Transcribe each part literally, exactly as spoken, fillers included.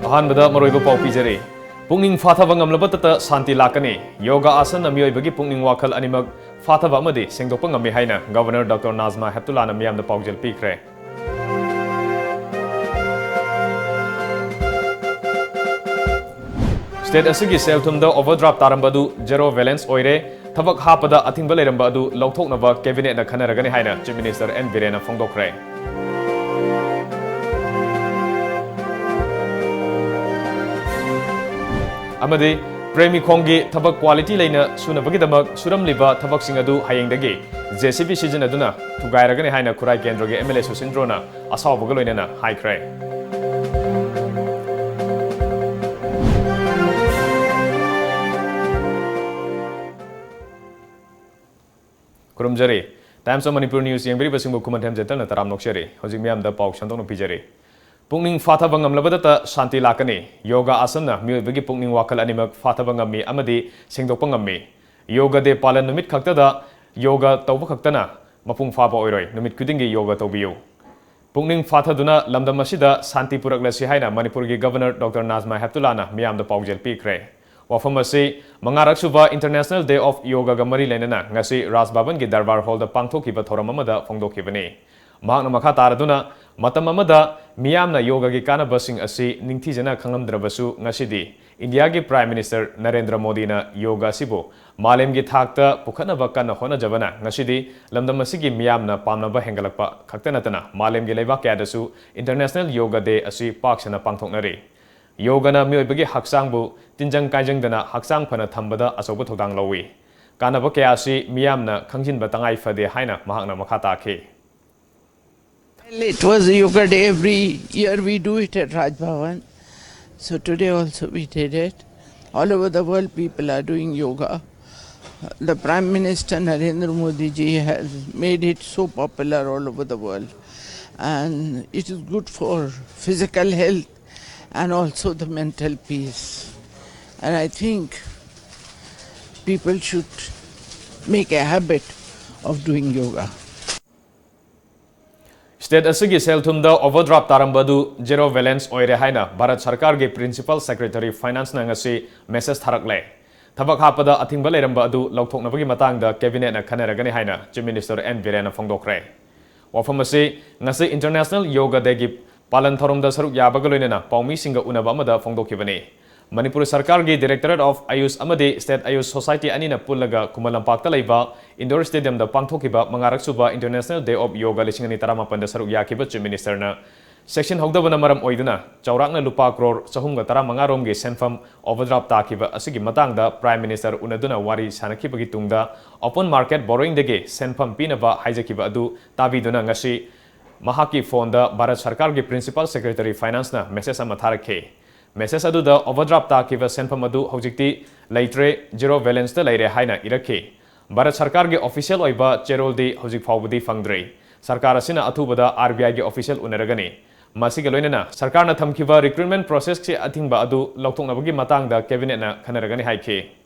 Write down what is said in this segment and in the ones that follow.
ꯑꯍꯥꯟꯕꯗ ꯃꯔꯨꯑꯣꯏꯕ ꯄꯥꯎ ꯄꯤꯖꯔꯤ꯫ ꯄꯨꯛꯅꯤꯡ ꯐꯥꯊꯕ ꯉꯝꯂꯕꯇꯇ ꯁꯥꯟꯇꯤ ꯂꯥꯛꯀꯅꯤ꯫ ꯌꯣꯒꯥ ꯑꯥꯁꯟꯅ ꯃꯤꯑꯣꯏꯕꯒꯤ ꯄꯨꯛꯅꯤꯡ ꯋꯥꯈꯜ ꯑꯅꯤꯃꯛ ꯐꯥꯊꯕ ꯑꯃꯗꯤ ꯁꯦꯡꯗꯣꯛꯄ ꯉꯝꯃꯤ ꯍꯥꯏꯅ ꯒꯕꯔꯅꯔ ꯗꯣꯛꯇꯔ ꯅꯥꯖꯃꯥ ꯍꯦꯞꯇꯨꯂꯥꯅ ꯃꯤꯌꯥꯝꯗ ꯄꯥꯎꯖꯦꯜ ꯄꯤꯈ꯭ꯔꯦ꯫ ꯁ꯭ꯇꯦꯠ ꯑꯁꯤꯒꯤ ꯁꯦꯜ ꯊꯨꯝꯗ ꯑꯣꯚꯔꯗ꯭ꯔꯥꯐ ꯇꯥꯔꯝꯕ ꯑꯗꯨ ꯖꯦꯔꯣ ꯕꯦꯂꯦꯟꯁ ꯑꯣꯏꯔꯦ꯫ ꯊꯕꯛ ꯍꯥꯞꯄꯗ ꯑꯊꯤꯡꯕ ꯂꯩꯔꯝꯕ ꯑꯗꯨ ꯂꯧꯊꯣꯛꯅꯕ ꯀꯦꯕꯤꯅꯦꯠꯅ ꯈꯟꯅꯔꯒꯅꯤ ꯍꯥꯏꯅ ꯆꯤꯐ ꯃꯤꯅꯤꯁꯇꯔ ꯑꯦꯟ ꯕꯤꯔꯦꯟꯅ ꯐꯣꯡꯗꯣꯛꯈ꯭ꯔꯦ꯫ ꯑꯃꯗꯤ ꯄ꯭ꯔꯦꯃꯤ ꯈꯣꯡꯒꯤ ꯊꯕꯛ ꯀ꯭ꯋꯥꯂꯤꯇꯤ ꯂꯩꯅ ꯁꯨꯅꯕꯒꯤꯗꯃꯛ ꯁꯨꯔꯝꯂꯤꯕ ꯊꯕꯛꯁꯤꯡ ꯑꯗꯨ ꯍꯌꯦꯡꯗꯒꯤ ꯖꯦ ꯁꯤ ꯕꯤ ꯁꯤꯖꯤꯟꯅꯗꯨꯅ ꯊꯨꯒꯥꯏꯔꯒꯅꯤ ꯍꯥꯏꯅ ꯈꯨꯔꯥꯏ ꯀꯦꯟꯗ꯭ꯔꯒꯤ ꯑꯦꯝ ꯑꯦꯜ ꯑꯦ ꯁꯨꯁꯤꯟꯗ꯭ꯔꯣꯅ ꯑꯁꯥꯎꯕꯒ ꯂꯣꯏꯅꯅ ꯍꯥꯏꯈ꯭ꯔꯦ꯫ ꯈꯨꯔꯨꯝꯖꯔꯤ꯫ Times of Manipur News ꯌꯦꯡꯕꯤꯔꯤꯕꯁꯤꯡꯕꯨ ꯈꯨꯃꯟꯊꯦꯝ ꯖꯦꯟꯇꯜꯅ ꯇꯔꯥꯝꯅ ꯑꯣꯛꯆꯔꯤ꯫ ꯍꯧꯖꯤꯛ ꯃꯤꯌꯥꯝꯗ ꯄꯥꯎ ꯁꯟꯗꯣꯛꯅ ꯄꯤꯖꯔꯤ꯫ ꯄꯨꯛꯅꯤꯡ ꯐꯥꯊꯕ ꯉꯝꯂꯕꯗꯇ ꯁꯥꯟꯇꯤ ꯂꯥꯛꯀꯅꯤ꯫ ꯌꯣꯒꯥ ꯑꯥꯁꯟꯅ ꯃꯤꯑꯣꯏꯕꯒꯤ ꯄꯨꯛꯅꯤꯡ ꯋꯥꯈꯜ ꯑꯅꯤꯃꯛ ꯐꯥꯊꯕ ꯉꯝꯃꯤ ꯑꯃꯗꯤ ꯁꯦꯡꯗꯣꯛꯄ ꯉꯝꯃꯤ꯫ ꯌꯣꯒꯥ ꯗꯦ ꯄꯥꯂꯟ ꯅꯨꯃꯤꯠ ꯈꯛꯇꯗ ꯌꯣꯒꯥ ꯇꯧꯕ ꯈꯛꯇꯅ ꯃꯄꯨꯡ ꯐꯥꯕ ꯑꯣꯏꯔꯣꯏ꯫ ꯅꯨꯃꯤꯠ ꯈꯨꯗꯤꯡꯒꯤ ꯌꯣꯒꯥ ꯇꯧꯕꯤꯌꯨ꯫ ꯄꯨꯛꯅꯤꯡ ꯐꯥꯊꯗꯨꯅ ꯂꯝꯗꯝ ꯑꯁꯤꯗ ꯁꯥꯟꯇꯤ ꯄꯨꯔꯛꯂꯁꯤ ꯍꯥꯏꯅ ꯃꯅꯤꯄꯨꯔꯒꯤ ꯒꯕꯔꯅꯔ ꯗꯣꯛꯇꯔ ꯅꯥꯖꯃꯥ ꯍꯦꯞꯇꯨꯂꯥꯅ ꯃꯤꯌꯥꯝꯗ ꯄꯥꯎꯖꯦꯜ ꯄꯤꯈ꯭ꯔꯦ꯫ ꯋꯥꯐꯝ ꯑꯁꯤ ꯃꯉꯥꯔꯛ ꯁꯨꯕ International Day of Yogaꯒ ꯃꯔꯤ ꯂꯩꯅꯅ ꯉꯁꯤ ꯔꯥꯖ ꯚꯕꯟꯒꯤ ꯗꯔꯕꯥꯔ ꯍꯣꯜꯗ ꯄꯥꯡꯊꯣꯛꯈꯤꯕ ꯊꯧꯔꯝ ꯑꯃꯗ ꯐꯣꯡꯗꯣꯛꯈꯤꯕꯅꯤ꯫ ꯃꯍꯥꯛꯅ ꯃꯈꯥ ꯇꯥꯔꯗꯨꯅ, ꯃꯇꯝ ꯑꯃꯗ ꯃꯤꯌꯥꯝꯅ ꯌꯣꯒꯒꯤ ꯀꯥꯟꯅꯕꯁꯤꯡ ꯑꯁꯤ ꯅꯤꯡꯊꯤꯖꯅ ꯈꯪꯂꯝꯗ꯭ꯔꯕꯁꯨ, ꯉꯁꯤꯗꯤ ꯏꯟꯗꯤꯌꯥꯒꯤ ꯄ꯭ꯔꯥꯏꯝ ꯃꯤꯅꯤꯁꯇꯔ ꯅꯔꯦꯟꯗ꯭ꯔ ꯃꯣꯗꯤꯅ ꯌꯣꯒ ꯑꯁꯤꯕꯨ ꯃꯥꯂꯦꯝꯒꯤ ꯊꯥꯛꯇ ꯄꯨꯈꯠꯅꯕ ꯀꯟꯅ ꯍꯣꯠꯅꯖꯕꯅ ꯉꯁꯤꯗꯤ ꯂꯝꯗꯝ ꯑꯁꯤꯒꯤ ꯃꯤꯌꯥꯝꯅ ꯄꯥꯝꯅꯕ ꯍꯦꯟꯒꯠꯂꯛꯄ ꯈꯛꯇ ꯅꯠꯇꯅ ꯃꯥꯂꯦꯝꯒꯤ ꯂꯩꯕꯥꯛ ꯀꯌꯥꯗꯁꯨ International Yoga Day ꯑꯁꯤ ꯄꯥꯛ ꯁꯟꯅ ꯄꯥꯡꯊꯣꯛꯅꯔꯤ꯫ ꯌꯣꯒꯅ ꯃꯤꯑꯣꯏꯕꯒꯤ ꯍꯛꯆꯥꯡꯕꯨ ꯇꯤꯟꯖꯪ ꯀꯥꯏꯖꯪꯗꯅ ꯍꯛꯆꯥꯡ ꯐꯅ ꯊꯝꯕꯗ ꯑꯆꯧꯕ ꯊꯧꯗꯥꯡ ꯂꯧꯏ꯫ ꯀꯥꯟꯅꯕ ꯀꯌꯥ ꯑꯁꯤ ꯃꯤꯌꯥꯝꯅ ꯈꯪꯖꯤꯟꯕ ꯇꯉꯥꯏ ꯐꯗꯦ ꯍꯥꯏꯅ ꯃꯍꯥꯛꯅ ꯃꯈꯥ ꯇꯥꯈꯤ꯫ Well, it was a yoga day. Every year we do it at Raj Bhavan. So today also we did it. All over the world, people are doing yoga. The Prime Minister Narendra Modi ji has made it so popular all over the world. And it is good for physical health and also the mental peace. And I think people should make a habit of doing yoga. State ꯑꯁꯤꯒꯤ ꯁꯦꯜ ꯊꯨꯝꯗ overdraft ꯇꯥꯔꯝꯕ ꯑꯗꯨ zero balance ꯑꯣꯏꯔꯦ ꯍꯥꯏꯅ ꯚꯥꯔꯠ ꯁꯔꯀꯥꯔꯒꯤ Principal Secretary Financeꯅ ꯉꯁꯤ message ꯊꯥꯔꯛꯂꯦ꯫ ꯊꯕꯛ ꯍꯥꯞꯄꯗ ꯑꯊꯤꯡꯕ ꯂꯩꯔꯝꯕ ꯑꯗꯨ ꯂꯧꯊꯣꯛꯅꯕꯒꯤ ꯃꯇꯥꯡꯗ Cabinetꯅ ꯈꯟꯅꯔꯒꯅꯤ ꯍꯥꯏꯅ Chief Minister N ꯕꯤꯔꯦꯟꯅ ꯐꯣꯡꯗꯣꯛꯈ꯭ꯔꯦ꯫ ꯋꯥꯐꯝ ꯑꯁꯤ ꯉꯁꯤ International Yoga Dayꯒꯤ ꯄꯥꯂꯟ ꯊꯧꯔꯝꯗ ꯁꯔꯨꯛ ꯌꯥꯕꯒ ꯂꯣꯏꯅꯅ ꯄꯥꯎꯃꯤꯁꯤꯡꯒ ꯎꯅꯕ ꯑꯃꯗ ꯐꯣꯡꯗꯣꯛꯈꯤꯕꯅꯤ꯫ ꯃꯅꯤꯄꯨꯔ ꯁꯔꯀꯥꯔꯒꯤ Directorate of AYUSH ꯑꯃꯗꯤ State AYUSH Society ꯑꯅꯤꯅ ꯄꯨꯜꯂꯒ ꯈꯨꯃꯟ ꯂꯝꯄꯥꯛꯇ ꯂꯩꯕ Indoor Stadiumꯗ ꯄꯥꯡꯊꯣꯛꯈꯤꯕ ꯃꯉꯥꯔꯛ ꯁꯨꯕ International Day of Yoga ꯂꯤꯁꯤꯡ ꯑꯅꯤ ꯇꯔꯥꯃꯥꯄꯟꯗ ꯁꯔꯨꯛ ꯌꯥꯈꯤꯕ Chief Ministerꯅ section ꯍꯧꯗꯕꯅ ꯃꯔꯝ ꯑꯣꯏꯗꯨꯅ ꯆꯥꯎꯔꯥꯛꯅ ꯂꯨꯄꯥ ꯀ꯭ꯔꯣꯔ ꯆꯍꯨꯝꯒ ꯇꯔꯥꯃꯉꯥ ꯔꯣꯝꯒꯤ ꯁꯦꯟꯐꯝ overdraft ꯇꯥꯈꯤꯕ ꯑꯁꯤꯒꯤ ꯃꯇꯥꯡꯗ Prime Minister ꯎꯅꯗꯨꯅ ꯋꯥꯔꯤ ꯁꯥꯟꯅꯈꯤꯕꯒꯤ ꯇꯨꯡꯗ open market borrowingꯗꯒꯤ ꯁꯦꯟꯐꯝ ꯄꯤꯅꯕ ꯍꯥꯏꯖꯈꯤꯕ ꯑꯗꯨ ꯇꯥꯕꯤꯗꯨꯅ ꯉꯁꯤ ꯃꯍꯥꯛꯀꯤ phoneꯗ ꯚꯥꯔꯠ ꯁꯔꯀꯥꯔꯒꯤ Principal Secretary Financeꯅ message ꯑꯃ ꯊꯥꯔꯛꯈꯤ꯫ Message ꯑꯗꯨꯗ overdraft ꯇꯥꯈꯤꯕ ꯁꯦꯟꯐꯝ ꯑꯗꯨ ꯍꯧꯖꯤꯛꯇꯤ ꯂꯩꯇ꯭ꯔꯦ, zero balanceꯇ ꯂꯩꯔꯦ ꯍꯥꯏꯅ ꯏꯔꯛꯈꯤ꯫ ꯚꯥꯔꯠ ꯁꯔꯀꯥꯔꯒꯤ official ꯑꯣꯏꯕ ꯆꯦꯔꯣꯜꯗꯤ ꯍꯧꯖꯤꯛ ꯐꯥꯎꯕꯗꯤ ꯐꯪꯗ꯭ꯔꯤ꯫ ꯁꯔꯀꯥꯔ ꯑꯁꯤꯅ ꯑꯊꯨꯕꯗ RBIꯒꯤ official ꯎꯅꯔꯒꯅꯤ꯫ ꯃꯁꯤꯒ ꯂꯣꯏꯅꯅ ꯁꯔꯀꯥꯔꯅ ꯊꯝꯈꯤꯕ recruitment processꯀꯤ ꯑꯊꯤꯡꯕ ꯑꯗꯨ ꯂꯧꯊꯣꯛꯅꯕꯒꯤ ꯃꯇꯥꯡꯗ Cabinetꯅ ꯈꯟꯅꯔꯒꯅꯤ ꯍꯥꯏꯈꯤ꯫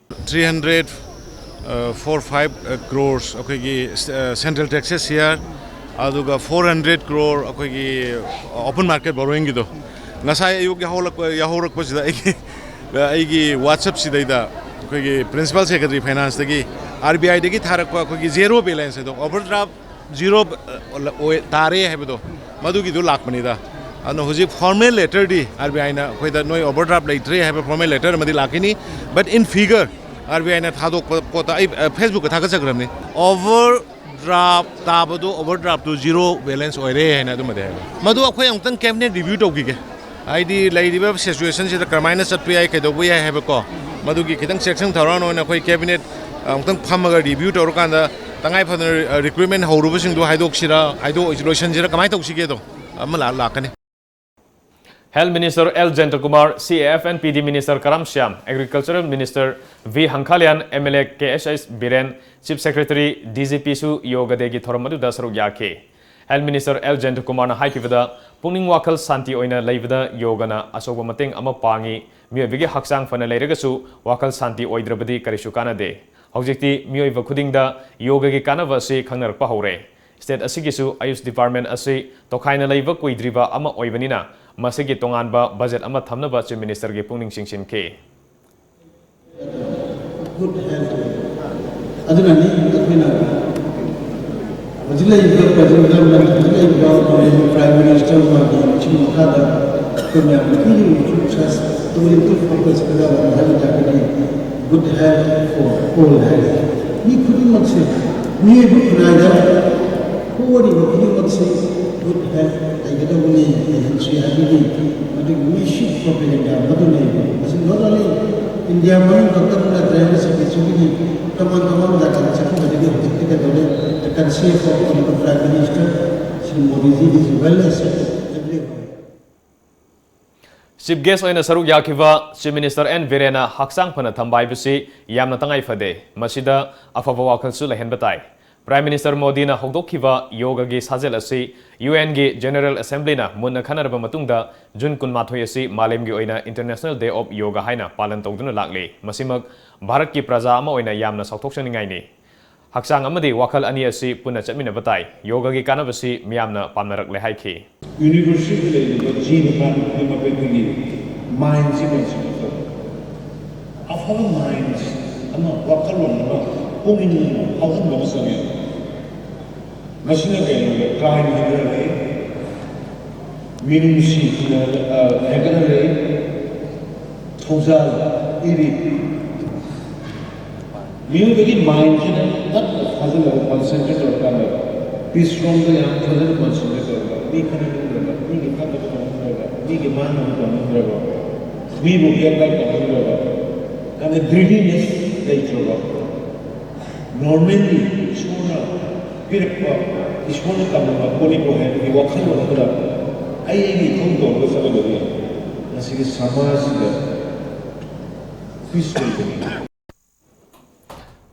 Three hundred, four five crores ꯑꯩꯈꯣꯏꯒꯤ central taxes here, ꯑꯗꯨꯒ four hundred crore ꯑꯩꯈꯣꯏꯒꯤ open market borrowingꯒꯤꯗꯣ ꯉꯁꯥꯏ ꯑꯌꯨꯛ ꯌꯥꯍꯧꯔꯛꯄ ꯌꯥꯍꯧꯔꯛꯄꯁꯤꯗ ꯑꯩꯒꯤ ꯑꯩꯒꯤ WhatsAppꯁꯤꯗꯩꯗ ꯑꯩꯈꯣꯏꯒꯤ Principal Secretary Financeꯇꯒꯤ RBIꯗꯒꯤ ꯊꯥꯔꯛꯄ ꯑꯩꯈꯣꯏꯒꯤ zero balance ꯍꯥꯏꯗꯣ, overdraft zero ꯇꯥꯔꯦ ꯍꯥꯏꯕꯗꯣ, ꯃꯗꯨꯒꯤꯗꯨ ꯂꯥꯛꯄꯅꯤꯗ꯫ ꯑꯗꯨꯅ ꯍꯧꯖꯤꯛ formal letterꯗꯤ RBIꯅ ꯑꯩꯈꯣꯏꯗ ꯅꯣꯏ overdraft ꯂꯩꯇ꯭ꯔꯦ ꯍꯥꯏꯕ formal letter ꯑꯃꯗꯤ ꯂꯥꯛꯈꯤꯅꯤ, but in figure RBIꯅ ꯊꯥꯗꯣꯛꯄ ꯄꯣꯠꯇ ꯑꯩ Facebookꯇ ꯊꯥꯒꯠꯆꯈ꯭ꯔꯕꯅꯤ꯫ Overdraft ꯇꯥꯕꯗꯣ, overdraftꯇꯨ zero balance ꯑꯣꯏꯔꯦ ꯍꯥꯏꯅ ꯑꯗꯨꯃꯗꯤ ꯍꯥꯏꯕ꯫ ꯃꯗꯨ ꯑꯩꯈꯣꯏ ꯑꯃꯨꯛꯇꯪ Cabinet review ꯇꯧꯈꯤꯒꯦ꯫ ꯍꯥꯏꯗꯤ ꯂꯩꯔꯤꯕ situationꯁꯤꯗ ꯀꯔꯝꯍꯥꯏꯅ ꯆꯠꯄ ꯌꯥꯏ, ꯀꯩꯗꯧꯕ ꯌꯥꯏ ꯍꯥꯏꯕꯀꯣ, ꯃꯗꯨꯒꯤ ꯈꯤꯇꯪ ꯆꯦꯛꯁꯤꯟ ꯊꯧꯔꯥꯡ ꯑꯣꯏꯅ ꯑꯩꯈꯣꯏ Cabinet ꯑꯃꯨꯛꯇꯪ ꯐꯝꯃꯒ review ꯇꯧꯔꯀꯥꯟꯗ ꯇꯉꯥꯏ ꯐꯗꯅ recruitment ꯍꯧꯔꯨꯕꯁꯤꯡꯗꯣ ꯍꯥꯏꯗꯣꯛꯁꯤꯔꯥ, ꯍꯥꯏꯗꯣꯛ ꯂꯣꯏꯁꯤꯟꯁꯤꯔꯥ, ꯀꯃꯥꯏꯅ ꯇꯧꯁꯤꯒꯦꯗꯣ ꯑꯃ ꯂꯥꯛꯀꯅꯤ꯫ Health Minister L Jayantakumar, CAF and PD Minister Karam Shyam, Agricultural Minister V Hangkhalian, MLA KSH Biren, Chief Secretary, DGPꯁꯨ Yoga Dayꯒꯤ ꯊꯧꯔꯝ ꯑꯗꯨꯗ ꯁꯔꯨꯛ ꯌꯥꯈꯤ꯫ Health Minister L Jayantakumarꯅ ꯍꯥꯏꯈꯤꯕꯗ, ꯄꯨꯛꯅꯤꯡ ꯋꯥꯈꯜ ꯁꯥꯟꯇꯤ ꯑꯣꯏꯅ ꯂꯩꯕꯗ ꯌꯣꯒꯅ ꯑꯆꯧꯕ ꯃꯇꯦꯡ ꯑꯃ ꯄꯥꯡꯏ꯫ ꯃꯤꯑꯣꯏꯕꯒꯤ ꯍꯛꯆꯥꯡ ꯐꯅ ꯂꯩꯔꯒꯁꯨ ꯋꯥꯈꯜ ꯁꯥꯟꯇꯤ ꯑꯣꯏꯗ꯭ꯔꯕꯗꯤ ꯀꯔꯤꯁꯨ ꯀꯥꯟꯅꯗꯦ꯫ ꯍꯧꯖꯤꯛꯇꯤ ꯃꯤꯑꯣꯏꯕ ꯈꯨꯗꯤꯡꯗ ꯌꯣꯒꯒꯤ ꯀꯥꯟꯅꯕ ꯑꯁꯤ ꯈꯪꯅꯔꯛꯄ ꯍꯧꯔꯦ꯫ State ꯑꯁꯤꯒꯤꯁꯨ ꯑꯌꯨꯁ department ꯑꯁꯤ ꯇꯣꯈꯥꯏꯅ ꯂꯩꯕ ꯀꯨꯏꯗ꯭ꯔꯤꯕ ꯑꯃ ꯑꯣꯏꯕꯅꯤꯅ, ꯃꯁꯤꯒꯤ ꯇꯣꯉꯥꯟꯕ budget ꯑꯃ ꯊꯝꯅꯕ Chief Ministerꯒꯤ ꯄꯨꯛꯅꯤꯡ ꯆꯤꯡꯁꯤꯟꯈꯤ꯫ Good health. ꯑꯗꯨꯅꯅꯤ ꯑꯩꯈꯣꯏꯅ ꯍꯧꯖꯤꯛ ꯂꯩꯔꯤꯕ present government, ꯍꯧꯖꯤꯛ ꯂꯩꯔꯤꯕ Prime Minister ꯃꯥꯒꯤ ꯂꯨꯆꯤꯡ ꯃꯈꯥꯗ ꯑꯩꯈꯣꯏ ꯃꯌꯥꯝꯅ ꯄꯤꯔꯤꯕ focus, ꯇꯧꯔꯤꯕ focus ꯀꯗꯥꯏꯗꯅꯣ ꯍꯥꯏꯕ ꯇꯥꯔꯒꯗꯤ good health for all ꯍꯥꯏꯔꯤ꯫ ꯃꯤ ꯈꯨꯗꯤꯡꯃꯛꯁꯦ, ꯃꯤꯑꯣꯏꯕ ꯈꯨꯟꯅꯥꯏꯗ ꯄꯣꯛꯂꯤꯕ ꯈꯨꯗꯤꯡꯃꯛꯁꯦ good health ꯂꯩꯒꯗꯧꯕꯅꯤ, ꯂꯩꯍꯟꯁꯤ ꯍꯥꯏꯕꯒꯤ ꯃꯗꯨꯒꯤ ꯃꯤ sheet propaganda ꯃꯗꯨ ꯂꯩꯕ꯫ ꯃꯁꯤ not only India ꯃꯅꯨꯡ ꯈꯛꯇ ꯅꯠꯇ꯭ꯔꯦ, ꯃꯁꯤꯒꯤ ꯆꯨꯝꯃꯤꯅꯤ꯫ ꯇꯣꯉꯥꯟ ꯇꯣꯉꯥꯟꯕ ꯖꯒꯥꯗ ꯆꯠꯈꯤꯕꯗꯒꯤ ꯍꯧꯖꯤꯛꯇꯤ ꯀꯩꯗꯧꯔꯦ? The concept of Honorable Prime Minister Shri ꯃꯣꯗꯤꯖꯤꯒꯤ well accepted everywhere. Chief guest ꯑꯣꯏꯅ ꯁꯔꯨꯛ ꯌꯥꯈꯤꯕ Chief Minister ꯑꯦꯟ ꯕꯤꯔꯦꯟꯅ ꯍꯛꯆꯥꯡ ꯐꯅ ꯊꯝꯕ ꯍꯥꯏꯕꯁꯤ ꯌꯥꯝꯅ ꯇꯉꯥꯏ ꯐꯗꯦ꯫ ꯃꯁꯤꯗ ꯑꯐꯕ ꯋꯥꯈꯜꯁꯨ ꯂꯩꯍꯟꯕ ꯇꯥꯏ꯫ Prime Minister ꯃꯣꯗꯤꯅ ꯍꯧꯗꯣꯛꯈꯤꯕ ꯌꯣꯒꯒꯤ ꯁꯥꯖꯦꯜ ꯑꯁꯤ UNꯒꯤ General Assemblyꯅ ꯃꯨꯟꯅ ꯈꯟꯅꯔꯕ ꯃꯇꯨꯡꯗ ꯖꯨꯟ ꯀꯨꯟꯃꯥꯊꯣꯏ ꯑꯁꯤ ꯃꯥꯂꯦꯝꯒꯤ ꯑꯣꯏꯅ International Day of Yoga ꯍꯥꯏꯅ ꯄꯥꯂꯟ ꯇꯧꯗꯨꯅ ꯂꯥꯛꯂꯤ꯫ ꯃꯁꯤꯃꯛ ꯚꯥꯔꯠꯀꯤ ꯄ꯭ꯔꯖꯥ ꯑꯃ ꯑꯣꯏꯅ ꯌꯥꯝꯅ ꯆꯥꯎꯊꯣꯛꯆꯅꯤꯡꯉꯥꯏꯅꯤ꯫ ꯍꯛꯆꯥꯡ ꯑꯃꯗꯤ ꯋꯥꯈꯜ ꯑꯅꯤ ꯑꯁꯤ ꯄꯨꯟꯅ ꯆꯠꯃꯤꯟꯅꯕ ꯇꯥꯏ꯫ ꯌꯣꯒꯒꯤ ꯀꯥꯟꯅꯕꯁꯤ ꯃꯤꯌꯥꯝꯅ ꯄꯥꯝꯅꯔꯛꯂꯦ ꯍꯥꯏꯈꯤ꯫ Universeꯗ ꯂꯩꯔꯤꯕ ꯖꯤꯕ ꯄꯥꯟꯕ ꯈꯨꯗꯤꯡꯃꯛ ꯑꯩꯈꯣꯏꯒꯤ mindꯁꯤ ꯀꯟꯁꯦꯟꯇ꯭ꯔꯦꯠ ꯇꯧꯕ꯫ ꯑꯐꯕ mind ꯑꯃ, ꯋꯥꯈꯜꯂꯣꯟ ꯑꯃ, ꯄꯨꯛꯅꯤꯡ ꯑꯃ ꯐꯥꯎꯍꯟꯕ ꯑꯃ ꯆꯪꯉꯦ꯫ ꯃꯁꯤꯅ ꯀꯩꯅꯣꯗ crime ꯍꯟꯊꯍꯜꯂꯤ, ꯃꯤꯅꯨꯡꯁꯤ ꯍꯟꯊꯍꯜ-, ꯑ, ꯍꯦꯟꯒꯠꯍꯜꯂꯤ, ꯊꯧꯖꯥꯜ ꯄꯤꯔꯤ꯫ ꯃꯤꯑꯣꯏꯕꯒꯤ mindꯁꯤꯅ ꯇꯞꯅ ꯐꯥꯖꯤꯜꯂꯒ concentrate ꯇꯧꯔꯀꯥꯟꯗ peace ꯔꯣꯝꯗ ꯌꯥꯝ ꯐꯖꯅ concentrate ꯇꯧꯔꯒ, ꯃꯤ ꯈꯠꯅꯅꯤꯡꯗ꯭ꯔꯕ, ꯃꯤꯒꯤ ꯐꯠꯇꯕ ꯇꯧꯅꯤꯡꯗ꯭ꯔꯕ, ꯃꯤꯒꯤ ꯃꯥꯡꯅꯕ ꯇꯧꯅꯤꯡꯗ꯭ꯔꯕ, ꯃꯤꯕꯨ backbite ꯇꯧꯅꯤꯡꯗ꯭ꯔꯕ, ꯑꯗ greediness ꯂꯩꯇ꯭ꯔꯕ, normally ꯏꯁꯣꯔꯅ ꯄꯤꯔꯛꯄ, ꯏꯁꯣꯔꯅ ꯇꯝꯃꯝꯕ ꯄꯣꯠꯅꯤꯀꯣ ꯍꯥꯏꯕꯒꯤ ꯋꯥꯈꯜꯂꯣꯟ ꯑꯃꯗ ꯑꯩ ꯑꯩꯒꯤ ꯏꯊꯧ ꯇꯧꯔꯒ ꯆꯠꯂꯒꯗꯤ ꯉꯁꯤꯒꯤ ꯁꯃꯥꯖꯁꯤꯗ peace ꯂꯩꯒꯅꯤ꯫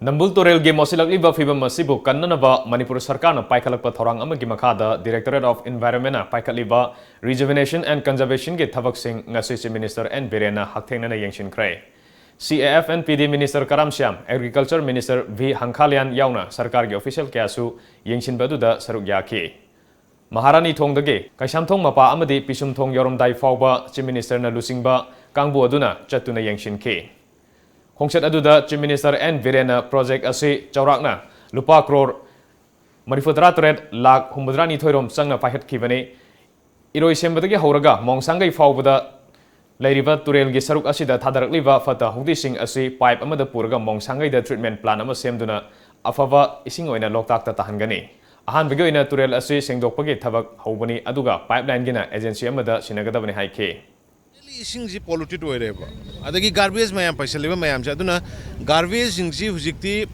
ꯅꯝꯕꯨꯜ ꯇꯨꯔꯦꯜꯒꯤ ꯃꯣꯠꯁꯤꯜꯂꯛꯂꯤꯕ ꯐꯤꯚꯝ ꯑꯁꯤꯕꯨ ꯀꯟꯅꯅꯕ ꯃꯅꯤꯄꯨꯔ ꯁꯔꯀꯥꯔꯅ ꯄꯥꯏꯈꯠꯂꯛꯄ ꯊꯧꯔꯥꯡ ꯑꯃꯒꯤ ꯃꯈꯥꯗ Directorate of Environmentꯅ ꯄꯥꯏꯈꯠꯂꯤꯕ Rejuvenation and Conservationꯒꯤ ꯊꯕꯛꯁꯤꯡ ꯉꯁꯤ Chief Minister ꯑꯦꯟ ꯕꯤꯔꯦꯟꯅ ꯍꯛꯊꯦꯡꯅꯅ ꯌꯦꯡꯁꯤꯟꯈ꯭ꯔꯦ꯫ C A F and P D Minister Karam Shyam, Agriculture Minister V ꯍꯪꯈꯥꯂꯤꯌꯥꯟ ꯌꯥꯎꯅ ꯁꯔꯀꯥꯔꯒꯤ official ꯀꯌꯥꯁꯨ ꯌꯦꯡꯁꯤꯟꯕ ꯑꯗꯨꯗ ꯁꯔꯨꯛ ꯌꯥꯈꯤ꯫ ꯃꯍꯥꯔꯥꯅꯤ ꯊꯣꯡꯗꯒꯤ ꯀꯩꯁꯥꯝꯊꯣꯡ ꯃꯄꯥ ꯑꯃꯗꯤ ꯄꯤꯁꯨꯝꯊꯣꯡ ꯌꯧꯔꯝꯗꯥꯏ ꯐꯥꯎꯕ Chief Ministerꯅ ꯂꯨꯆꯤꯡꯕ ꯀꯥꯡꯕꯨ ꯑꯗꯨꯅ ꯆꯠꯇꯨꯅ ꯌꯦꯡꯁꯤꯟꯈꯤ꯫ ꯈꯣꯡꯆꯠ ꯑꯗꯨꯗ Chief Minister N ꯕꯤꯔꯦꯟꯅ project ꯑꯁꯤ ꯆꯥꯎꯔꯥꯛꯅ ꯂꯨꯄꯥ ꯀ꯭ꯔꯣꯔ ꯃꯔꯤꯐꯨꯇꯔꯥ ꯇꯔꯦꯠ ꯂꯥꯈ ꯍꯨꯝꯐꯨꯇꯔꯥ ꯅꯤꯊꯣꯏ ꯔꯣꯝ ꯆꯪꯅ ꯄꯥꯏꯈꯠꯈꯤꯕꯅꯤ꯫ ꯏꯔꯣꯏꯁꯦꯝꯕꯗꯒꯤ ꯍꯧꯔꯒ ꯃꯣꯡꯁꯥꯡꯒꯩ ꯐꯥꯎꯕꯗ ꯂꯩꯔꯤꯕ ꯇꯨꯔꯦꯜꯒꯤ ꯁꯔꯨꯛ ꯑꯁꯤꯗ ꯊꯥꯗꯔꯛꯂꯤꯕ ꯐꯠꯇ ꯍꯥꯎꯗꯤꯁꯤꯡ ꯑꯁꯤ pipe ꯑꯃꯗ ꯄꯨꯔꯒ ꯃꯣꯡꯁꯥꯡꯒꯩꯗ treatment plant ꯑꯃ ꯁꯦꯝꯗꯨꯅ ꯑꯐꯕ ꯏꯁꯤꯡ ꯑꯣꯏꯅ ꯂꯣꯛꯇꯥꯛꯇ ꯇꯥꯍꯟꯒꯅꯤ꯫ ꯑꯍꯥꯟꯕꯒꯤ ꯑꯣꯏꯅ ꯇꯨꯔꯦꯜ ꯑꯁꯤ ꯁꯦꯡꯗꯣꯛꯄꯒꯤ ꯊꯕꯛ ꯍꯧꯕꯅꯤ, ꯑꯗꯨꯒ pipelineꯒꯤꯅ agency ꯑꯃꯗ ꯁꯤꯟꯅꯒꯗꯕꯅꯤ ꯍꯥꯏꯈꯤ꯫ Daily ꯏꯁꯤꯡꯁꯤ polluted ꯑꯣꯏꯔꯦꯕ, ꯑꯗꯒꯤ garbage ꯃꯌꯥꯝ ꯄꯩꯁꯜꯂꯤꯕ ꯃꯌꯥꯝꯁꯦ, ꯑꯗꯨꯅ garbageꯁꯤꯡꯁꯤ ꯍꯧꯖꯤꯛꯇꯤ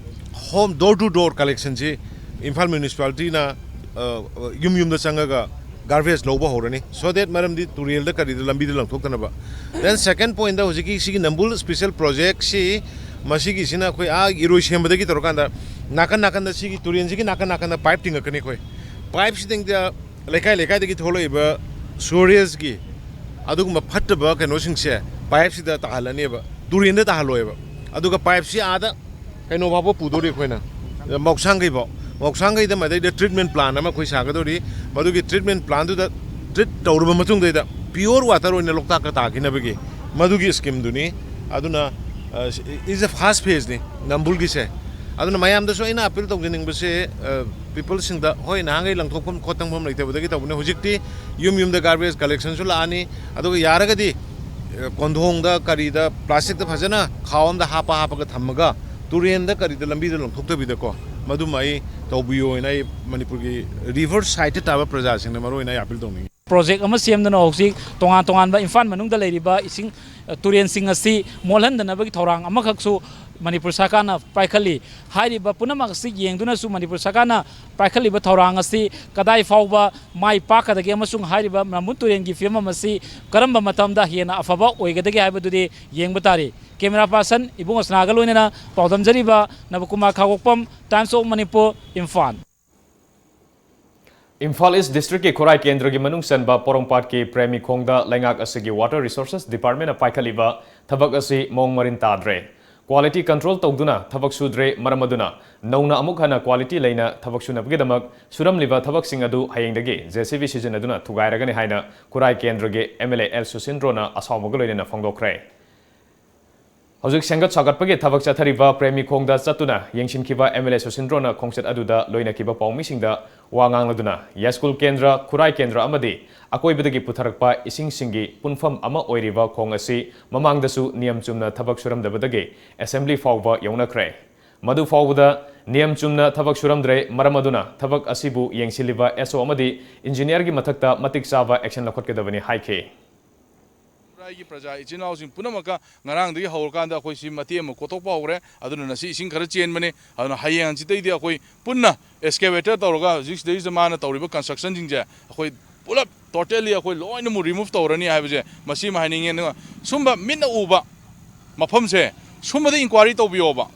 home door to door collectionꯁꯤ Imphal municipalityꯅ, ꯑ, ꯌꯨꯝ ꯌꯨꯝꯗ ꯆꯪꯉꯒ garbage ꯂꯧꯕ ꯍꯧꯔꯅꯤ, so that ꯃꯔꯝꯗꯤ ꯇꯨꯔꯦꯜꯗ ꯀꯔꯤꯗ ꯂꯝꯕꯤꯗ ꯂꯪꯊꯣꯛꯇꯅꯕ꯫ Then second pointꯇ ꯍꯧꯖꯤꯛꯀꯤ ꯁꯤꯒꯤ ꯅꯝꯕꯨꯜ special projectꯁꯤ, ꯃꯁꯤꯒꯤꯁꯤꯅ ꯑꯩꯈꯣꯏ ꯑꯥ ꯏꯔꯣꯏ ꯁꯦꯝꯕꯗꯒꯤ ꯇꯧꯔꯀꯥꯟꯗ ꯅꯥꯀꯟ ꯅꯥꯀꯟꯗ ꯁꯤꯒꯤ ꯇꯨꯔꯦꯜꯁꯤꯒꯤ ꯅꯥꯀꯟ ꯅꯥꯀꯟꯗ pipe ꯇꯤꯡꯉꯛꯀꯅꯤ ꯑꯩꯈꯣꯏ꯫ Pipeꯁꯤꯗꯩꯗ ꯂꯩꯀꯥꯏ ꯂꯩꯀꯥꯏꯗꯒꯤ ꯊꯣꯛꯂꯛꯏꯕ sewageꯀꯤ ꯑꯗꯨꯒꯨꯝꯕ ꯐꯠꯇꯕ ꯀꯩꯅꯣꯁꯤꯡꯁꯦ pipeꯁꯤꯗ ꯇꯥꯍꯜꯂꯅꯦꯕ, ꯇꯨꯔꯦꯟꯗ ꯇꯥꯍꯜꯂꯣꯏꯕ꯫ ꯑꯗꯨꯒ pipeꯁꯤ ꯑꯥꯗ ꯀꯩꯅꯣ ꯐꯥꯎꯕ ꯄꯨꯗꯣꯔꯤ ꯑꯩꯈꯣꯏꯅ, ꯃꯧꯁꯥꯡꯒꯩꯐꯥꯎ꯫ ꯃꯧꯁꯥꯡꯒꯩꯗ ꯃꯗꯩꯗ treatment plant ꯑꯃ ꯑꯩꯈꯣꯏ ꯁꯥꯒꯗꯧꯔꯤ꯫ ꯃꯗꯨꯒꯤ treatment plantꯗꯨꯗ treat ꯇꯧꯔꯕ ꯃꯇꯨꯡꯗꯩꯗ pure water ꯑꯣꯏꯅ ꯂꯣꯛꯇꯥꯛꯇ ꯇꯥꯈꯤꯅꯕꯒꯤ ꯃꯗꯨꯒꯤ schemeꯗꯨꯅꯤ꯫ ꯑꯗꯨꯅ, ꯑ, is a first phaseꯅꯤ ꯅꯝꯕꯨꯜꯒꯤꯁꯦ꯫ ꯑꯗꯨꯅ ꯃꯌꯥꯝꯗꯁꯨ ꯑꯩꯅ appeal ꯇꯧꯖꯅꯤꯡꯕꯁꯦ, ꯑ, peopleꯁꯤꯡꯗ, ꯍꯣꯏ, ꯅꯍꯥꯟꯈꯩ ꯂꯪꯊꯣꯛꯐꯝ ꯈꯣꯠꯇꯪꯐꯝ ꯂꯩꯇꯕꯗꯒꯤ ꯇꯧꯕꯅꯦ, ꯍꯧꯖꯤꯛꯇꯤ ꯌꯨꯝ ꯌꯨꯝꯗ garbage collectionꯁꯨ ꯂꯥꯛꯑꯅꯤ꯫ ꯑꯗꯨꯒ ꯌꯥꯔꯒꯗꯤ, ꯑ, ꯀꯣꯟꯊꯣꯡꯗ ꯀꯔꯤꯗ plasticꯇ ꯐꯖꯅ ꯈꯥꯎ ꯑꯃꯗ ꯍꯥꯞꯄ ꯍꯥꯞꯄꯒ ꯊꯝꯃꯒ ꯇꯨꯔꯦꯟꯗ ꯀꯔꯤꯗ ꯂꯝꯕꯤꯗ ꯂꯪꯊꯣꯛꯇꯕꯤꯗꯀꯣ, ꯃꯗꯨꯃ ꯑꯩ ꯇꯧꯕꯤꯌꯣ ꯍꯥꯏꯅ ꯑꯩ ꯃꯅꯤꯄꯨꯔꯒꯤ river sideꯇ ꯇꯥꯕ ꯄ꯭ꯔꯖꯥꯁꯤꯡꯗ ꯃꯔꯨꯑꯣꯏꯅ ꯑꯩ appeal ꯇꯧꯅꯤꯡꯉꯤ꯫ Project ꯑꯃ ꯁꯦꯝꯗꯨꯅ ꯍꯧꯖꯤꯛ ꯇꯣꯉꯥꯟ ꯇꯣꯉꯥꯟꯕ ꯏꯝꯐꯥꯜ ꯃꯅꯨꯡꯗ ꯂꯩꯔꯤꯕ ꯏꯁꯤꯡ, ꯑ, ꯇꯨꯔꯦꯟꯁꯤꯡ ꯑꯁꯤ ꯃꯣꯠꯍꯟꯗꯅꯕꯒꯤ ꯊꯧꯔꯥꯡ ꯑꯃꯈꯛꯁꯨ ꯃꯅꯤꯄꯨꯔ ꯁꯔꯀꯥꯔꯅ ꯄꯥꯏꯈꯠꯂꯤ꯫ ꯍꯥꯏꯔꯤꯕ ꯄꯨꯝꯅꯃꯛ ꯑꯁꯤ ꯌꯦꯡꯗꯨꯅꯁꯨ ꯃꯅꯤꯄꯨꯔ ꯁꯔꯀꯥꯔꯅ ꯄꯥꯏꯈꯠꯂꯤꯕ ꯊꯧꯔꯥꯡ ꯑꯁꯤ ꯀꯗꯥꯏ ꯐꯥꯎꯕ ꯃꯥꯏ ꯄꯥꯛꯀꯗꯒꯦ ꯑꯃꯁꯨꯡ ꯍꯥꯏꯔꯤꯕ ꯅꯝꯕꯨꯜ ꯇꯨꯔꯦꯟꯒꯤ ꯐꯤꯕꯝ ꯑꯁꯤ ꯀꯔꯝꯕ ꯃꯇꯝꯗ ꯍꯦꯟꯅ ꯑꯐꯕ ꯑꯣꯏꯒꯗꯒꯦ ꯍꯥꯏꯕꯗꯨꯗꯤ ꯌꯦꯡꯕ ꯇꯥꯔꯤ꯫ Camera person ꯏꯕꯨꯡꯉꯣ ꯁꯅꯥꯒ ꯂꯣꯏꯅꯅ ꯄꯥꯎꯗꯝꯖꯔꯤꯕ ꯅꯕꯀꯨꯃꯥꯔ ꯈꯥꯉꯣꯛꯄꯝ, Times of Manipur, Imphal. Imphal ꯏꯁ ꯗꯤꯁꯇ꯭ꯔꯤꯛꯀꯤ ꯈꯨꯔꯥꯏ ꯀꯦꯟꯗ꯭ꯔꯒꯤ ꯃꯅꯨꯡ ꯆꯟꯕ ꯄꯣꯔꯣꯝꯄꯥꯠꯀꯤ ꯄ꯭ꯔꯦꯃꯤ ꯈꯣꯡꯗ ꯂꯩꯉꯥꯛ ꯑꯁꯤꯒꯤ Water Resources Department ꯄꯥꯏꯈꯠꯂꯤꯕ ꯊꯕꯛ ꯑꯁꯤ ꯃꯑꯣꯡ ꯃꯔꯤꯟ ꯇꯥꯗ꯭ꯔꯦ꯫ Quality control ꯇꯧꯗꯨꯅ ꯊꯕꯛ ꯁꯨꯗ꯭ꯔꯦ, ꯃꯔꯝ ꯑꯗꯨꯅ ꯅꯧꯅ ꯑꯃꯨꯛ ꯍꯟꯅ quality ꯂꯩꯅ ꯊꯕꯛ ꯁꯨꯅꯕꯒꯤꯗꯃꯛ ꯁꯨꯔꯝꯂꯤꯕ ꯊꯕꯛꯁꯤꯡ ꯑꯗꯨ ꯍꯌꯦꯡꯗꯒꯤ J C B ꯁꯤꯖꯤꯟꯅꯗꯨꯅ ꯊꯨꯒꯥꯏꯔꯒꯅꯤ ꯍꯥꯏꯅ ꯈꯨꯔꯥꯏ ꯀꯦꯟꯗ꯭ꯔꯒꯤ M L A L ꯁꯨꯁꯤꯟꯗ꯭ꯔꯣꯅ ꯑꯁꯥꯎꯕꯒ ꯂꯣꯏꯅꯅ ꯐꯣꯡꯗꯣꯛꯈ꯭ꯔꯦ꯫ ꯍꯧꯖꯤꯛ ꯁꯦꯝꯒꯠ ꯁꯥꯒꯠꯄꯒꯤ ꯊꯕꯛ ꯆꯠꯊꯔꯤꯕ ꯄ꯭ꯔꯦꯃꯤ ꯈꯣꯡꯗ ꯆꯠꯇꯨꯅ ꯌꯦꯡꯁꯤꯟꯈꯤꯕ M L A ꯁꯨꯁꯤꯟꯗ꯭ꯔꯣꯅ ꯈꯣꯡꯆꯠ ꯑꯗꯨꯗ ꯂꯣꯏꯅꯈꯤꯕ ꯄꯥꯎꯃꯤꯁꯤꯡꯗ ꯋꯥ ꯉꯥꯡꯂꯗꯨꯅ, ꯌꯥꯏꯁ꯭ꯀꯨꯜ ꯀꯦꯟꯗ꯭ꯔ, ꯈꯨꯔꯥꯏ ꯀꯦꯟꯗ꯭ꯔ ꯑꯃꯗꯤ ꯑꯀꯣꯏꯕꯗꯒꯤ ꯄꯨꯊꯔꯛꯄ ꯏꯁꯤꯡꯁꯤꯡꯒꯤ ꯄꯨꯟꯐꯝ ꯑꯃ ꯑꯣꯏꯔꯤꯕ ꯈꯣꯡ ꯑꯁꯤ ꯃꯃꯥꯡꯗꯁꯨ ꯅꯤꯌꯝ ꯆꯨꯝꯅ ꯊꯕꯛ ꯁꯨꯔꯝꯗꯕꯗꯒꯤ assembly ꯐꯥꯎꯕ ꯌꯧꯅꯈ꯭ꯔꯦ꯫ ꯃꯗꯨ ꯐꯥꯎꯕꯗ ꯅꯤꯌꯝ ꯆꯨꯝꯅ ꯊꯕꯛ ꯁꯨꯔꯝꯗ꯭ꯔꯦ, ꯃꯔꯝ ꯑꯗꯨꯅ ꯊꯕꯛ ꯑꯁꯤꯕꯨ ꯌꯦꯡꯁꯤꯜꯂꯤꯕ S O ꯑꯃꯗꯤ engineerꯒꯤ ꯃꯊꯛꯇ ꯃꯇꯤꯛ ꯆꯥꯕ action ꯂꯧꯈꯠꯀꯗꯕꯅꯤ ꯍꯥꯏꯈꯤ꯫ ꯈꯨꯔꯥꯏꯒꯤ ꯄ꯭ꯔꯖꯥ ꯏꯆꯤꯟ ꯏꯅꯥꯎꯁꯤꯡ ꯄꯨꯝꯅꯃꯛꯀ ꯉꯔꯥꯡꯗꯒꯤ ꯍꯧꯔꯀꯥꯟꯗ ꯑꯩꯈꯣꯏ ꯁꯤ ꯃꯇꯦꯛ ꯑꯃ ꯀꯣꯊꯣꯛꯄ ꯍꯧꯔꯦ꯫ ꯑꯗꯨꯅ ꯉꯁꯤ ꯏꯁꯤꯡ ꯈꯔ ꯆꯦꯟꯕꯅꯤ꯫ ꯑꯗꯨꯅ ꯍꯌꯦꯡ ꯍꯪꯆꯤꯠꯇꯩꯗꯤ ꯑꯩꯈꯣꯏ ꯄꯨꯟꯅ excavator ꯇꯧꯔꯒ ꯍꯧꯖꯤꯛ ꯁꯤꯗꯩꯁꯤꯗ ꯃꯥꯅ ꯇꯧꯔꯤꯕ constructionꯁꯤꯡꯁꯦ ꯑꯩꯈꯣꯏ ꯄꯨꯂꯞ totally ꯑꯩꯈꯣꯏ ꯂꯣꯏꯅꯃꯛ remove ꯇꯧꯔꯅꯤ ꯍꯥꯏꯕꯁꯦ ꯃꯁꯤꯃ ꯍꯥꯏꯅꯤꯡꯉꯦ꯫ ꯑꯗꯨꯒ ꯁꯨꯝꯕ ꯃꯤꯠꯅ ꯎꯕ ꯃꯐꯝꯁꯦ ꯁꯨꯝꯕꯗ inquiry ꯇꯧꯕꯤꯌꯣꯕ꯫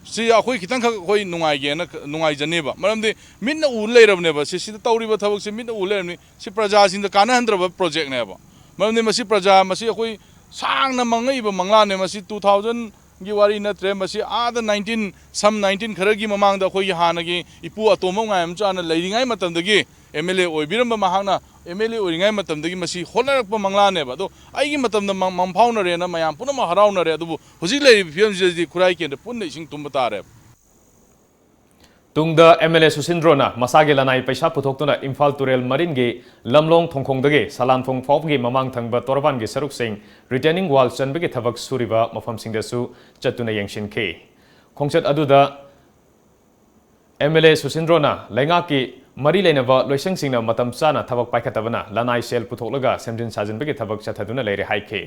ꯁꯤ ꯑꯩꯈꯣꯏ ꯈꯤꯇꯪꯈꯛ ꯑꯩꯈꯣꯏ ꯅꯨꯡꯉꯥꯏꯒꯦꯅ, ꯅꯨꯡꯉꯥꯏꯖꯅꯦꯕ꯫ ꯃꯔꯝꯗꯤ ꯃꯤꯠꯅ ꯎ ꯂꯩꯔꯕꯅꯦꯕ꯫ ꯁꯤ, ꯁꯤꯗ ꯇꯧꯔꯤꯕ ꯊꯕꯛꯁꯦ ꯃꯤꯠꯅ ꯎ ꯂꯩꯔꯕꯅꯤ꯫ ꯁꯤ ꯄ꯭ꯔꯖꯥꯁꯤꯡꯗ ꯀꯥꯟꯅꯍꯟꯗ꯭ꯔꯕ projectꯅꯦꯕ꯫ ꯃꯔꯝꯗꯤ ꯃꯁꯤ ꯄ꯭ꯔꯖꯥ, ꯃꯁꯤ ꯑꯩꯈꯣꯏ ꯁꯥꯡꯅ ꯃꯥꯡꯉꯛꯏꯕ ꯃꯪꯂꯥꯟꯅꯦ꯫ ꯃꯁꯤ two thousandꯒꯤ ꯋꯥꯔꯤ ꯅꯠꯇ꯭ꯔꯦ꯫ ꯃꯁꯤ ꯑꯥꯗ nineteen, some nineteen ꯈꯔꯒꯤ ꯃꯃꯥꯡꯗ ꯑꯩꯈꯣꯏꯒꯤ ꯍꯥꯟꯅꯒꯤ ꯏꯄꯨ ꯑꯇꯣꯝꯕ ꯉꯥꯏꯃꯆꯥꯅ ꯂꯩꯔꯤꯉꯩ ꯃꯇꯝꯗꯒꯤ M L A ꯑꯣꯏꯕꯤꯔꯝꯕ ꯃꯍꯥꯛꯅ M L A ꯑꯣꯏꯔꯤꯉꯩ ꯃꯇꯝꯗꯒꯤ ꯃꯁꯤ ꯍꯣꯠꯅꯔꯛꯄ ꯃꯪꯂꯥꯟꯅꯦꯕ꯫ ꯑꯗꯣ ꯑꯩꯒꯤ ꯃꯇꯝꯗ ꯃꯪ-, ꯃꯪꯐꯥꯎꯅꯔꯦꯅ ꯃꯌꯥꯝ ꯄꯨꯝꯅꯃꯛ ꯍꯔꯥꯎꯅꯔꯦ꯫ ꯑꯗꯨꯕꯨ ꯍꯧꯖꯤꯛ ꯂꯩꯔꯤꯕ ꯐꯤꯕꯝꯁꯤꯗꯗꯤ ꯈꯨꯔꯥꯏ ꯀꯦꯟꯗ꯭ꯔ ꯄꯨꯟꯅ ꯏꯁꯤꯡ ꯊꯨꯝꯕ ꯇꯥꯔꯦꯕ꯫ ꯇꯨꯡꯗ M L A ꯁꯨꯁꯤꯟꯗ꯭ꯔꯣꯅ ꯃꯁꯥꯒꯤ ꯂꯅꯥꯏ ꯄꯩꯁꯥ ꯄꯨꯊꯣꯛꯇꯨꯅ ꯏꯝꯐꯥꯜ ꯇꯨꯔꯦꯜ ꯃꯔꯤꯟꯒꯤ ꯂꯝꯂꯣꯡ ꯊꯣꯡꯈꯣꯡꯗꯒꯤ ꯁꯂꯥꯟꯊꯣꯡ ꯐꯥꯎꯕꯒꯤ ꯃꯃꯥꯡ ꯊꯪꯕ ꯇꯣꯔꯕꯥꯟꯒꯤ ꯁꯔꯨꯛꯁꯤꯡ retaining wall ꯆꯟꯕꯒꯤ ꯊꯕꯛ ꯁꯨꯔꯤꯕ ꯃꯐꯝꯁꯤꯡꯗꯁꯨ ꯆꯠꯇꯨꯅ ꯌꯦꯡꯁꯤꯟꯈꯤ꯫ ꯈꯣꯡꯆꯠ ꯑꯗꯨꯗ M L A ꯁꯨꯁꯤꯟꯗ꯭ꯔꯣꯅ ꯂꯩꯉꯥꯛꯀꯤ ꯃꯔꯤ ꯂꯩꯅꯕ ꯂꯣꯏꯁꯪꯁꯤꯡꯅ ꯃꯇꯝ ꯆꯥꯅ ꯊꯕꯛ ꯄꯥꯏꯈꯠꯇꯕꯅ ꯂꯅꯥꯏ ꯁꯦꯜ ꯄꯨꯊꯣꯛꯂꯒ ꯁꯦꯝꯖꯤꯟ ꯁꯥꯖꯤꯟꯕꯒꯤ ꯊꯕꯛ ꯆꯠꯊꯗꯨꯅ ꯂꯩꯔꯦ ꯍꯥꯏꯈꯤ꯫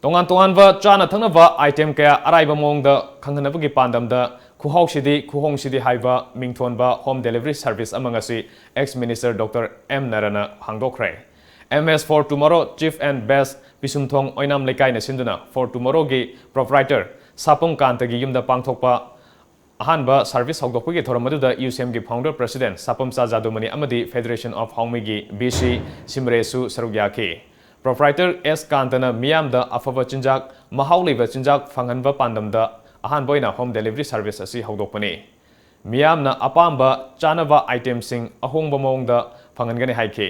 ꯇꯣꯉꯥꯟ ꯇꯣꯉꯥꯟꯕ ꯆꯥꯅ ꯊꯛꯅꯕ item ꯀꯌꯥ ꯑꯔꯥꯏꯕ ꯃꯑꯣꯡꯗ ꯈꯪꯍꯟꯅꯕꯒꯤ ꯄꯥꯟꯗꯝꯗ ꯈꯨꯍꯥꯎꯁꯤꯗꯤ ꯈꯨꯍꯣꯡꯁꯤꯗꯤ ꯍꯥꯏꯕ ꯃꯤꯡꯊꯣꯟꯕ home delivery service ꯑꯃ ꯉꯁꯤ ex minister Doctor M ꯅꯔꯅ ꯍꯥꯡꯗꯣꯛꯈ꯭ꯔꯦ꯫ M S for Tomorrow Chief and Best ꯄꯤꯁꯨꯝꯊꯣꯡ ꯑꯣꯏꯅꯥꯝ ꯂꯩꯀꯥꯏꯅ ꯁꯤꯟꯗꯨꯅ For Tomorrowꯒꯤ proprietor ꯁꯥꯄꯝ ꯀꯥꯟꯇꯒꯤ ꯌꯨꯝꯗ ꯄꯥꯡꯊꯣꯛꯄ ꯑꯍꯥꯟꯕ ꯁꯔꯚꯤꯁ ꯍꯧꯗꯣꯛꯄꯒꯤ ꯊꯧꯔꯝ ꯑꯗꯨꯗ ꯌꯨꯁꯦꯝꯒꯤ founder president ꯁꯥꯄꯝꯆꯥ ꯖꯥꯗꯨꯃꯅꯤ ꯑꯃꯗꯤ Federation of ꯍꯥꯎꯃꯩꯒꯤ ꯕꯤ ꯁꯤ ꯁꯤꯃꯔꯦꯁꯨ ꯁꯔꯨꯛ ꯌꯥꯈꯤ꯫ Proprietor ꯑꯦꯁ ꯀꯥꯟꯇꯅ ꯃꯤꯌꯥꯝꯗ ꯑꯐꯕ ꯆꯤꯟꯖꯥꯛ, ꯃꯍꯥꯎ ꯂꯩꯕ ꯆꯤꯟꯖꯥꯛ ꯐꯪꯍꯟꯕ ꯄꯥꯟꯗꯝꯗ ꯑꯍꯥꯟꯕ ꯑꯣꯏꯅ home delivery service ꯑꯁꯤ ꯍꯧꯗꯣꯛꯄꯅꯤ꯫ ꯃꯤꯌꯥꯝꯅ ꯑꯄꯥꯝꯕ ꯆꯥꯅꯕ itemꯁꯤꯡ ꯑꯍꯣꯡꯕ ꯃꯑꯣꯡꯗ ꯐꯪꯍꯟꯒꯅꯤ ꯍꯥꯏꯈꯤ꯫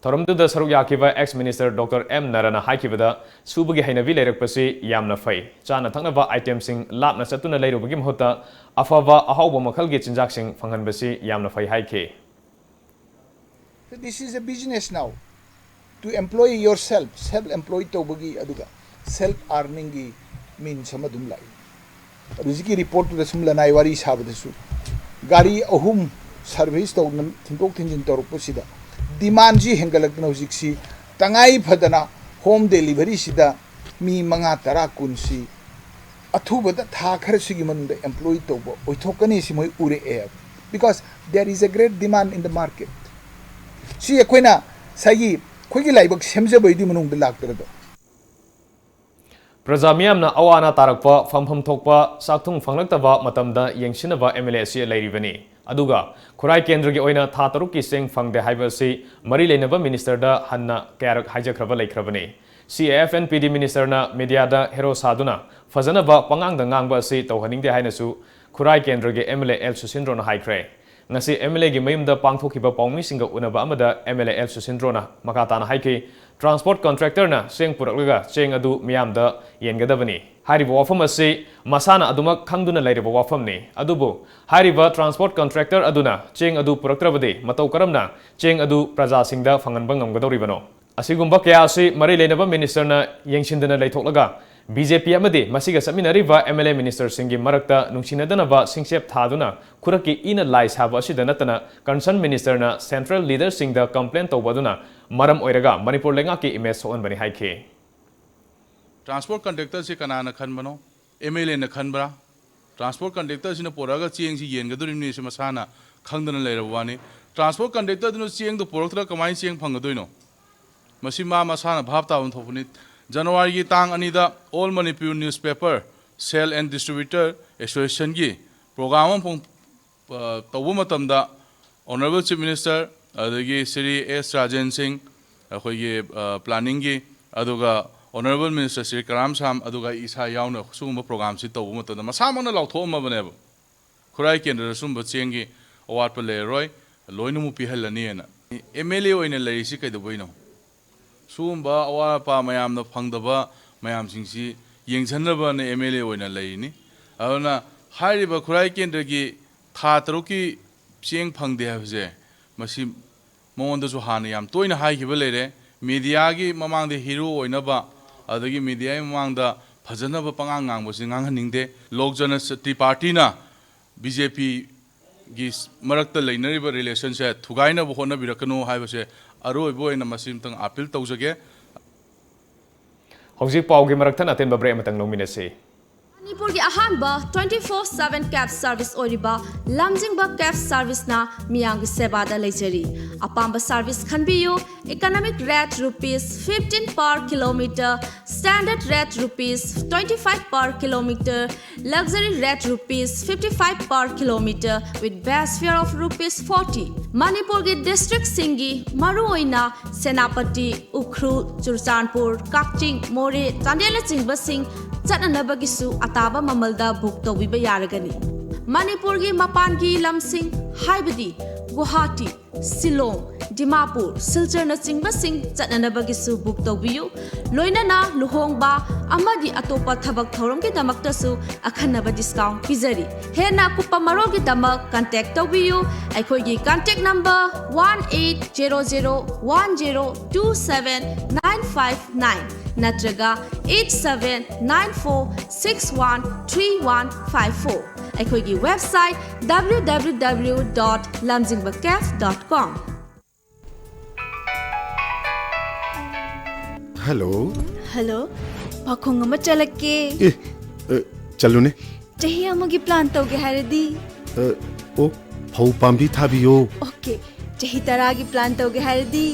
ꯊꯧꯔꯝꯗꯨꯗ ꯁꯔꯨꯛ ꯌꯥꯈꯤꯕ ex minister Doctor ꯑꯦꯝ ꯅꯔꯅ ꯍꯥꯏꯈꯤꯕꯗ, ꯁꯨꯕꯒꯤ ꯍꯩꯅꯕꯤ ꯂꯩꯔꯛꯄꯁꯤ ꯌꯥꯝꯅ ꯐꯩ꯫ ꯆꯥꯅ ꯊꯛꯅꯕ itemꯁꯤꯡ ꯂꯥꯞꯅ ꯆꯠꯇꯨꯅ ꯂꯩꯔꯨꯕꯒꯤ ꯃꯍꯨꯠꯇ ꯑꯐꯕ ꯑꯍꯥꯎꯕ ꯃꯈꯜꯒꯤ ꯆꯤꯟꯖꯥꯛꯁꯤꯡ ꯐꯪꯍꯟꯕꯁꯤ ꯌꯥꯝꯅ ꯐꯩ ꯍꯥꯏꯈꯤ꯫ So this is a business now. To employ yourself, self employed ꯇꯧꯕꯒꯤ ꯑꯗꯨꯒ self earningꯒꯤ means ꯑꯃ ꯑꯗꯨꯝ ꯂꯥꯛꯏ꯫ ꯑꯗꯨ ꯍꯧꯖꯤꯛꯀꯤ reportꯇꯨꯗ ꯁꯨꯝ ꯂꯅꯥꯏ ꯋꯥꯔꯤ ꯁꯥꯕꯗꯁꯨ ꯒꯥꯔꯤ ꯑꯍꯨꯝ service ꯇꯧꯗꯅ ꯊꯤꯟꯗꯣꯛ ꯊꯤꯟꯖꯤꯟ ꯇꯧꯔꯛꯄꯁꯤꯗ demandꯁꯤ ꯍꯦꯟꯒꯠꯂꯛꯇꯅ ꯍꯧꯖꯤꯛꯁꯤ ꯇꯉꯥꯏ ꯐꯗꯅ home deliveryꯁꯤꯗ ꯃꯤ ꯃꯉꯥ, ꯇꯔꯥ, ꯀꯨꯟꯁꯤ ꯑꯊꯨꯕꯗ ꯊꯥ ꯈꯔꯁꯤꯒꯤ ꯃꯅꯨꯡꯗ employ ꯇꯧꯕ ꯑꯣꯏꯊꯣꯛꯀꯅꯤ ꯁꯤ ꯃꯣꯏ ꯎꯔꯛꯑꯦ꯫ Because there is a great demand in the market. ꯁꯤ ꯑꯩꯈꯣꯏꯅ ꯉꯁꯥꯏꯒꯤ ꯑꯩꯈꯣꯏꯒꯤ ꯂꯥꯏꯕꯛ ꯁꯦꯝꯖꯕꯩꯗꯤ ꯃꯅꯨꯡꯗ ꯂꯥꯛꯇ꯭ꯔꯗꯣ꯫ ꯄ꯭ꯔꯖꯥ ꯃꯤꯌꯥꯝꯅ ꯑꯋꯥ ꯑꯅꯥ ꯇꯥꯔꯛꯄ, ꯐꯪꯐꯝ ꯊꯣꯛꯄ ꯆꯥꯛꯊꯨꯡ ꯐꯪꯂꯛꯇꯕ ꯃꯇꯝꯗ ꯌꯦꯡꯁꯤꯟꯅꯕ ꯑꯦꯝ ꯑꯦꯜ ꯑꯦ ꯑꯁꯤ ꯂꯩꯔꯤꯕꯅꯤ꯫ ꯑꯗꯨꯒ ꯈꯨꯔꯥꯏ ꯀꯦꯟꯗ꯭ꯔꯒꯤ ꯑꯣꯏꯅ ꯊꯥ ꯇꯔꯨꯛꯀꯤ ꯆꯦꯡ ꯐꯪꯗꯦ ꯍꯥꯏꯕ ꯑꯁꯤ ꯃꯔꯤ ꯂꯩꯅꯕ ministerꯗ ꯍꯟꯅ ꯀꯌꯥꯔꯛ ꯍꯥꯏꯖꯈ꯭ꯔꯕ ꯂꯩꯈ꯭ꯔꯕꯅꯤ꯫ ꯁꯤ A F N P D ministerꯅ mediaꯗ hero ꯁꯥꯗꯨꯅ ꯐꯖꯅꯕ ꯄꯉꯥꯡꯗ ꯉꯥꯡꯕ ꯑꯁꯤ ꯇꯧꯍꯟꯅꯤꯡꯗꯦ ꯍꯥꯏꯅꯁꯨ ꯈꯨꯔꯥꯏ ꯀꯦꯟꯗ꯭ꯔꯒꯤ ꯑꯦꯝ ꯑꯦꯜ ꯑꯦ ꯑꯦꯜ ꯁꯨꯁꯤꯟꯗ꯭ꯔꯣꯅ ꯍꯥꯏꯈ꯭ꯔꯦ꯫ ꯉꯁꯤ ꯑꯦꯝ ꯑꯦꯜ ꯑꯦꯒꯤ ꯃꯌꯨꯝꯗ ꯄꯥꯡꯊꯣꯛꯈꯤꯕ ꯄꯥꯎꯃꯤꯁꯤꯡꯒ ꯎꯅꯕ ꯑꯃꯗ ꯑꯦꯝ ꯑꯦꯜ ꯑꯦ ꯑꯦꯜ ꯁꯨꯁꯤꯟꯗ꯭ꯔꯣꯅ ꯃꯈꯥ ꯇꯥꯅ ꯍꯥꯏꯈꯤ, transport contractorꯅ ꯆꯦꯡ ꯄꯨꯔꯛꯂꯒ ꯆꯦꯡ ꯑꯗꯨ ꯃꯤꯌꯥꯝꯗ ꯌꯦꯟꯒꯗꯕꯅꯤ꯫ ꯍꯥꯏꯔꯤꯕ ꯋꯥꯐꯝ ꯑꯁꯤ ꯃꯁꯥꯅ ꯑꯗꯨꯃꯛ ꯈꯪꯗꯨꯅ ꯂꯩꯔꯕ ꯋꯥꯐꯝꯅꯤ꯫ ꯑꯗꯨꯕꯨ ꯍꯥꯏꯔꯤꯕ transport contractor ꯑꯗꯨꯅ ꯆꯦꯡ ꯑꯗꯨ ꯄꯨꯔꯛꯇ꯭ꯔꯕꯗꯤ ꯃꯇꯧ ꯀꯔꯝꯅ ꯆꯦꯡ ꯑꯗꯨ ꯄ꯭ꯔꯖꯥꯁꯤꯡꯗ ꯐꯪꯍꯟꯕ ꯉꯝꯒꯗꯧꯔꯤꯕꯅꯣ? ꯑꯁꯤꯒꯨꯝꯕ ꯀꯌꯥ ꯑꯁꯤ ꯃꯔꯤ ꯂꯩꯅꯕ ministerꯅ ꯌꯦꯡꯁꯤꯟꯗꯅ ꯂꯩꯊꯣꯛꯂꯒ, ꯕꯤ ꯖꯦ ꯄꯤ ꯑꯃꯗꯤ ꯃꯁꯤꯒ ꯆꯠꯃꯤꯟꯅꯔꯤꯕ ꯑꯦꯝ ꯑꯦꯜ ꯑꯦ ministerꯁꯤꯡꯒꯤ ꯃꯔꯛꯇ ꯅꯨꯡꯁꯤꯅꯗꯅꯕ ꯁꯤꯡꯆꯦꯞ ꯊꯥꯗꯨꯅ ꯈꯨꯔꯛꯀꯤ ꯏꯅ ꯂꯥꯏ ꯁꯥꯕ ꯑꯁꯤꯗ ꯅꯠꯇꯅ, concerned ministerꯅ central leaderꯁꯤꯡꯗ complain ꯇꯧꯕ ꯑꯗꯨꯅ ꯃꯔꯝ ꯑꯣꯏꯔꯒ ꯃꯅꯤꯄꯨꯔ ꯂꯩꯉꯥꯛꯀꯤ image ꯁꯣꯛꯍꯟꯕꯅꯤ ꯍꯥꯏꯈꯤ꯫ Transport contractorꯁꯤ ꯀꯅꯥꯅ ꯈꯟꯕꯅꯣ? ꯑꯦꯝ ꯑꯦꯜ ꯑꯦꯅ ꯈꯟꯕ꯭ꯔꯥ? Transport contractorꯁꯤꯅ ꯄꯣꯔꯛꯑꯒ ꯆꯦꯡꯁꯤ ꯌꯦꯟꯒꯗꯣꯔꯤꯕꯅꯤ, ꯁꯤ ꯃꯁꯥꯅ ꯈꯪꯗꯅ ꯂꯩꯔꯕ ꯋꯥꯅꯤ꯫ Transport contractorꯗꯨꯅ ꯆꯦꯡꯗꯣ ꯄꯣꯔꯛꯇ꯭ꯔꯒ ꯀꯃꯥꯏꯅ ꯆꯦꯡ ꯐꯪꯒꯗꯣꯏꯅꯣ? ꯃꯁꯤ ꯃꯥ ꯃꯁꯥꯅ ꯚꯥꯞ ꯇꯥꯕ ꯑꯃ ꯊꯣꯛꯄꯅꯤ꯫ ꯖꯅꯋꯥꯔꯤꯒꯤ ꯇꯥꯡ ꯑꯅꯤꯗ All Manipur Newspaper Sale and Distributor Associationꯒꯤ ꯄ꯭ꯔꯣꯒ꯭ꯔꯥꯝ ꯑꯃ ꯐꯣꯡ-, ꯑ, ꯇꯧꯕ ꯃꯇꯝꯗ Honourable Chief Minister, ꯑꯗꯒꯤ ꯁ꯭ꯔꯤ ꯑꯦꯁ ꯔꯥꯖꯦꯟ ꯁꯤꯡ, ꯑꯩꯈꯣꯏꯒꯤ, ꯑ, ꯄ꯭ꯂꯥꯅꯤꯡꯒꯤ, ꯑꯗꯨꯒ Honourable Minister ꯁ꯭ꯔꯤ ꯀꯔꯥꯝ ꯁꯥꯝ, ꯑꯗꯨꯒ ꯑꯩ ꯏꯁꯥ ꯌꯥꯎꯅ ꯁꯤꯒꯨꯝꯕ ꯄ꯭ꯔꯣꯒ꯭ꯔꯥꯝꯁꯤ ꯇꯧꯕ ꯃꯇꯝꯗ ꯃꯁꯥꯃꯛꯅ ꯂꯥꯎꯊꯣꯛꯑꯝꯃꯕꯅꯦꯕ, "ꯈꯨꯔꯥꯏ ꯀꯦꯟꯗ꯭ꯔꯗ ꯁꯨꯝꯕ ꯆꯦꯡꯒꯤ ꯑꯋꯥꯠꯄ ꯂꯩꯔꯔꯣꯏ, ꯂꯣꯏꯅꯃꯛ ꯄꯤꯍꯜꯂꯅꯤꯅ"꯫ ꯑꯦꯝ ꯑꯦꯜ ꯑꯦ ꯑꯣꯏꯅ ꯂꯩꯔꯤꯁꯤ ꯀꯩꯗꯧꯕꯩꯅꯣ? ꯁꯤꯒꯨꯝꯕ ꯑꯋꯥꯠ ꯑꯄꯥ ꯃꯌꯥꯝꯅ ꯐꯪꯗꯕ ꯃꯌꯥꯝꯁꯤꯡꯁꯤ ꯌꯦꯡꯁꯤꯟꯅꯕꯅ ꯑꯦꯝ ꯑꯦꯜ ꯑꯦ ꯑꯣꯏꯅ ꯂꯩꯔꯤꯅꯤ꯫ ꯑꯗꯨꯅ ꯍꯥꯏꯔꯤꯕ ꯈꯨꯔꯥꯏ ꯀꯦꯟꯗ꯭ꯔꯒꯤ ꯊꯥ ꯇꯔꯨꯛꯀꯤ ꯆꯦꯡ ꯐꯪꯗꯦ ꯍꯥꯏꯕꯁꯦ, ꯃꯁꯤ ꯃꯉꯣꯟꯗꯁꯨ ꯍꯥꯟꯅ ꯌꯥꯝ ꯇꯣꯏꯅ ꯍꯥꯏꯈꯤꯕ ꯂꯩꯔꯦ꯫ ꯃꯦꯗꯤꯌꯥꯒꯤ ꯃꯃꯥꯡꯗ ꯍꯤꯔꯣ ꯑꯣꯏꯅꯕ, ꯑꯗꯒꯤ ꯃꯦꯗꯤꯌꯥꯒꯤ ꯃꯃꯥꯡꯗ ꯐꯖꯅꯕ ꯄꯉꯥꯡ ꯉꯥꯡꯕꯁꯤ ꯉꯥꯡꯍꯟꯅꯤꯡꯗꯦ꯫ ꯂꯣꯛ ꯖꯅꯁꯇꯤ ꯄꯥꯔꯇꯤꯅ ꯕꯤ ꯖꯦ ꯄꯤꯒꯤ ꯃꯔꯛꯇ ꯂꯩꯅꯔꯤꯕ ꯔꯤꯂꯦꯁꯟꯁꯦ ꯊꯨꯒꯥꯏꯅꯕ ꯍꯣꯠꯅꯕꯤꯔꯛꯀꯅꯨ ꯍꯥꯏꯕꯁꯦ ꯑꯔꯣꯏꯕ ꯑꯣꯏꯅ ꯃꯁꯤꯃꯇꯪ ꯑꯥꯄꯤꯜ ꯇꯧꯖꯒꯦ꯫ ꯍꯧꯖꯤꯛ ꯄꯥꯎꯒꯤ ꯃꯔꯛ ꯊꯠꯅ ꯑꯇꯦꯟꯕ ꯕ꯭ꯔꯦꯛ ꯑꯃꯇꯪ ꯂꯧꯃꯤꯟꯅꯁꯤ꯫ ꯃꯅꯤꯄꯨꯔꯒꯤ ꯑꯍꯥꯟꯕ twenty four seven cab service ꯑꯣꯏꯔꯤꯕ ꯂꯝꯖꯤꯡꯕ cab serviceꯅ ꯃꯤꯌꯥꯝꯒꯤ ꯁꯦꯕꯥꯗ ꯂꯩꯖꯔꯤ꯫ ꯑꯄꯥꯝꯕ service ꯈꯟꯕꯤꯌꯨ꯫ Economic rate rupees fifteen per kilometer, standard rate rupees twenty five per kilometer, luxury rate rupees fifty five per kilometer with base fare of rupees forty꯫ ꯃꯅꯤꯄꯨꯔꯒꯤ districtꯁꯤꯡꯒꯤ, ꯃꯔꯨꯑꯣꯏꯅ ꯁꯦꯅꯥꯄꯇꯤ, ꯎꯈ꯭ꯔꯨꯜ, ꯆꯨꯔꯆꯥꯟꯄꯨꯔ, ꯀꯛꯆꯤꯡ, ꯃꯣꯔꯦ, ꯆꯥꯟꯗꯦꯜꯅꯆꯤꯡꯕꯁꯤꯡ ꯆꯠꯅꯅꯕꯒꯤꯁꯨ ꯑꯇꯥꯕ ꯃꯃꯜꯗ book ꯇꯧꯕꯤꯕ ꯌꯥꯔꯒꯅꯤ꯫ ꯃꯅꯤꯄꯨꯔꯒꯤ ꯃꯄꯥꯟꯒꯤ ꯂꯝꯁꯤꯡ, ꯍꯥꯏꯕꯗꯤ ꯒꯨꯋꯥꯍꯥꯇꯤ, ꯁꯤꯂꯣꯡ, ꯗꯤꯃꯥꯄꯨꯔ, ꯁꯤꯜꯆꯔꯅꯆꯤꯡꯕꯁꯤꯡ ꯆꯠꯅꯅꯕꯒꯤꯁꯨ book ꯇꯧꯕꯤꯌꯨ꯫ ꯂꯣꯏꯅꯅ ꯂꯨꯍꯣꯡꯕ ꯑꯃꯗꯤ ꯑꯇꯣꯞꯄ ꯊꯕꯛ ꯊꯧꯔꯝꯒꯤꯗꯃꯛꯇꯁꯨ ꯑꯈꯟꯅꯕ discount ꯄꯤꯖꯔꯤ꯫ ꯍꯦꯟꯅ ꯑꯀꯨꯞꯄ ꯃꯔꯣꯜꯒꯤꯗꯃꯛ contact ꯇꯧꯕꯤꯌꯨ꯫ ꯑꯩꯈꯣꯏꯒꯤ contact number one eight zero zero one zero two seven nine five nine ꯅꯠꯇ꯭ꯔꯒ eight seven nine four six one three one five four꯫ ꯑꯩꯈꯣꯏꯒꯤ website W W W dot lamjingbacaf dot com꯫ Hello. Hello. ꯄꯥꯈꯣꯡ ꯑꯃ ꯆꯠꯂꯛꯀꯦ꯫ ꯑꯦ, ꯑ, ꯆꯠꯂꯨꯅꯦ꯫ ꯆꯍꯤ ꯑꯃꯒꯤ plan ꯇꯧꯒꯦ ꯍꯥꯏꯔꯗꯤ? ꯑ, ꯑꯣ, ꯐꯧ ꯄꯥꯝꯕꯤ ꯊꯥꯕꯤꯌꯣ꯫ Okay꯫ ꯆꯍꯤ ꯇꯔꯥꯒꯤ plan ꯇꯧꯒꯦ ꯍꯥꯏꯔꯗꯤ?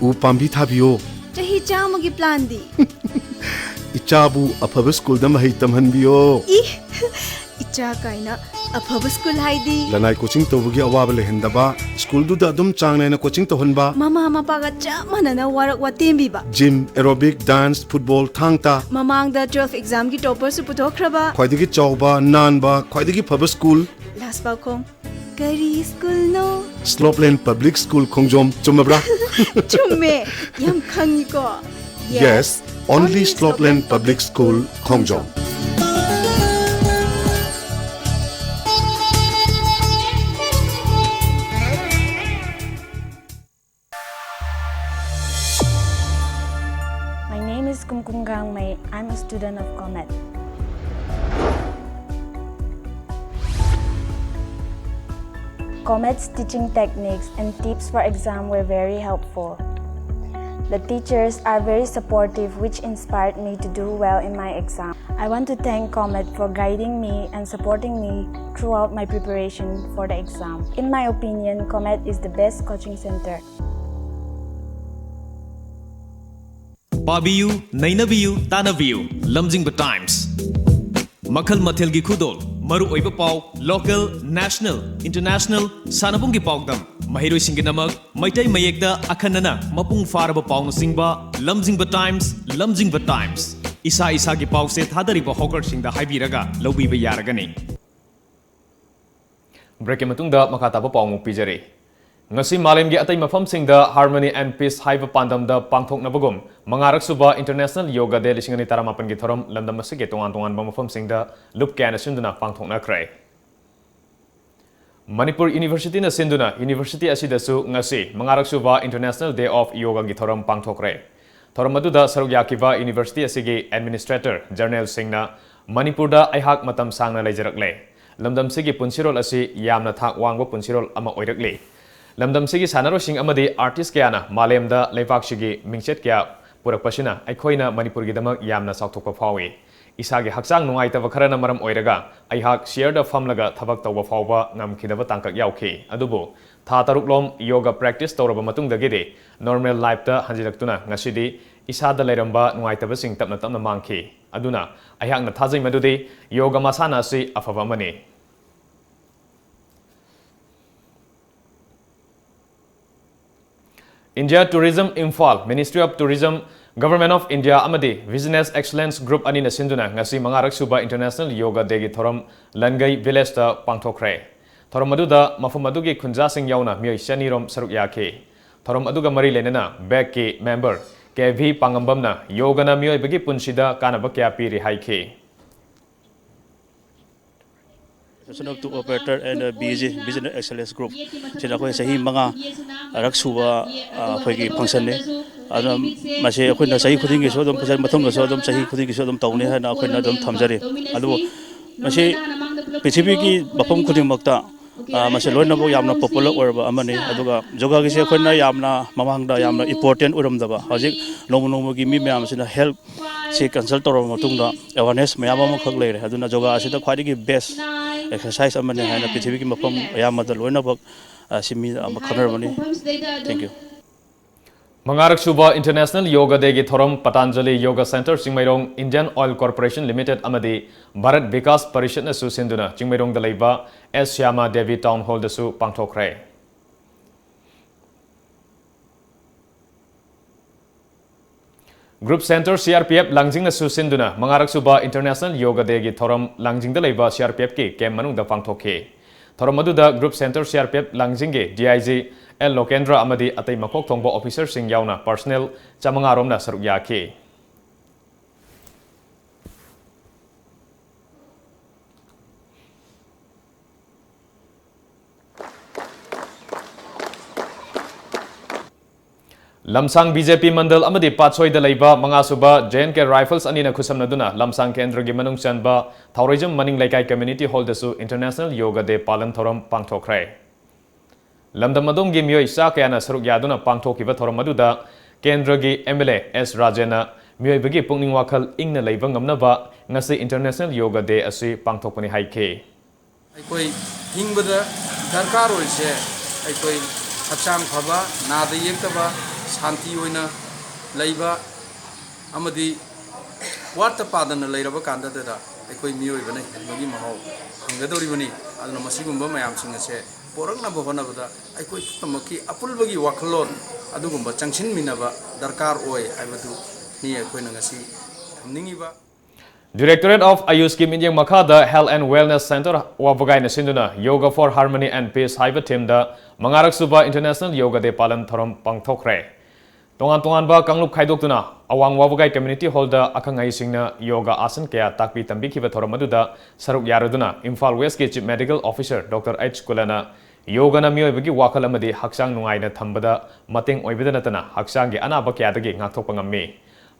ꯎ ꯄꯥꯝꯕꯤ ꯊꯥꯕꯤꯌꯣ꯫ ꯆꯍꯤ ꯆꯥꯝꯃꯒꯤ planꯗꯤ? ꯏꯆꯥꯕꯨ ꯑꯐꯕ ꯁ꯭ꯀꯨꯜꯗ ꯃꯍꯩ ꯇꯝꯍꯟꯕꯤꯌꯣ꯫ ꯏ! ꯇ ꯀꯥꯏꯅ ꯑꯐꯕ ꯁ꯭ꯀꯨꯜ ꯍꯥꯏꯗꯤ? ꯂꯅꯥꯏ ꯀꯣꯆꯤꯡ ꯇꯧꯕꯒꯤ ꯑꯋꯥꯕ ꯂꯩꯍꯟꯗꯕ, ꯁ꯭ꯀꯨꯜꯗꯨꯗ ꯑꯗꯨꯝ ꯆꯥꯡ ꯅꯥꯏꯅ ꯀꯣꯆꯤꯡ ꯇꯧꯍꯟꯕ, ꯃꯃꯥ ꯃꯄꯥꯒ ꯆꯞ ꯃꯥꯟꯅꯅ ꯋꯥꯔꯛ ꯋꯥꯇꯦꯝꯕꯤꯕ, ꯖꯤꯝ, ꯑꯦꯔꯣꯕꯤꯛ, ꯗꯥꯟꯁ, ꯐꯨꯠꯕꯣꯜ, ꯊꯥꯡ ꯇꯥ, ꯃꯃꯥꯡꯗ ꯇꯨꯋꯦꯜꯐ ꯑꯦꯛꯖꯥꯝꯒꯤ ꯇꯣꯄꯔꯁꯨ ꯄꯨꯊꯣꯛꯈ꯭ꯔꯕ, ꯈ꯭ꯋꯥꯏꯗꯒꯤ ꯆꯥꯎꯕ, ꯅꯥꯟꯕ, ꯈ꯭ꯋꯥꯏꯗꯒꯤ ꯐꯕ ꯁ꯭ꯀꯨꯜ꯫ ꯂꯥꯁ ꯄꯥꯎꯈꯣꯡ, ꯀꯔꯤ ꯁ꯭ꯀꯨꯜꯅꯣ? ꯁ꯭ꯂꯣꯞꯂꯦꯟ ꯄꯕ꯭ꯂꯤꯛ ꯁ꯭ꯀꯨꯜ ꯈꯣꯡꯖꯣꯝ꯫ ꯆꯨꯝꯃꯕ꯭ꯔꯥ? ꯆꯨꯝꯃꯦ, ꯌꯥꯝ ꯈꯪꯉꯤꯀꯣ꯫ Yes, only Slopeland Public School ꯈꯣꯡꯖꯣꯝ꯫ My name is Kumkum Gangmei. I'm a student of COMET. COMET's teaching techniques and tips for exam were very helpful. The teachers are very supportive, which inspired me to do well in my exam. I want to thank COMET for guiding me and supporting me throughout my preparation for the exam. In my opinion, COMET is the best coaching center. ꯄꯥꯕꯤꯌꯨ, ꯅꯩꯅꯕꯤꯌꯨ, ꯇꯥꯟꯅꯕꯤꯌꯨ꯫ ꯂꯝꯖꯤꯡꯕ times. ꯃꯈꯜ ꯃꯊꯦꯜꯒꯤ ꯈꯨꯗꯣꯜ, ꯃꯔꯨꯑꯣꯏꯕ ꯄꯥꯎ, local, national, international, ꯁꯥꯟꯅꯕꯨꯡꯒꯤ ꯄꯥꯎꯗꯝ, ꯃꯍꯩꯔꯣꯏꯁꯤꯡꯒꯤꯗꯃꯛ Meitei ꯃꯌꯦꯛꯇ ꯑꯈꯟꯅꯅ ꯃꯄꯨꯡ ꯐꯥꯔꯕ ꯄꯥꯎꯅꯆꯤꯡꯕ꯫ ꯂꯝꯖꯤꯡꯕ ꯇꯥꯏꯝꯁ, ꯂꯝꯖꯤꯡꯕ ꯇꯥꯏꯝꯁ꯫ ꯏꯁꯥ ꯏꯁꯥꯒꯤ ꯄꯥꯎꯁꯦ ꯊꯥꯗꯔꯤꯕ ꯍꯣꯀꯔꯁꯤꯡꯗ ꯍꯥꯏꯕꯤꯔꯒ ꯂꯧꯕꯤꯕ ꯌꯥꯔꯒꯅꯤ꯫ ꯕ꯭ꯔꯦꯛꯀꯤ ꯃꯇꯨꯡꯗ ꯃꯈꯥ ꯇꯥꯕ ꯄꯥꯎ ꯑꯃꯨꯛ ꯄꯤꯖꯔꯤ꯫ ꯉꯁꯤ ꯃꯥꯂꯦꯝꯒꯤ ꯑꯇꯩ ꯃꯐꯝꯁꯤꯡꯗ Harmony and Peace ꯍꯥꯏꯕ ꯄꯥꯟꯗꯝꯗ ꯄꯥꯡꯊꯣꯛꯅꯕꯒꯨꯝ, ꯃꯉꯥꯔꯛ ꯁꯨꯕ International Yoga Day ꯂꯤꯁꯤꯡ ꯑꯅꯤ ꯇꯔꯥꯃꯥꯄꯟꯒꯤ ꯊꯧꯔꯝ ꯂꯝꯗꯝ ꯑꯁꯤꯒꯤ ꯇꯣꯉꯥꯟ ꯇꯣꯉꯥꯟꯕ ꯃꯐꯝꯁꯤꯡꯗ ꯂꯨꯞ ꯀꯌꯥꯅ ꯁꯤꯟꯗꯨꯅ ꯄꯥꯡꯊꯣꯛꯅꯈ꯭ꯔꯦ꯫ ꯃꯅꯤꯄꯨꯔ ꯌꯨꯅꯤꯚꯔꯁꯤꯇꯤꯅ ꯁꯤꯟꯗꯨꯅ ꯌꯨꯅꯤꯚꯔꯁꯤꯇꯤ ꯑꯁꯤꯗꯁꯨ ꯉꯁꯤ ꯃꯉꯥꯔꯛ ꯁꯨꯕ International Day of Yogaꯒꯤ ꯊꯧꯔꯝ ꯄꯥꯡꯊꯣꯛꯈ꯭ꯔꯦ꯫ ꯊꯧꯔꯝ ꯑꯗꯨꯗ ꯁꯔꯨꯛ ꯌꯥꯈꯤꯕ ꯌꯨꯅꯤꯚꯔꯁꯤꯇꯤ ꯑꯁꯤꯒꯤ ꯑꯦꯗꯃꯤꯅꯤꯁꯇ꯭ꯔꯦꯇꯔ ꯖꯔꯅꯦꯜꯁꯤꯡꯅ ꯃꯅꯤꯄꯨꯔꯗ ꯑꯩꯍꯥꯛ ꯃꯇꯝ ꯁꯥꯡꯅ ꯂꯩꯖꯔꯛꯂꯦ꯫ ꯂꯝꯗꯝꯁꯤꯒꯤ ꯄꯨꯟꯁꯤꯔꯣꯜ ꯑꯁꯤ ꯌꯥꯝꯅ ꯊꯥꯛ ꯋꯥꯡꯕ ꯄꯨꯟꯁꯤꯔꯣꯜ ꯑꯃ ꯑꯣꯏꯔꯛꯂꯤ꯫ ꯂꯝꯗꯝꯁꯤꯒꯤ ꯁꯥꯟꯅꯔꯣꯏꯁꯤꯡ ꯑꯃꯗꯤ ꯑꯥꯔꯇꯤꯁ ꯀꯌꯥꯅ ꯃꯥꯂꯦꯝꯗ ꯂꯩꯕꯥꯛꯁꯤꯒꯤ ꯃꯤꯡꯆꯠ ꯀꯌꯥ ꯄꯨꯔꯛꯄꯁꯤꯅ ꯑꯩꯈꯣꯏꯅ ꯃꯅꯤꯄꯨꯔꯒꯤꯗꯃꯛ ꯌꯥꯝꯅ ꯆꯥꯎꯊꯣꯛꯄ ꯐꯥꯎꯏ꯫ ꯏꯁꯥꯒꯤ ꯍꯛꯆꯥꯡ ꯅꯨꯡꯉꯥꯏꯇꯕ ꯈꯔꯅ ꯃꯔꯝ ꯑꯣꯏꯔꯒ ꯑꯩꯍꯥꯛ ꯆꯤꯌꯔꯗ ꯐꯝꯂꯒ ꯊꯕꯛ ꯇꯧꯕ ꯐꯥꯎꯕ ꯉꯝꯈꯤꯗꯕ ꯇꯥꯡꯀꯛ ꯌꯥꯎꯈꯤ꯫ ꯑꯗꯨꯕꯨ ꯊꯥ ꯇꯔꯨꯛꯂꯣꯝ ꯌꯣꯒ ꯄ꯭ꯔꯦꯛꯇꯤꯁ ꯇꯧꯔꯕ ꯃꯇꯨꯡꯗꯒꯤꯗꯤ ꯅꯣꯔꯃꯦꯜ ꯂꯥꯏꯐꯇ ꯍꯟꯖꯤꯜꯂꯛꯇꯨꯅ ꯉꯁꯤꯗꯤ ꯏꯁꯥꯗ ꯂꯩꯔꯝꯕ ꯅꯨꯡꯉꯥꯏꯇꯕꯁꯤꯡ ꯇꯞꯅ ꯇꯞꯅ ꯃꯥꯡꯈꯤ꯫ ꯑꯗꯨꯅ ꯑꯩꯍꯥꯛꯅ ꯊꯥꯖꯩ ꯃꯗꯨꯗꯤ ꯌꯣꯒ ꯃꯁꯥꯟꯅ ꯑꯁꯤ ꯑꯐꯕ ꯑꯃꯅꯤ꯫ India Tourism Imphal, Ministry of Tourism, Government of India ꯑꯃꯗꯤ Business Excellence Group ꯑꯅꯤꯅ ꯁꯤꯟꯗꯨꯅ ꯉꯁꯤ ꯃꯉꯥꯔꯛ ꯁꯨꯕ International Yoga Dayꯒꯤ ꯊꯧꯔꯝ ꯂꯟꯒꯩ ꯚꯤꯂꯦꯖꯇ ꯄꯥꯡꯊꯣꯛꯈ꯭ꯔꯦ꯫ ꯊꯧꯔꯝ ꯑꯗꯨꯗ ꯃꯐꯝ ꯑꯗꯨꯒꯤ ꯈꯨꯟꯖꯥꯁꯤꯡ ꯌꯥꯎꯅ ꯃꯤꯑꯣꯏ ꯆꯅꯤꯔꯣꯝ ꯁꯔꯨꯛ ꯌꯥꯈꯤ꯫ ꯊꯧꯔꯝ ꯑꯗꯨꯒ ꯃꯔꯤ ꯂꯩꯅꯅ ꯕꯦꯛꯀꯤ ꯃꯦꯝꯕꯔ ꯀꯦ ꯚꯤ ꯄꯥꯉꯝꯕꯝꯅ ꯌꯣꯒꯅ ꯃꯤꯑꯣꯏꯕꯒꯤ ꯄꯨꯟꯁꯤꯗ ꯀꯥꯟꯅꯕ ꯀꯌꯥ ꯄꯤꯔꯤ ꯍꯥꯏꯈꯤ꯫ Association of Tour Operator and, uh, B G, Business Excellence Group ꯁꯤꯗ ꯑꯩꯈꯣꯏ ꯆꯍꯤ ꯃꯉꯥ ꯔꯛ ꯁꯨꯕ, ꯑ, ꯑꯩꯈꯣꯏꯒꯤ functionꯅꯤ꯫ ꯑꯗꯨꯅ ꯃꯁꯤ ꯑꯩꯈꯣꯏꯅ ꯆꯍꯤ ꯈꯨꯗꯤꯡꯒꯤꯁꯨ ꯑꯗꯨꯝ, ꯃꯊꯪꯗꯁꯨ ꯑꯗꯨꯝ ꯆꯍꯤ ꯈꯨꯗꯤꯡꯒꯤꯁꯨ ꯑꯗꯨꯝ ꯇꯧꯅꯤ ꯍꯥꯏꯅ ꯑꯩꯈꯣꯏꯅ ꯑꯗꯨꯝ ꯊꯝꯖꯔꯤ꯫ ꯑꯗꯨꯕꯨ ꯃꯁꯤ ꯄ꯭ꯔꯤꯊꯤꯕꯤꯒꯤ ꯃꯐꯝ ꯈꯨꯗꯤꯡꯃꯛꯇ, ꯑ, ꯃꯁꯤ ꯂꯣꯏꯅꯃꯛ ꯌꯥꯝꯅ popular ꯑꯣꯏꯔꯕ ꯑꯃꯅꯤ꯫ ꯑꯗꯨꯒ ꯌꯣꯒꯥꯒꯤꯁꯦ ꯑꯩꯈꯣꯏꯅ ꯌꯥꯝꯅ ꯃꯃꯥꯡꯗ ꯌꯥꯝꯅ important ꯑꯣꯏꯔꯝꯗꯕ, ꯍꯧꯖꯤꯛ ꯅꯣꯡꯃ ꯅꯣꯡꯃꯒꯤ ꯃꯤ ꯃꯌꯥꯝꯁꯤꯅ health ꯁꯤ consult ꯇꯧꯔꯕ ꯃꯇꯨꯡꯗ awareness ꯃꯌꯥꯝ ꯑꯃꯈꯛ ꯂꯩꯔꯦ꯫ ꯑꯗꯨꯅ ꯌꯣꯒꯥ ꯑꯁꯤꯗ ꯈ꯭ꯋꯥꯏꯗꯒꯤ best exercise ꯑꯃꯅꯤ ꯍꯥꯏꯅ ꯄ꯭ꯔꯤꯊꯤꯕꯤꯒꯤ ꯃꯐꯝ ꯑꯌꯥꯝꯕꯗ ꯂꯣꯏꯅꯃꯛ, ꯑ, ꯁꯤ ꯃꯤ ꯑꯃ ꯈꯪꯅꯔꯕꯅꯤ꯫ Thank you꯫ ꯃꯉꯥꯔꯛ ꯁꯨꯕ International Yoga Dayꯒꯤ ꯊꯧꯔꯝ Patanjali Yoga Centre Chingmeirong, Indian Oil Corporation Limited ꯑꯃꯗꯤ ꯚꯥꯔꯠ ꯕꯤꯀꯥꯁ ꯄꯔꯤꯁꯠꯅꯁꯨ ꯁꯤꯟꯗꯨꯅ ꯆꯤꯡꯃꯩꯔꯣꯡꯗ ꯂꯩꯕ ꯑꯦꯁ ꯁ꯭ꯌꯥꯃꯥ ꯗꯦꯕꯤ ꯇꯥꯎꯟ ꯍꯣꯜꯗꯁꯨ ꯄꯥꯡꯊꯣꯛꯈ꯭ꯔꯦ꯫ Group Center C R P F ꯂꯥꯡꯖꯤꯡꯅꯁꯨ ꯁꯤꯟꯗꯨꯅ ꯃꯉꯥꯔꯛ ꯁꯨꯕ International Yoga Dayꯒꯤ ꯊꯧꯔꯝ ꯂꯥꯡꯖꯤꯡꯗ ꯂꯩꯕ C R P Fꯀꯤ camp ꯃꯅꯨꯡꯗ ꯄꯥꯡꯊꯣꯛꯈꯤ꯫ ꯊꯧꯔꯝ ꯑꯗꯨꯗ Group Center C R P F ꯂꯥꯡꯖꯤꯡꯒꯤ D I G L Lokendra ꯑꯃꯗꯤ ꯑꯇꯩ ꯃꯀꯣꯛ ꯊꯣꯡꯕ officerꯁꯤꯡ ꯌꯥꯎꯅ personnel ꯆꯥꯃꯉꯥ ꯔꯣꯝꯅ ꯁꯔꯨꯛ ꯌꯥꯈꯤ꯫ ꯂꯝꯁꯥꯡ B J P ꯃꯟꯗꯜ ꯑꯃꯗꯤ ꯄꯥꯠꯁꯣꯏꯗ ꯂꯩꯕ ꯃꯉꯥꯁꯨꯕ J N K Rifles ꯑꯅꯤꯅ ꯈꯨꯠꯁꯝꯅꯗꯨꯅ ꯂꯝꯁꯥꯡ ꯀꯦꯟꯗ꯭ꯔꯒꯤ ꯃꯅꯨꯡ ꯆꯟꯕ ꯊꯥꯎꯔꯩꯖꯝ ꯃꯅꯤꯡ ꯂꯩꯀꯥꯏ community hallꯗꯁꯨ International Yoga Day ꯄꯥꯂꯟ ꯊꯧꯔꯝ ꯄꯥꯡꯊꯣꯛꯈ꯭ꯔꯦ꯫ ꯂꯝꯗꯝ ꯑꯗꯣꯝꯒꯤ ꯃꯤꯑꯣꯏ ꯆꯥ ꯀꯌꯥꯅ ꯁꯔꯨꯛ ꯌꯥꯗꯨꯅ ꯄꯥꯡꯊꯣꯛꯈꯤꯕ ꯊꯧꯔꯝ ꯑꯗꯨꯗ ꯀꯦꯟꯗ꯭ꯔꯒꯤ M L A ꯑꯦꯁ ꯔꯥꯖꯦꯟꯅ ꯃꯤꯑꯣꯏꯕꯒꯤ ꯄꯨꯛꯅꯤꯡ ꯋꯥꯈꯜ ꯏꯪꯅ ꯂꯩꯕ ꯉꯝꯅꯕ ꯉꯁꯤ International Yoga Day ꯑꯁꯤ ꯄꯥꯡꯊꯣꯛꯄꯅꯤ ꯍꯥꯏꯈꯤ꯫ ꯑꯩꯈꯣꯏ ꯍꯤꯡꯕꯗ ꯗꯔꯀꯥꯔ ꯑꯣꯏꯔꯤꯁꯦ ꯑꯩꯈꯣꯏ ꯍꯛꯆꯥꯡ ꯐꯕ, ꯅꯥꯗ ꯌꯦꯛꯇꯕ, ꯁꯥꯟꯇꯤ ꯑꯣꯏꯅ ꯂꯩꯕ ꯑꯃꯗꯤ ꯋꯥꯠꯇ ꯄꯥꯗꯅ ꯂꯩꯔꯕ ꯀꯥꯟꯗꯗ ꯑꯩꯈꯣꯏ ꯃꯤꯑꯣꯏꯕꯅ ꯍꯤꯡꯕꯒꯤ ꯃꯍꯥꯎ ꯐꯪꯒꯗꯧꯔꯤꯕꯅꯤ꯫ ꯑꯗꯨꯅ ꯃꯁꯤꯒꯨꯝꯕ ꯃꯌꯥꯝꯁꯤꯡ ꯑꯁꯦ ꯄꯣꯔꯛꯅꯕ ꯍꯣꯠꯅꯕꯗ ꯑꯩꯈꯣꯏ ꯄꯨꯝꯅꯃꯛꯀꯤ ꯑꯄꯨꯟꯕꯒꯤ ꯋꯥꯈꯜꯂꯣꯟ ꯑꯗꯨꯒꯨꯝꯕ ꯆꯪꯁꯤꯟꯃꯤꯟꯅꯕ ꯗꯔꯀꯥꯔ ꯑꯣꯏ ꯍꯥꯏꯕꯗꯨꯅꯤ ꯑꯩꯈꯣꯏꯅ ꯉꯁꯤ ꯊꯝꯅꯤꯡꯉꯤꯕ꯫ Directorate of Ayushꯀꯤ ꯃꯤꯠꯌꯦꯡ ꯃꯈꯥꯗ Health and Wellness Centre ꯋꯥꯕꯒꯥꯏꯅ ꯁꯤꯟꯗꯨꯅ Yoga for Harmony and Peace ꯍꯥꯏꯕ themeꯗ ꯃꯉꯥꯔꯛ ꯁꯨꯕ International Yoga Day ꯄꯥꯂꯟ ꯊꯧꯔꯝ ꯄꯥꯡꯊꯣꯛꯈ꯭ꯔꯦ꯫ ꯇꯣꯉꯥꯟ ꯇꯣꯉꯥꯟꯕ ꯀꯥꯡꯂꯨꯞ ꯈꯥꯏꯗꯣꯛꯇꯨꯅ ꯑꯋꯥꯡ ꯋꯥꯕꯒꯥꯏ community hallꯗ ꯑꯈꯪ ꯑꯍꯩꯁꯤꯡꯅ yoga ꯑꯥꯁꯟ ꯀꯌꯥ ꯇꯥꯛꯄꯤ ꯇꯝꯕꯤꯈꯤꯕ ꯊꯧꯔꯝ ꯑꯗꯨꯗ ꯁꯔꯨꯛ ꯌꯥꯔꯗꯨꯅ Imphal Westꯀꯤ Chief Medical Officer Doctor H ꯀꯨꯂꯅ ꯌꯣꯒꯅ ꯃꯤꯑꯣꯏꯕꯒꯤ ꯋꯥꯈꯜ ꯑꯃꯗꯤ ꯍꯛꯆꯥꯡ ꯅꯨꯡꯉꯥꯏꯅ ꯊꯝꯕꯗ ꯃꯇꯦꯡ ꯑꯣꯏꯕꯗ ꯅꯠꯇꯅ ꯍꯛꯆꯥꯡꯒꯤ ꯑꯅꯥꯕ ꯀꯌꯥꯗꯒꯤ ꯉꯥꯛꯊꯣꯛꯄ ꯉꯝꯃꯤ꯫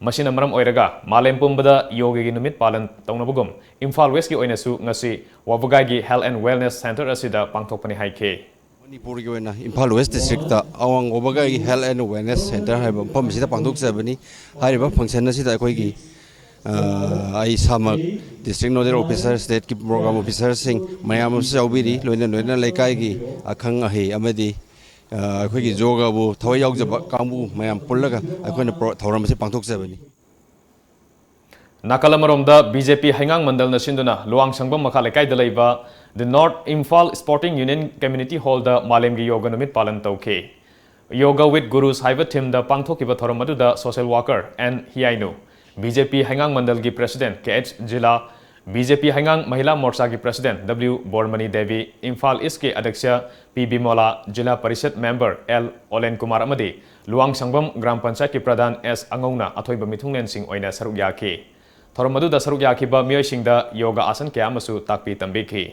ꯃꯁꯤꯅ ꯃꯔꯝ ꯑꯣꯏꯔꯒ ꯃꯥꯂꯦꯝ ꯄꯨꯝꯕꯗ ꯌꯣꯒꯒꯤ ꯅꯨꯃꯤꯠ ꯄꯥꯂꯟ ꯇꯧꯅꯕꯒꯨꯝ ꯏꯝꯐꯥꯜ Westꯀꯤ ꯑꯣꯏꯅꯁꯨ ꯉꯁꯤ ꯋꯥꯕꯒꯥꯏꯒꯤ Health and Wellness Centre ꯑꯁꯤꯗ ꯄꯥꯡꯊꯣꯛꯄꯅꯤ ꯍꯥꯏꯈꯤ꯫ ꯃꯅꯤꯄꯨꯔꯒꯤ ꯑꯣꯏꯅ ꯏꯝꯐꯥꯜ West districtꯇ ꯑꯋꯥꯡ ꯋꯥꯕꯒꯥꯏꯒꯤ Health and Wellness Centre ꯍꯥꯏꯕ ꯃꯐꯝ ꯑꯁꯤꯗ ꯄꯥꯡꯊꯣꯛꯆꯕꯅꯤ꯫ ꯍꯥꯏꯔꯤꯕ function ꯑꯁꯤꯗ ꯑꯩꯈꯣꯏꯒꯤ, ꯑ, ꯑꯩ ꯏꯁꯥꯃꯛ district nodal officer, stateꯀꯤ program officerꯁꯤꯡ ꯃꯌꯥꯝ ꯑꯃꯁꯨ ꯌꯥꯎꯕꯤꯔꯤ꯫ ꯂꯣꯏꯅ ꯂꯣꯏꯅꯅ ꯂꯩꯀꯥꯏꯒꯤ ꯑꯈꯪ ꯑꯍꯩ ꯑꯃꯗꯤ, ꯑ, ꯑꯩꯈꯣꯏꯒꯤ ꯌꯣꯒꯥꯕꯨ ꯊꯋꯥꯏ ꯌꯥꯎꯖꯕ ꯀꯥꯡꯕꯨ ꯃꯌꯥꯝ ꯄꯨꯜꯂꯒ ꯑꯩꯈꯣꯏꯅ ꯄ꯭ꯔꯣ-, ꯊꯧꯔꯝ ꯑꯁꯤ ꯄꯥꯡꯊꯣꯛꯆꯕꯅꯤ꯫ ꯅꯥꯀꯜ ꯑꯃꯔꯣꯝꯗ BJP ꯍꯩꯉꯥꯡ ꯃꯟꯗꯜꯅ ꯁꯤꯟꯗꯨꯅ ꯂꯨꯋꯥꯡꯁꯪꯕꯝ ꯃꯈꯥ ꯂꯩꯀꯥꯏꯗ ꯂꯩꯕ The North Imphal Sporting Union Community Hallꯗ ꯃꯥꯂꯦꯝꯒꯤ ꯌꯣꯒ ꯅꯨꯃꯤꯠ ꯄꯥꯂꯟ ꯇꯧꯈꯤ꯫ Yoga with Gurus ꯍꯥꯏꯕ themeꯗ ꯄꯥꯡꯊꯣꯛꯈꯤꯕ ꯊꯧꯔꯝ ꯑꯗꯨꯗ social worker N Hiyainu, BJP ꯍꯩꯉꯥꯡ ꯃꯟꯗꯜꯒꯤ president K H Jila, BJP ꯍꯩꯉꯥꯡ ꯃꯍꯤꯂꯥ ꯃꯣꯔꯆꯥꯒꯤ president ꯗꯕ꯭ꯂꯤꯎ ꯕꯣꯔꯃꯅꯤ ꯗꯦꯕꯤ, ꯏꯝꯐꯥꯜ Eastꯀꯤ ꯑꯗ꯭ꯌꯛꯁ P Bimola, Zila Parishad member L Olen Kumar ꯑꯃꯗꯤ ꯂꯨꯋꯥꯡꯁꯪꯕꯝ ꯒ꯭ꯔꯥꯝ ꯄꯟꯆꯥꯌꯠꯀꯤ ꯄ꯭ꯔꯙꯥꯟ ꯑꯦꯁ ꯑꯉꯧꯅ ꯑꯊꯣꯏꯕ ꯃꯤꯊꯨꯡꯂꯦꯟꯁꯤꯡ ꯑꯣꯏꯅ ꯁꯔꯨꯛ ꯌꯥꯈꯤ꯫ ꯊꯧꯔꯝ ꯑꯗꯨꯗ ꯁꯔꯨꯛ ꯌꯥꯈꯤꯕ ꯃꯤꯑꯣꯏꯁꯤꯡꯗ ꯌꯣꯒ ꯑꯥꯁꯟ ꯀꯌꯥ ꯑꯃꯁꯨ ꯇꯥꯛꯄꯤ ꯇꯝꯕꯤꯈꯤ꯫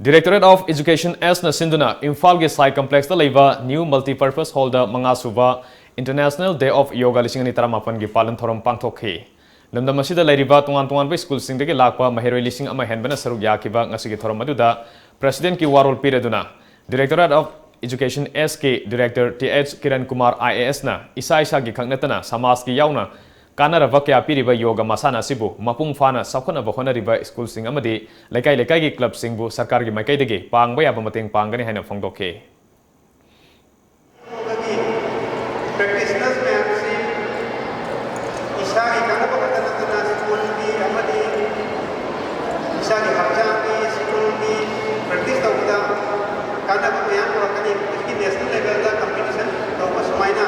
Directorate of Education Sꯅ ꯁꯤꯟꯗꯨꯅ ꯏꯝꯐꯥꯜꯒꯤ ꯁꯥꯏ complexꯇ ꯂꯩꯕ new multipurpose hallꯗ ꯃꯉꯥ ꯁꯨꯕ International Day of Yoga ꯂꯤꯁꯤꯡ ꯑꯅꯤ ꯇꯔꯥꯃꯥꯄꯟꯒꯤ ꯄꯥꯂꯟ ꯊꯧꯔꯝ ꯄꯥꯡꯊꯣꯛꯈꯤ꯫ ꯂꯝꯗꯝ ꯑꯁꯤꯗ ꯂꯩꯔꯤꯕ ꯇꯣꯉꯥꯟ ꯇꯣꯉꯥꯟꯕ ꯁ꯭ꯀꯨꯜꯁꯤꯡꯗꯒꯤ ꯂꯥꯛꯄ ꯃꯍꯩꯔꯣꯏ ꯂꯤꯁꯤꯡ ꯑꯃ ꯍꯦꯟꯕꯅ ꯁꯔꯨꯛ ꯌꯥꯈꯤꯕ ꯉꯁꯤꯒꯤ ꯊꯧꯔꯝ ꯑꯗꯨꯗ presidentꯀꯤ ꯋꯥꯔꯣꯜ ꯄꯤꯔꯗꯨꯅ Directorate of Education Sꯀꯤ director T H Kiran Kumar I A ꯑꯦꯁꯅ ꯏꯁꯥ ꯏꯁꯥꯒꯤ ꯈꯛ ꯅꯠꯇꯅ ꯁꯃꯥꯖꯀꯤ ꯌꯥꯎꯅ ꯀꯥꯟꯅꯔꯕ ꯀꯌꯥ ꯄꯤꯔꯤꯕ ꯌꯣꯒ ꯃꯁꯥꯟꯅ ꯑꯁꯤꯕꯨ ꯃꯄꯨꯡ ꯐꯥꯅ ꯆꯥꯎꯈꯠꯅꯕ ꯍꯣꯠꯅꯔꯤꯕ ꯁ꯭ꯀꯨꯜꯁꯤꯡ ꯑꯃꯗꯤ ꯂꯩꯀꯥꯏ ꯂꯩꯀꯥꯏꯒꯤ ꯀ꯭ꯂꯕꯁꯤꯡꯕꯨ ꯁꯔꯀꯥꯔꯒꯤ ꯃꯥꯏꯀꯩꯗꯒꯤ ꯄꯥꯡꯕ ꯌꯥꯕ ꯃꯇꯦꯡ ꯄꯥꯡꯒꯅꯤ ꯍꯥꯏꯅ ꯐꯣꯡꯗꯣꯛꯈꯤ꯫ ꯌꯣꯒꯒꯤ practitioners ꯃꯌꯥꯝꯁꯤ ꯏꯁꯥꯒꯤ ꯀꯥꯟꯅꯕ ꯈꯛꯇ ꯅꯠꯇꯅ ꯁ꯭ꯀꯨꯜꯒꯤ ꯑꯃꯗꯤ ꯏꯁꯥꯒꯤ ꯍꯛꯆꯥꯡꯒꯤ, ꯁ꯭ꯀꯨꯜꯒꯤ practice ꯇꯧꯕꯗ ꯀꯥꯟꯅꯕ ꯃꯌꯥꯝ ꯄꯨꯔꯛꯀꯅꯤ꯫ ꯍꯧꯖꯤꯛꯀꯤ national levelꯗ competition ꯇꯧꯕ ꯁꯨꯃꯥꯏꯅ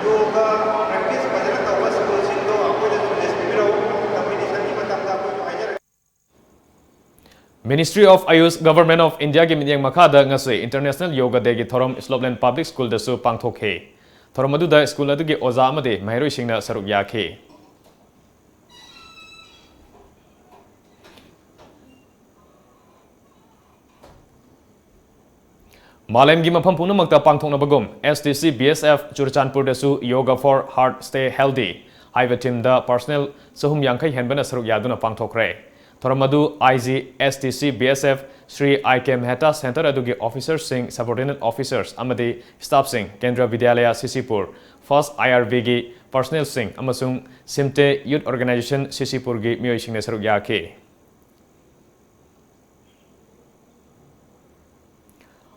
ꯌꯣꯒ practice ꯐꯖꯅ ꯇꯧꯕ ꯁ꯭ꯀꯨꯜꯁꯤꯡꯗꯣ ꯑꯩꯈꯣꯏꯗꯁꯨ list ꯄꯤꯕꯤꯔꯛꯎ꯫ Competitionꯒꯤ ꯃꯇꯝꯗ ꯑꯩꯈꯣꯏꯁꯨ ꯍꯥꯏꯖꯔꯛꯀꯦ꯫ Ministry of Ayush, Government of Indiaꯒꯤ ꯃꯤꯠꯌꯦꯡ ꯃꯈꯥꯗ ꯉꯁꯤ International Yoga Dayꯒꯤ ꯊꯧꯔꯝ Slopeland Public Schoolꯗꯁꯨ ꯄꯥꯡꯊꯣꯛꯈꯤ꯫ ꯊꯧꯔꯝ ꯑꯗꯨꯗ ꯁ꯭ꯀꯨꯜ ꯑꯗꯨꯒꯤ ꯑꯣꯖꯥ ꯑꯃꯗꯤ ꯃꯍꯩꯔꯣꯏꯁꯤꯡꯅ ꯁꯔꯨꯛ ꯌꯥꯈꯤ꯫ ꯃꯥꯂꯦꯝꯒꯤ ꯃꯐꯝ ꯄꯨꯝꯅꯃꯛꯇ ꯄꯥꯡꯊꯣꯛꯅꯕꯒꯨꯝ, S T C B S F ꯆꯨꯔꯆꯥꯟꯄꯨꯔꯗꯁꯨ Yoga for Heart Stay Healthy ꯍꯥꯏꯕ themeꯗ personnel ꯆꯍꯨꯝ ꯌꯥꯡꯈꯩ ꯍꯦꯟꯕꯅ ꯁꯔꯨꯛ ꯌꯥꯗꯨꯅ ꯄꯥꯡꯊꯣꯛꯈ꯭ꯔꯦ꯫ ꯊꯧꯔꯝ ꯑꯗꯨ I G S T C B S F Shri I K Mehta Centre ꯑꯗꯨꯒꯤ officerꯁꯤꯡ, subordinate officers ꯑꯃꯗꯤ staffꯁꯤꯡ, Kendriya Vidyalaya C C Pur, First I R Vꯒꯤ personnelꯁꯤꯡ ꯑꯃꯁꯨꯡ Simte Youth Organisation C C Purꯒꯤ ꯃꯤꯑꯣꯏꯁꯤꯡꯅ ꯁꯔꯨꯛ ꯌꯥꯈꯤ꯫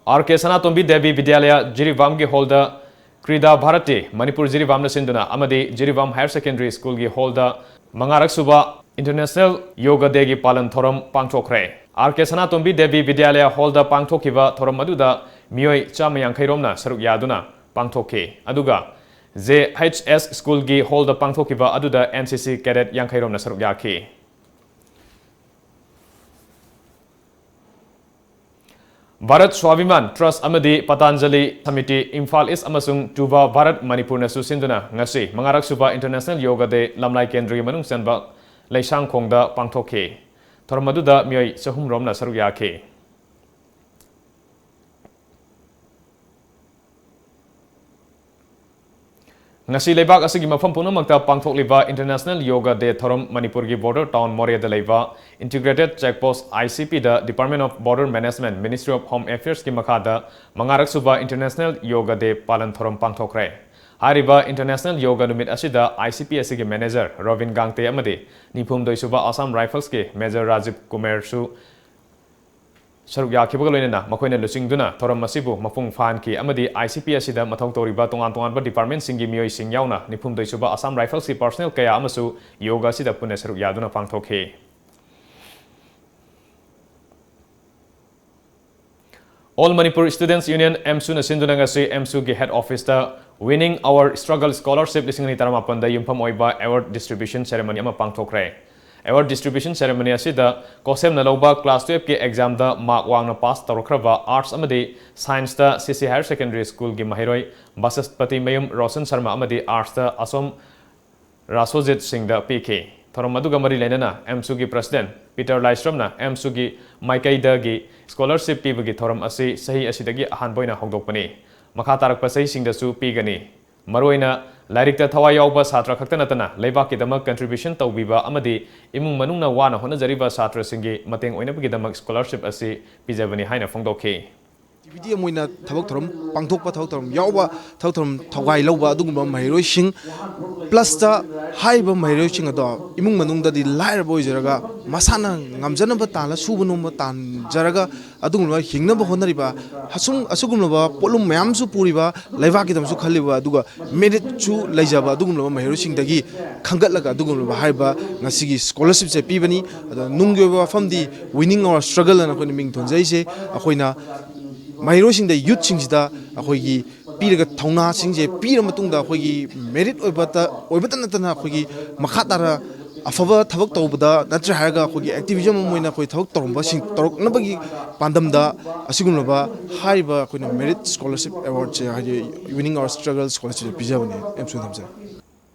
R K Sanatombi Devi Vidyalaya ꯖꯤꯔꯤꯕꯥꯝꯒꯤ hallꯗ Krida Bharati Manipur ꯖꯤꯔꯤꯕꯥꯝꯅ ꯁꯤꯟꯗꯨꯅ ꯑꯃꯗꯤ Jiribam Higher Secondary Schoolꯒꯤ hallꯗ ꯃꯉꯥꯔꯛ ꯁꯨꯕ International Yoga Dayꯒꯤ ꯄꯥꯂꯟ ꯊꯧꯔꯝ ꯄꯥꯡꯊꯣꯛꯈ꯭ꯔꯦ꯫ R K Sanatombi Devi Vidyalaya hallꯗ ꯄꯥꯡꯊꯣꯛꯈꯤꯕ ꯊꯧꯔꯝ ꯑꯗꯨꯗ ꯃꯤꯑꯣꯏ ꯆꯥꯝꯃ ꯌꯥꯡꯈꯩ ꯔꯣꯝꯅ ꯁꯔꯨꯛ ꯌꯥꯗꯨꯅ ꯄꯥꯡꯊꯣꯛꯈꯤ꯫ ꯑꯗꯨꯒ J H S Schoolꯒꯤ hallꯗ ꯄꯥꯡꯊꯣꯛꯈꯤꯕ ꯑꯗꯨꯗ N C C cadet ꯌꯥꯡꯈꯩ ꯔꯣꯝꯅ ꯁꯔꯨꯛ ꯌꯥꯈꯤ꯫ Bharat Swabhiman Trust ꯑꯃꯗꯤ Patanjali Samiti Imphal East ꯑꯃꯁꯨꯡ Tuva Bharat Manipurꯅꯁꯨ ꯁꯤꯟꯗꯨꯅ ꯉꯁꯤ ꯃꯉꯥꯔꯛ ꯁꯨꯕ International Yoga Day ꯂꯝꯂꯥꯏ ꯀꯦꯟꯗ꯭ꯔꯒꯤ ꯃꯅꯨꯡ ꯆꯟꯕ ꯂꯩꯁꯥꯡꯈꯣꯡꯗ ꯄꯥꯡꯊꯣꯛꯈꯤ꯫ ꯊꯧꯔꯝ ꯑꯗꯨꯗ ꯃꯤꯑꯣꯏ ꯆꯍꯨꯝ ꯔꯣꯝꯅ ꯁꯔꯨꯛ ꯌꯥꯈꯤ꯫ ꯉꯁꯤ ꯂꯩꯕꯥꯛ ꯑꯁꯤꯒꯤ ꯃꯐꯝ ꯄꯨꯝꯅꯃꯛꯇ ꯄꯥꯡꯊꯣꯛꯂꯤꯕ International Yoga Day ꯊꯧꯔꯝ ꯃꯅꯤꯄꯨꯔꯒꯤ border town ꯃꯣꯔꯦꯗ ꯂꯩꯕ Integrated Check Post I C Pꯗ Department of Border Management, Ministry of Home Affairsꯀꯤ ꯃꯈꯥꯗ ꯃꯉꯥꯔꯛ ꯁꯨꯕ International Yoga Day ꯄꯥꯂꯟ ꯊꯧꯔꯝ ꯄꯥꯡꯊꯣꯛꯈ꯭ꯔꯦ꯫ ꯍꯥꯏꯔꯤꯕ International Yoga ꯅꯨꯃꯤꯠ ꯑꯁꯤꯗ I C P S ꯒꯤ manager ꯔꯣꯕꯤꯟ ꯒꯥꯡꯇꯦ ꯑꯃꯗꯤ ꯅꯤꯐꯨꯍꯨꯝꯗꯣꯏ ꯁꯨꯕ Assam Rifles ꯀꯤ major ꯔꯥꯖꯤꯕ ꯀꯨꯃꯥꯔꯁꯨ ꯁꯔꯨꯛ ꯌꯥꯈꯤꯕꯒ ꯂꯣꯏꯅꯅ ꯃꯈꯣꯏꯅ ꯂꯨꯆꯤꯡꯗꯨꯅ ꯊꯧꯔꯝ ꯑꯁꯤꯕꯨ ꯃꯄꯨꯡ ꯐꯥꯍꯟꯈꯤ ꯑꯃꯗꯤ I C P S ꯗ ꯃꯊꯧ ꯇꯧꯔꯤꯕ ꯇꯣꯉꯥꯟ ꯇꯣꯉꯥꯟꯕ department ꯁꯤꯡꯒꯤ ꯃꯤꯑꯣꯏꯁꯤꯡ ꯌꯥꯎꯅ ꯅꯤꯐꯨꯍꯨꯝꯗꯣꯏ ꯁꯨꯕ Assam Rifles ꯀꯤ personnel ꯀꯌꯥ ꯑꯃꯁꯨ yoga ꯑꯁꯤꯗ ꯄꯨꯟꯅ ꯁꯔꯨꯛ ꯌꯥꯗꯨꯅ ꯄꯥꯡꯊꯣꯛꯈꯤ꯫ All Manipur Students Union, AMSU ꯅ ꯁꯤꯟꯗꯨꯅ ꯉꯁꯤ AMSU ꯒꯤ head office ꯇ Winning Our Struggle Scholarship ꯂꯤꯁꯤꯡ ꯑꯅꯤ ꯇꯔꯥꯃꯥꯄꯟꯗ ꯌꯨꯝꯐꯝ ꯑꯣꯏꯕ award distribution ceremony ꯑꯃ ꯄꯥꯡꯊꯣꯛꯈ꯭ꯔꯦ꯫ Award distribution ceremony ꯑꯁꯤꯗ ꯀꯣꯁꯦꯝꯅ ꯂꯧꯕ class twelve ꯀꯤ exam ꯗ mark ꯋꯥꯡꯅ pass ꯇꯧꯔꯛꯈ꯭ꯔꯕ Arts ꯑꯃꯗꯤ Science ꯇ C C Higher Secondary School ꯒꯤ ꯃꯍꯩꯔꯣꯏ ꯕꯁꯁꯄꯇꯤ ꯃꯌꯨꯝ ꯔꯣꯁꯟ ꯁꯔꯃ ꯑꯃꯗꯤ Arts ꯇ ꯑꯁꯣꯝ ꯔꯥꯁꯣꯖꯤꯠ ꯁꯤꯡꯗ ꯄꯤꯈꯤ꯫ ꯊꯧꯔꯝ ꯑꯗꯨꯒ ꯃꯔꯤ ꯂꯩꯅꯅ AMSU ꯒꯤ president ꯄꯤꯇꯔ ꯂꯥꯏꯁ꯭ꯔꯝꯅ AMSU ꯒꯤ ꯃꯥꯏꯀꯩꯗꯒꯤ scholarship ꯄꯤꯕꯒꯤ ꯊꯧꯔꯝ ꯑꯁꯤ ꯆꯍꯤ ꯑꯁꯤꯗꯒꯤ ꯑꯍꯥꯟꯕ ꯑꯣꯏꯅ ꯍꯧꯗꯣꯛꯄꯅꯤ꯫ ꯃꯈꯥ ꯇꯥꯔꯛꯄ ꯆꯍꯤꯁꯤꯡꯗꯁꯨ ꯄꯤꯒꯅꯤ꯫ ꯃꯔꯨꯑꯣꯏꯅ ꯂꯥꯏꯔꯤꯛꯇ ꯊꯋꯥꯏ ꯌꯥꯎꯕ ꯁꯥꯇ꯭ꯔ ꯈꯛꯇ ꯅꯠꯇꯅ ꯂꯩꯕꯥꯛꯀꯤꯗꯃꯛ contribution ꯇꯧꯕꯤꯕ ꯑꯃꯗꯤ ꯏꯃꯨꯡ ꯃꯅꯨꯡꯅ ꯋꯥꯅ ꯍꯣꯠꯅꯖꯔꯤꯕ ꯁꯥꯇ꯭ꯔꯁꯤꯡꯒꯤ ꯃꯇꯦꯡ ꯑꯣꯏꯅꯕꯒꯤꯗꯃꯛ scholarship ꯑꯁꯤ ꯄꯤꯖꯕꯅꯤ ꯍꯥꯏꯅ ꯐꯣꯡꯗꯣꯛꯈꯤ꯫ Activity ꯑꯃ ꯑꯣꯏꯅ ꯊꯕꯛ ꯊꯧꯔꯝ ꯄꯥꯡꯊꯣꯛꯄ, ꯊꯕꯛ ꯊꯧꯔꯝ ꯌꯥꯎꯕ, ꯊꯕꯛ ꯊꯧꯔꯝ ꯊꯧꯒꯥꯏ ꯂꯧꯕ ꯑꯗꯨꯒꯨꯝꯕ ꯃꯍꯩꯔꯣꯏꯁꯤꯡ, plus ꯇ ꯍꯥꯏꯔꯤꯕ ꯃꯍꯩꯔꯣꯏꯁꯤꯡ ꯑꯗꯣ ꯏꯃꯨꯡ ꯃꯅꯨꯡꯗꯗꯤ ꯂꯥꯏꯔꯕ ꯑꯣꯏꯖꯔꯒ ꯃꯁꯥꯅ ꯉꯝꯖꯅꯕ ꯇꯥꯜꯂ ꯁꯨꯕ ꯅꯣꯝꯕ ꯇꯥꯟꯖꯔꯒ ꯑꯗꯨꯒꯨꯝꯂꯕ ꯍꯤꯡꯅꯕ ꯍꯣꯠꯅꯔꯤꯕ, ꯑꯁꯨꯝ, ꯑꯁꯤꯒꯨꯝꯂꯕ ꯄꯣꯠꯂꯨꯝ ꯃꯌꯥꯝꯁꯨ ꯄꯨꯔꯤꯕ, ꯂꯩꯕꯥꯛꯀꯤꯗꯃꯛꯁꯨ ꯈꯜꯂꯤꯕ, ꯑꯗꯨꯒ merit ꯁꯨ ꯂꯩꯖꯕ ꯑꯗꯨꯒꯨꯝꯂꯕ ꯃꯍꯩꯔꯣꯏꯁꯤꯡꯗꯒꯤ ꯈꯟꯒꯠꯂꯒ ꯑꯗꯨꯒꯨꯝꯂꯕ ꯍꯥꯏꯔꯤꯕ ꯉꯁꯤꯒꯤ scholarship ꯁꯦ ꯄꯤꯕꯅꯤ꯫ ꯑꯗꯣ ꯅꯨꯡꯒꯤ ꯑꯣꯏꯕ ꯋꯥꯐꯝꯗꯤ Winning Our Struggle ꯑꯅ ꯑꯩꯈꯣꯏꯅ ꯃꯤꯡ ꯊꯣꯟꯖꯔꯤꯁꯦ꯫ ꯑꯩꯈꯣꯏꯅ ꯃꯍꯩꯔꯣꯏꯁꯤꯡꯗ, youth ꯁꯤꯡꯁꯤꯗ ꯑꯩꯈꯣꯏꯒꯤ ꯄꯤꯔꯒ ꯊꯧꯅꯥꯁꯤꯡꯁꯦ ꯄꯤꯔ ꯃꯇꯨꯡꯗ ꯑꯩꯈꯣꯏꯒꯤ merit ꯑꯣꯏꯕꯇ, ꯑꯣꯏꯕꯇ ꯅꯠꯇꯅ ꯑꯩꯈꯣꯏꯒꯤ ꯃꯈꯥ ꯇꯥꯅ ꯑꯐꯕ ꯊꯕꯛ ꯇꯧꯕꯗ ꯅꯠꯇ꯭ꯔꯦ ꯍꯥꯏꯔꯒ ꯑꯩꯈꯣꯏꯒꯤ activism ꯑꯃ ꯑꯣꯏꯅ ꯑꯩꯈꯣꯏ ꯊꯕꯛ ꯇꯧꯔꯝꯕꯁꯤꯡ ꯇꯧꯔꯛꯅꯕꯒꯤ ꯄꯥꯟꯗꯝꯗ ꯑꯁꯤꯒꯨꯝꯂꯕ ꯍꯥꯏꯔꯤꯕ ꯑꯩꯈꯣꯏꯅ merit scholarship award ꯁꯦ, ꯍꯥꯏꯗꯤ Winning Our Struggle scholarship ꯁꯦ ꯄꯤꯖꯕꯅꯦ, ꯑꯦꯝꯁꯨ ꯊꯝꯖꯩ꯫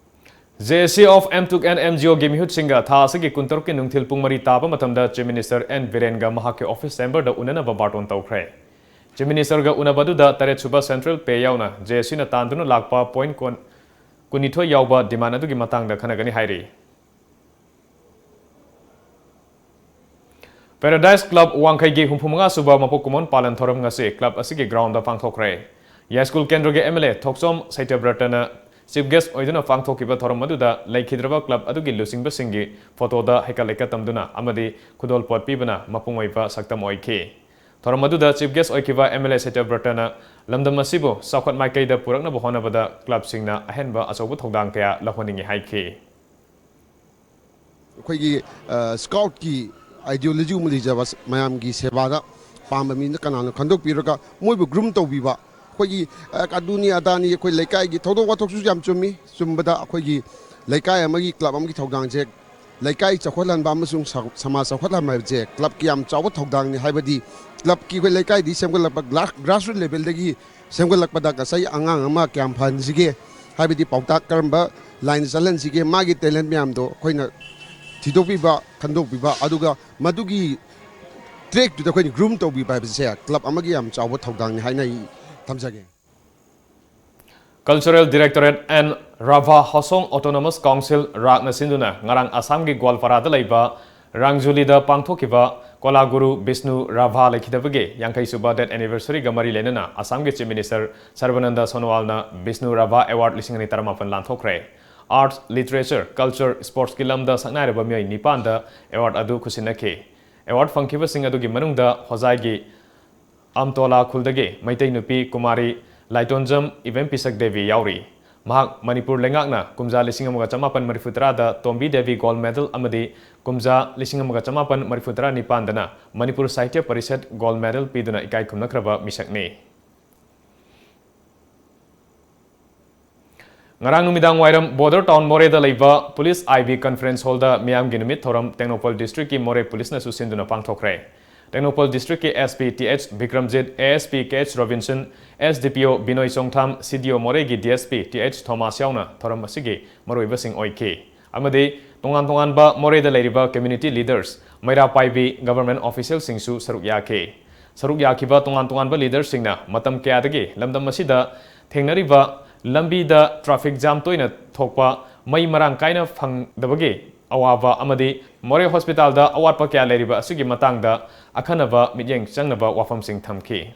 J A C of M Tuk and M G O ꯒꯤ ꯃꯤꯍꯨꯠꯁꯤꯡꯒ ꯊꯥ ꯑꯁꯤꯒꯤ ꯀꯨꯟꯇꯔꯨꯛꯀꯤ ꯅꯨꯡꯊꯤꯜ ꯄꯨꯡ ꯃꯔꯤ ꯇꯥꯕ ꯃꯇꯝꯗ Chief Minister N ꯕꯤꯔꯦꯟꯒ ꯃꯍꯥꯛꯀꯤ office chamber ꯗ ꯎꯅꯅꯕ ꯕꯥꯔꯇꯣꯟ ꯇꯧꯈ꯭ꯔꯦ꯫ Chief Minister ꯒ ꯎꯅꯕ ꯑꯗꯨꯗ ꯇꯔꯦꯠ ꯁꯨꯕ central pay ꯌꯥꯎꯅ J A C ꯅ ꯇꯥꯟꯗꯨꯅ ꯂꯥꯛꯄ point ꯀꯨꯟ, ꯀꯨꯟꯅꯤꯊꯣꯏ ꯌꯥꯎꯕ demand ꯑꯗꯨꯒꯤ ꯃꯇꯥꯡꯗ ꯈꯟꯅꯒꯅꯤ ꯍꯥꯏꯔꯤ꯫ Paradise Club ꯋꯥꯡꯈꯩꯒꯤ ꯍꯨꯝꯐꯨ ꯃꯉꯥ ꯁꯨꯕ ꯃꯄꯣꯛ ꯀꯨꯝꯑꯣꯟ ꯄꯥꯂꯟ ꯊꯧꯔꯝ ꯉꯁꯤ club ꯑꯁꯤꯒꯤ ground ꯗ ꯄꯥꯡꯊꯣꯛꯈ꯭ꯔꯦ꯫ ꯌꯥꯏꯁ꯭ꯀꯨꯜ ꯀꯦꯟꯗ꯭ꯔꯒꯤ MLA ꯊꯣꯛꯆꯣꯝ ꯁꯩꯇꯕ꯭ꯔꯇꯅ chief guest ꯑꯣꯏꯗꯨꯅ ꯄꯥꯡꯊꯣꯛꯈꯤꯕ ꯊꯧꯔꯝ ꯑꯗꯨꯗ ꯂꯩꯈꯤꯗ꯭ꯔꯕ club ꯑꯗꯨꯒꯤ ꯂꯨꯆꯤꯡꯕꯁꯤꯡꯒꯤ photoꯗ ꯍꯩꯀꯠ ꯂꯩꯀꯠ ꯇꯝꯗꯨꯅ ꯑꯃꯗꯤ ꯈꯨꯗꯣꯜꯄꯣꯠ ꯄꯤꯕꯅ ꯃꯄꯨꯡ ꯑꯣꯏꯕ ꯁꯛꯇꯝ ꯑꯣꯏꯈꯤ꯫ ꯊꯧꯔꯝ ꯑꯗꯨꯗ chief guest ꯑꯣꯏꯈꯤꯕ MLA ꯁꯩꯇꯕ꯭ꯔꯇꯅ ꯂꯝꯗꯝ ꯑꯁꯤꯕꯨ ꯆꯥꯎꯈꯠ ꯃꯥꯏꯀꯩꯗ ꯄꯨꯔꯛꯅꯕ ꯍꯣꯠꯅꯕꯗ clubꯁꯤꯡꯅ ꯑꯍꯦꯟꯕ ꯑꯆꯧꯕ ꯊꯧꯗꯥꯡ ꯀꯌꯥ ꯂꯧꯍꯟꯅꯤꯡꯏ ꯍꯥꯏꯈꯤ꯫ ꯑꯩꯈꯣꯏꯒꯤ ꯁ꯭ꯀꯥꯎꯠꯀꯤ ꯑꯥꯏꯗꯤꯌꯣꯂꯣꯖꯤꯒꯨꯝꯕ ꯂꯩꯖꯕ ꯃꯌꯥꯝꯒꯤ ꯁꯦꯕꯥꯗ ꯄꯥꯝꯕ ꯃꯤꯅ ꯀꯅꯥꯅꯣ ꯈꯟꯗꯣꯛꯄꯤꯔꯒ ꯃꯣꯏꯕꯨ ꯒ꯭ꯔꯨꯝ ꯇꯧꯕꯤꯕ, ꯑꯩꯈꯣꯏꯒꯤ ꯑ, ꯑꯗꯨꯅꯤ ꯑꯗꯥꯅꯤ, ꯑꯩꯈꯣꯏ ꯂꯩꯀꯥꯏꯒꯤ ꯊꯧꯗꯣꯛ ꯋꯥꯊꯣꯛꯁꯨ ꯌꯥꯝ ꯆꯨꯝꯃꯤ꯫ ꯆꯨꯝꯕꯗ ꯑꯩꯈꯣꯏꯒꯤ ꯂꯩꯀꯥꯏ ꯑꯃꯒꯤ club ꯑꯃꯒꯤ ꯊꯧꯗꯥꯡꯁꯦ, ꯂꯩꯀꯥꯏ ꯆꯥꯎꯈꯠꯍꯟꯕ ꯑꯃꯁꯨꯡ ꯁ- ꯁꯃꯥꯖ ꯆꯥꯎꯈꯠꯍꯟꯕ ꯍꯥꯏꯕꯁꯦ clubꯀꯤ ꯌꯥꯝ ꯆꯥꯎꯕ ꯊꯧꯗꯥꯡꯅꯤ꯫ ꯍꯥꯏꯕꯗꯤ clubꯀꯤ ꯑꯩꯈꯣꯏ ꯂꯩꯀꯥꯏꯗꯒꯤ ꯁꯦꯝꯒꯠꯂꯛꯄ ꯒ꯭ꯔꯥꯁ ꯔꯨꯠ ꯂꯦꯚꯦꯜꯗꯒꯤ ꯁꯦꯝꯒꯠꯂꯛꯄꯗ ꯉꯁꯥꯏ ꯑꯉꯥꯡ ꯑꯃ ꯀꯌꯥꯝ ꯐꯍꯟꯁꯤꯒꯦ, ꯍꯥꯏꯕꯗꯤ ꯄꯥꯎꯇꯥꯛ ꯀꯔꯝꯕ ꯂꯥꯏꯟꯗ ꯆꯠꯍꯟꯁꯤꯒꯦ, ꯃꯥꯒꯤ ꯇꯦꯂꯦꯟ ꯃꯌꯥꯝꯗꯣ ꯑꯩꯈꯣꯏꯅ ꯊꯤꯗꯣꯛꯄꯤꯕ, ꯈꯟꯗꯣꯛꯄꯤꯕ, ꯑꯗꯨꯒ ꯃꯗꯨꯒꯤ ꯇ꯭ꯔꯦꯛꯇꯨꯗ ꯑꯩꯈꯣꯏꯅ ꯒ꯭ꯔꯨꯝ ꯇꯧꯕꯤꯕ ꯍꯥꯏꯕꯁꯦ club ꯑꯃꯒꯤ ꯌꯥꯝ ꯆꯥꯎꯕ ꯊꯧꯗꯥꯡꯅꯤ ꯍꯥꯏꯅ ꯑꯩ ꯊꯝꯖꯒꯦ꯫ Cultural Directorate and Rabha Hasong Autonomous Council, ꯔꯥꯛꯅ ꯁꯤꯟꯗꯨꯅ ꯉꯔꯥꯡ ꯑꯁꯥꯝꯒꯤ ꯒꯣꯜꯄꯥꯔꯥꯗ ꯂꯩꯕ ꯔꯥꯡꯖꯨꯂꯤꯗ ꯄꯥꯡꯊꯣꯛꯈꯤꯕ ꯀꯣꯂꯥꯒꯨꯔꯨ ꯕꯤꯁꯅꯨ ꯔꯥꯚꯥ ꯂꯩꯈꯤꯗꯕꯒꯤ ꯌꯥꯡꯈꯩ ꯁꯨꯕ death anniversaryꯒ ꯃꯔꯤ ꯂꯩꯅꯅ ꯑꯁꯥꯝꯒꯤ Chief Minister ꯁꯔꯕꯥꯅꯟꯗ ꯁꯣꯅꯣꯋꯥꯜꯅ ꯕꯤꯁꯅꯨ ꯔꯥꯚꯥ Award ꯂꯤꯁꯤꯡ ꯑꯅꯤ ꯇꯔꯥꯃꯥꯄꯟ ꯂꯥꯟꯊꯣꯛꯈ꯭ꯔꯦ꯫ Arts, Literature, Culture, Sportsꯀꯤ ꯂꯝꯗ ꯁꯛꯅꯥꯏꯔꯕ ꯃꯤꯑꯣꯏ ꯅꯤꯄꯥꯟꯗ award ꯑꯗꯨ ꯈꯨꯠꯁꯤꯟꯅꯈꯤ꯫ Award ꯐꯪꯈꯤꯕꯁꯤꯡ ꯑꯗꯨꯒꯤ ꯃꯅꯨꯡꯗ ꯍꯣꯖꯥꯏꯒꯤ ꯑꯝꯇꯣꯂꯥ ꯈꯨꯜꯗꯒꯤ ꯃꯩꯇꯩ ꯅꯨꯄꯤ ꯀꯨꯃꯥꯔꯤ ꯂꯥꯏꯇꯣꯟꯖꯝ ꯏꯕꯦꯝ ꯄꯤꯁꯛ ꯗꯦꯕꯤ ꯌꯥꯎꯔꯤ꯫ ꯃꯍꯥꯛ ꯃꯅꯤꯄꯨꯔ ꯂꯩꯉꯥꯛꯅ ꯀꯨꯝꯖꯥ ꯂꯤꯁꯤꯡ ꯑꯃꯒ ꯆꯃꯥꯄꯟ ꯃꯔꯤꯐꯨ ꯇꯔꯥꯗ ꯇꯣꯝꯕꯤ ꯗꯦꯕꯤ gold medal ꯑꯃꯗꯤ ꯀꯨꯝꯖꯥ ꯂꯤꯁꯤꯡ ꯑꯃꯒ ꯆꯃꯥꯄꯟ ꯃꯔꯤꯐꯨ ꯇꯔꯥ ꯅꯤꯄꯥꯟꯗꯅ ꯃꯅꯤꯄꯨꯔ ꯁꯥꯍꯤꯇ꯭ꯌ ꯄꯔꯤꯁꯠ gold medal ꯄꯤꯗꯨꯅ ꯏꯀꯥꯏ ꯈꯨꯝꯅꯈ꯭ꯔꯕ ꯃꯤꯁꯛꯅꯤ꯫ ꯉꯔꯥꯡ ꯅꯨꯃꯤꯗꯥꯡ ꯋꯥꯏꯔꯝ ꯕꯣꯔꯗꯔ ꯇꯥꯎꯟ ꯃꯣꯔꯦꯗ ꯂꯩꯕ ꯄꯨꯂꯤꯁ ꯑꯥꯏ ꯕꯤ ꯀꯟꯐꯔꯦꯟꯁ ꯍꯣꯜꯗ ꯃꯤꯌꯥꯝꯒꯤ ꯅꯨꯃꯤꯠ ꯊꯧꯔꯝ ꯇꯦꯡꯅꯧꯄꯜ ꯗꯤꯁꯇ꯭ꯔꯤꯛꯀꯤ ꯃꯣꯔꯦ ꯄꯨꯂꯤꯁꯅꯁꯨ ꯁꯤꯟꯗꯨꯅ ꯄꯥꯡꯊꯣꯛꯈ꯭ꯔꯦ꯫ ꯇꯦꯡꯅꯧꯄꯜ ꯗꯤꯁꯇ꯭ꯔꯤꯛꯀꯤ SP T H Bikramjit, ASP ꯀꯦ ꯑꯩꯆ ꯔꯣꯕꯤꯟꯁꯟ, SDPO ꯕꯤꯅꯣꯏ ꯆꯣꯡꯊꯥꯝ, CDO ꯃꯣꯔꯦꯒꯤ DSP ꯇꯤ ꯑꯩꯆ ꯊꯣꯃꯥꯁ ꯌꯥꯎꯅ ꯊꯧꯔꯝ ꯑꯁꯤꯒꯤ ꯃꯔꯨꯑꯣꯏꯕꯁꯤꯡ ꯑꯣꯏꯈꯤ꯫ ꯑꯃꯗꯤ ꯇꯣꯉꯥꯟ ꯇꯣꯉꯥꯟꯕ ꯃꯣꯔꯦꯗ ꯂꯩꯔꯤꯕ community leaders, ꯃꯩꯔꯥ ꯄꯥꯏꯕꯤ, government officialꯁꯤꯡꯁꯨ ꯁꯔꯨꯛ ꯌꯥꯈꯤ꯫ ꯁꯔꯨꯛ ꯌꯥꯈꯤꯕ ꯇꯣꯉꯥꯟ ꯇꯣꯉꯥꯟꯕ leaderꯁꯤꯡꯅ ꯃꯇꯝ ꯀꯌꯥꯗꯒꯤ ꯂꯝꯗꯝ ꯑꯁꯤꯗ ꯊꯦꯡꯅꯔꯤꯕ ꯂꯝꯕꯤꯗ traffic jam ꯇꯣꯏꯅ ꯊꯣꯛꯄ, ꯃꯩ ꯃꯔꯥꯡ ꯀꯥꯏꯅ ꯐꯪꯗꯕꯒꯤ ꯑꯋꯥꯕ ꯑꯃꯗꯤ ꯃꯣꯔꯦ ꯍꯣꯁꯄꯤꯇꯥꯜꯗ ꯑꯋꯥꯠꯄ ꯀꯌꯥ ꯂꯩꯔꯤꯕ ꯑꯁꯤꯒꯤ ꯃꯇꯥꯡꯗ ꯑꯈꯟꯅꯕ ꯃꯤꯠꯌꯦꯡ ꯆꯪꯅꯕ ꯋꯥꯐꯝꯁꯤꯡ ꯊꯝꯈꯤ꯫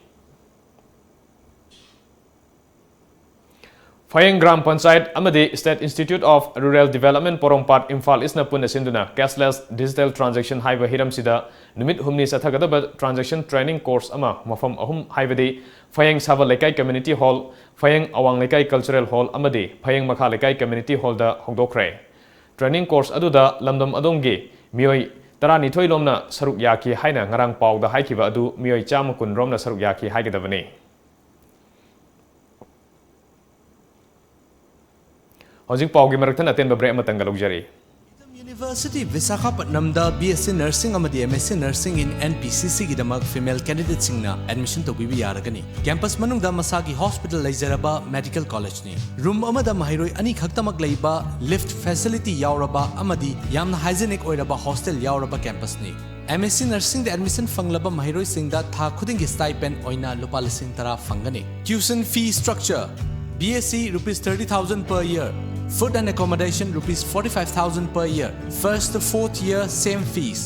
ꯐꯌꯦꯡ ꯒ꯭ꯔꯥꯝ ꯄꯟꯆꯥꯌꯠ ꯑꯃꯗꯤ State Institute of Rural Development ꯄꯣꯔꯣꯝꯄꯥꯠ ꯏꯝꯐꯥꯜ ꯏꯁꯅ ꯄꯨꯟꯅ ꯁꯤꯟꯗꯨꯅ cashless digital transaction ꯍꯥꯏꯕ ꯍꯤꯔꯝꯁꯤꯗ ꯅꯨꯃꯤꯠ ꯍꯨꯝꯅꯤ ꯆꯠꯊꯒꯗꯕ transaction training course ꯑꯃ ꯃꯐꯝ ꯑꯍꯨꯝ ꯍꯥꯏꯕꯗꯤ ꯐꯌꯦꯡ ꯁꯥꯕ ꯂꯩꯀꯥꯏ community hall, ꯐꯌꯦꯡ ꯑꯋꯥꯡ ꯂꯩꯀꯥꯏ cultural hall ꯑꯃꯗꯤ ꯐꯌꯦꯡ ꯃꯈꯥ ꯂꯩꯀꯥꯏ community hallꯗ ꯍꯧꯗꯣꯛꯈ꯭ꯔꯦ꯫ Training course ꯑꯗꯨꯗ ꯂꯝꯗꯝ ꯑꯗꯣꯝꯒꯤ ꯃꯤꯑꯣꯏ ꯇꯔꯥꯅꯤꯊꯣꯏ ꯂꯣꯝꯅ ꯁꯔꯨꯛ ꯌꯥꯈꯤ ꯍꯥꯏꯅ ꯉꯔꯥꯡ ꯄꯥꯎꯗ ꯍꯥꯏꯈꯤꯕ ꯑꯗꯨ ꯃꯤꯑꯣꯏ ꯆꯥꯝꯃ ꯀꯨꯟ ꯔꯣꯝꯅ ꯁꯔꯨꯛ ꯌꯥꯈꯤ ꯍꯥꯏꯒꯗꯕꯅꯤ꯫ ꯍꯧꯖꯤꯛ ꯄꯥꯎꯒꯤ ꯃꯔꯛꯊꯠꯅ ꯑꯇꯦꯟꯕ break ꯑꯃꯇꯪꯒ ꯂꯧꯖꯔꯤ꯫ University ꯚꯤꯁꯥꯈꯥꯄꯠꯅꯝꯗ B S C Nursing ꯑꯃꯗꯤ M S C Nursing in N P C C ꯒꯤꯗꯃꯛ female candidateꯁꯤꯡꯅ admission ꯇꯧꯕꯤꯕ ꯌꯥꯔꯒꯅꯤ꯫ Campus ꯃꯅꯨꯡꯗ ꯃꯁꯥꯒꯤ hospital ꯂꯩꯖꯔꯕ medical collegeꯅꯤ꯫ Room ꯑꯃꯗ ꯃꯍꯩꯔꯣꯏ ꯑꯅꯤ ꯈꯛꯇꯃꯛ ꯂꯩꯕ, lift facility ꯌꯥꯎꯔꯕ ꯑꯃꯗꯤ ꯌꯥꯝꯅ hygienic ꯑꯣꯏꯔꯕ hostel ꯌꯥꯎꯔꯕ campusꯅꯤ꯫ M S C Nursingꯗ admission ꯐꯪꯂꯕ ꯃꯍꯩꯔꯣꯏꯁꯤꯡꯗ ꯊꯥ ꯈꯨꯗꯤꯡꯒꯤ stipend ꯑꯣꯏꯅ ꯂꯨꯄꯥ ꯂꯤꯁꯤꯡ ꯇꯔꯥ ꯐꯪꯒꯅꯤ꯫ Tuition fee structure: B S C rupees thirty thousand per year, food and accommodation rupees forty-five thousand per year, first to fourth year same fees.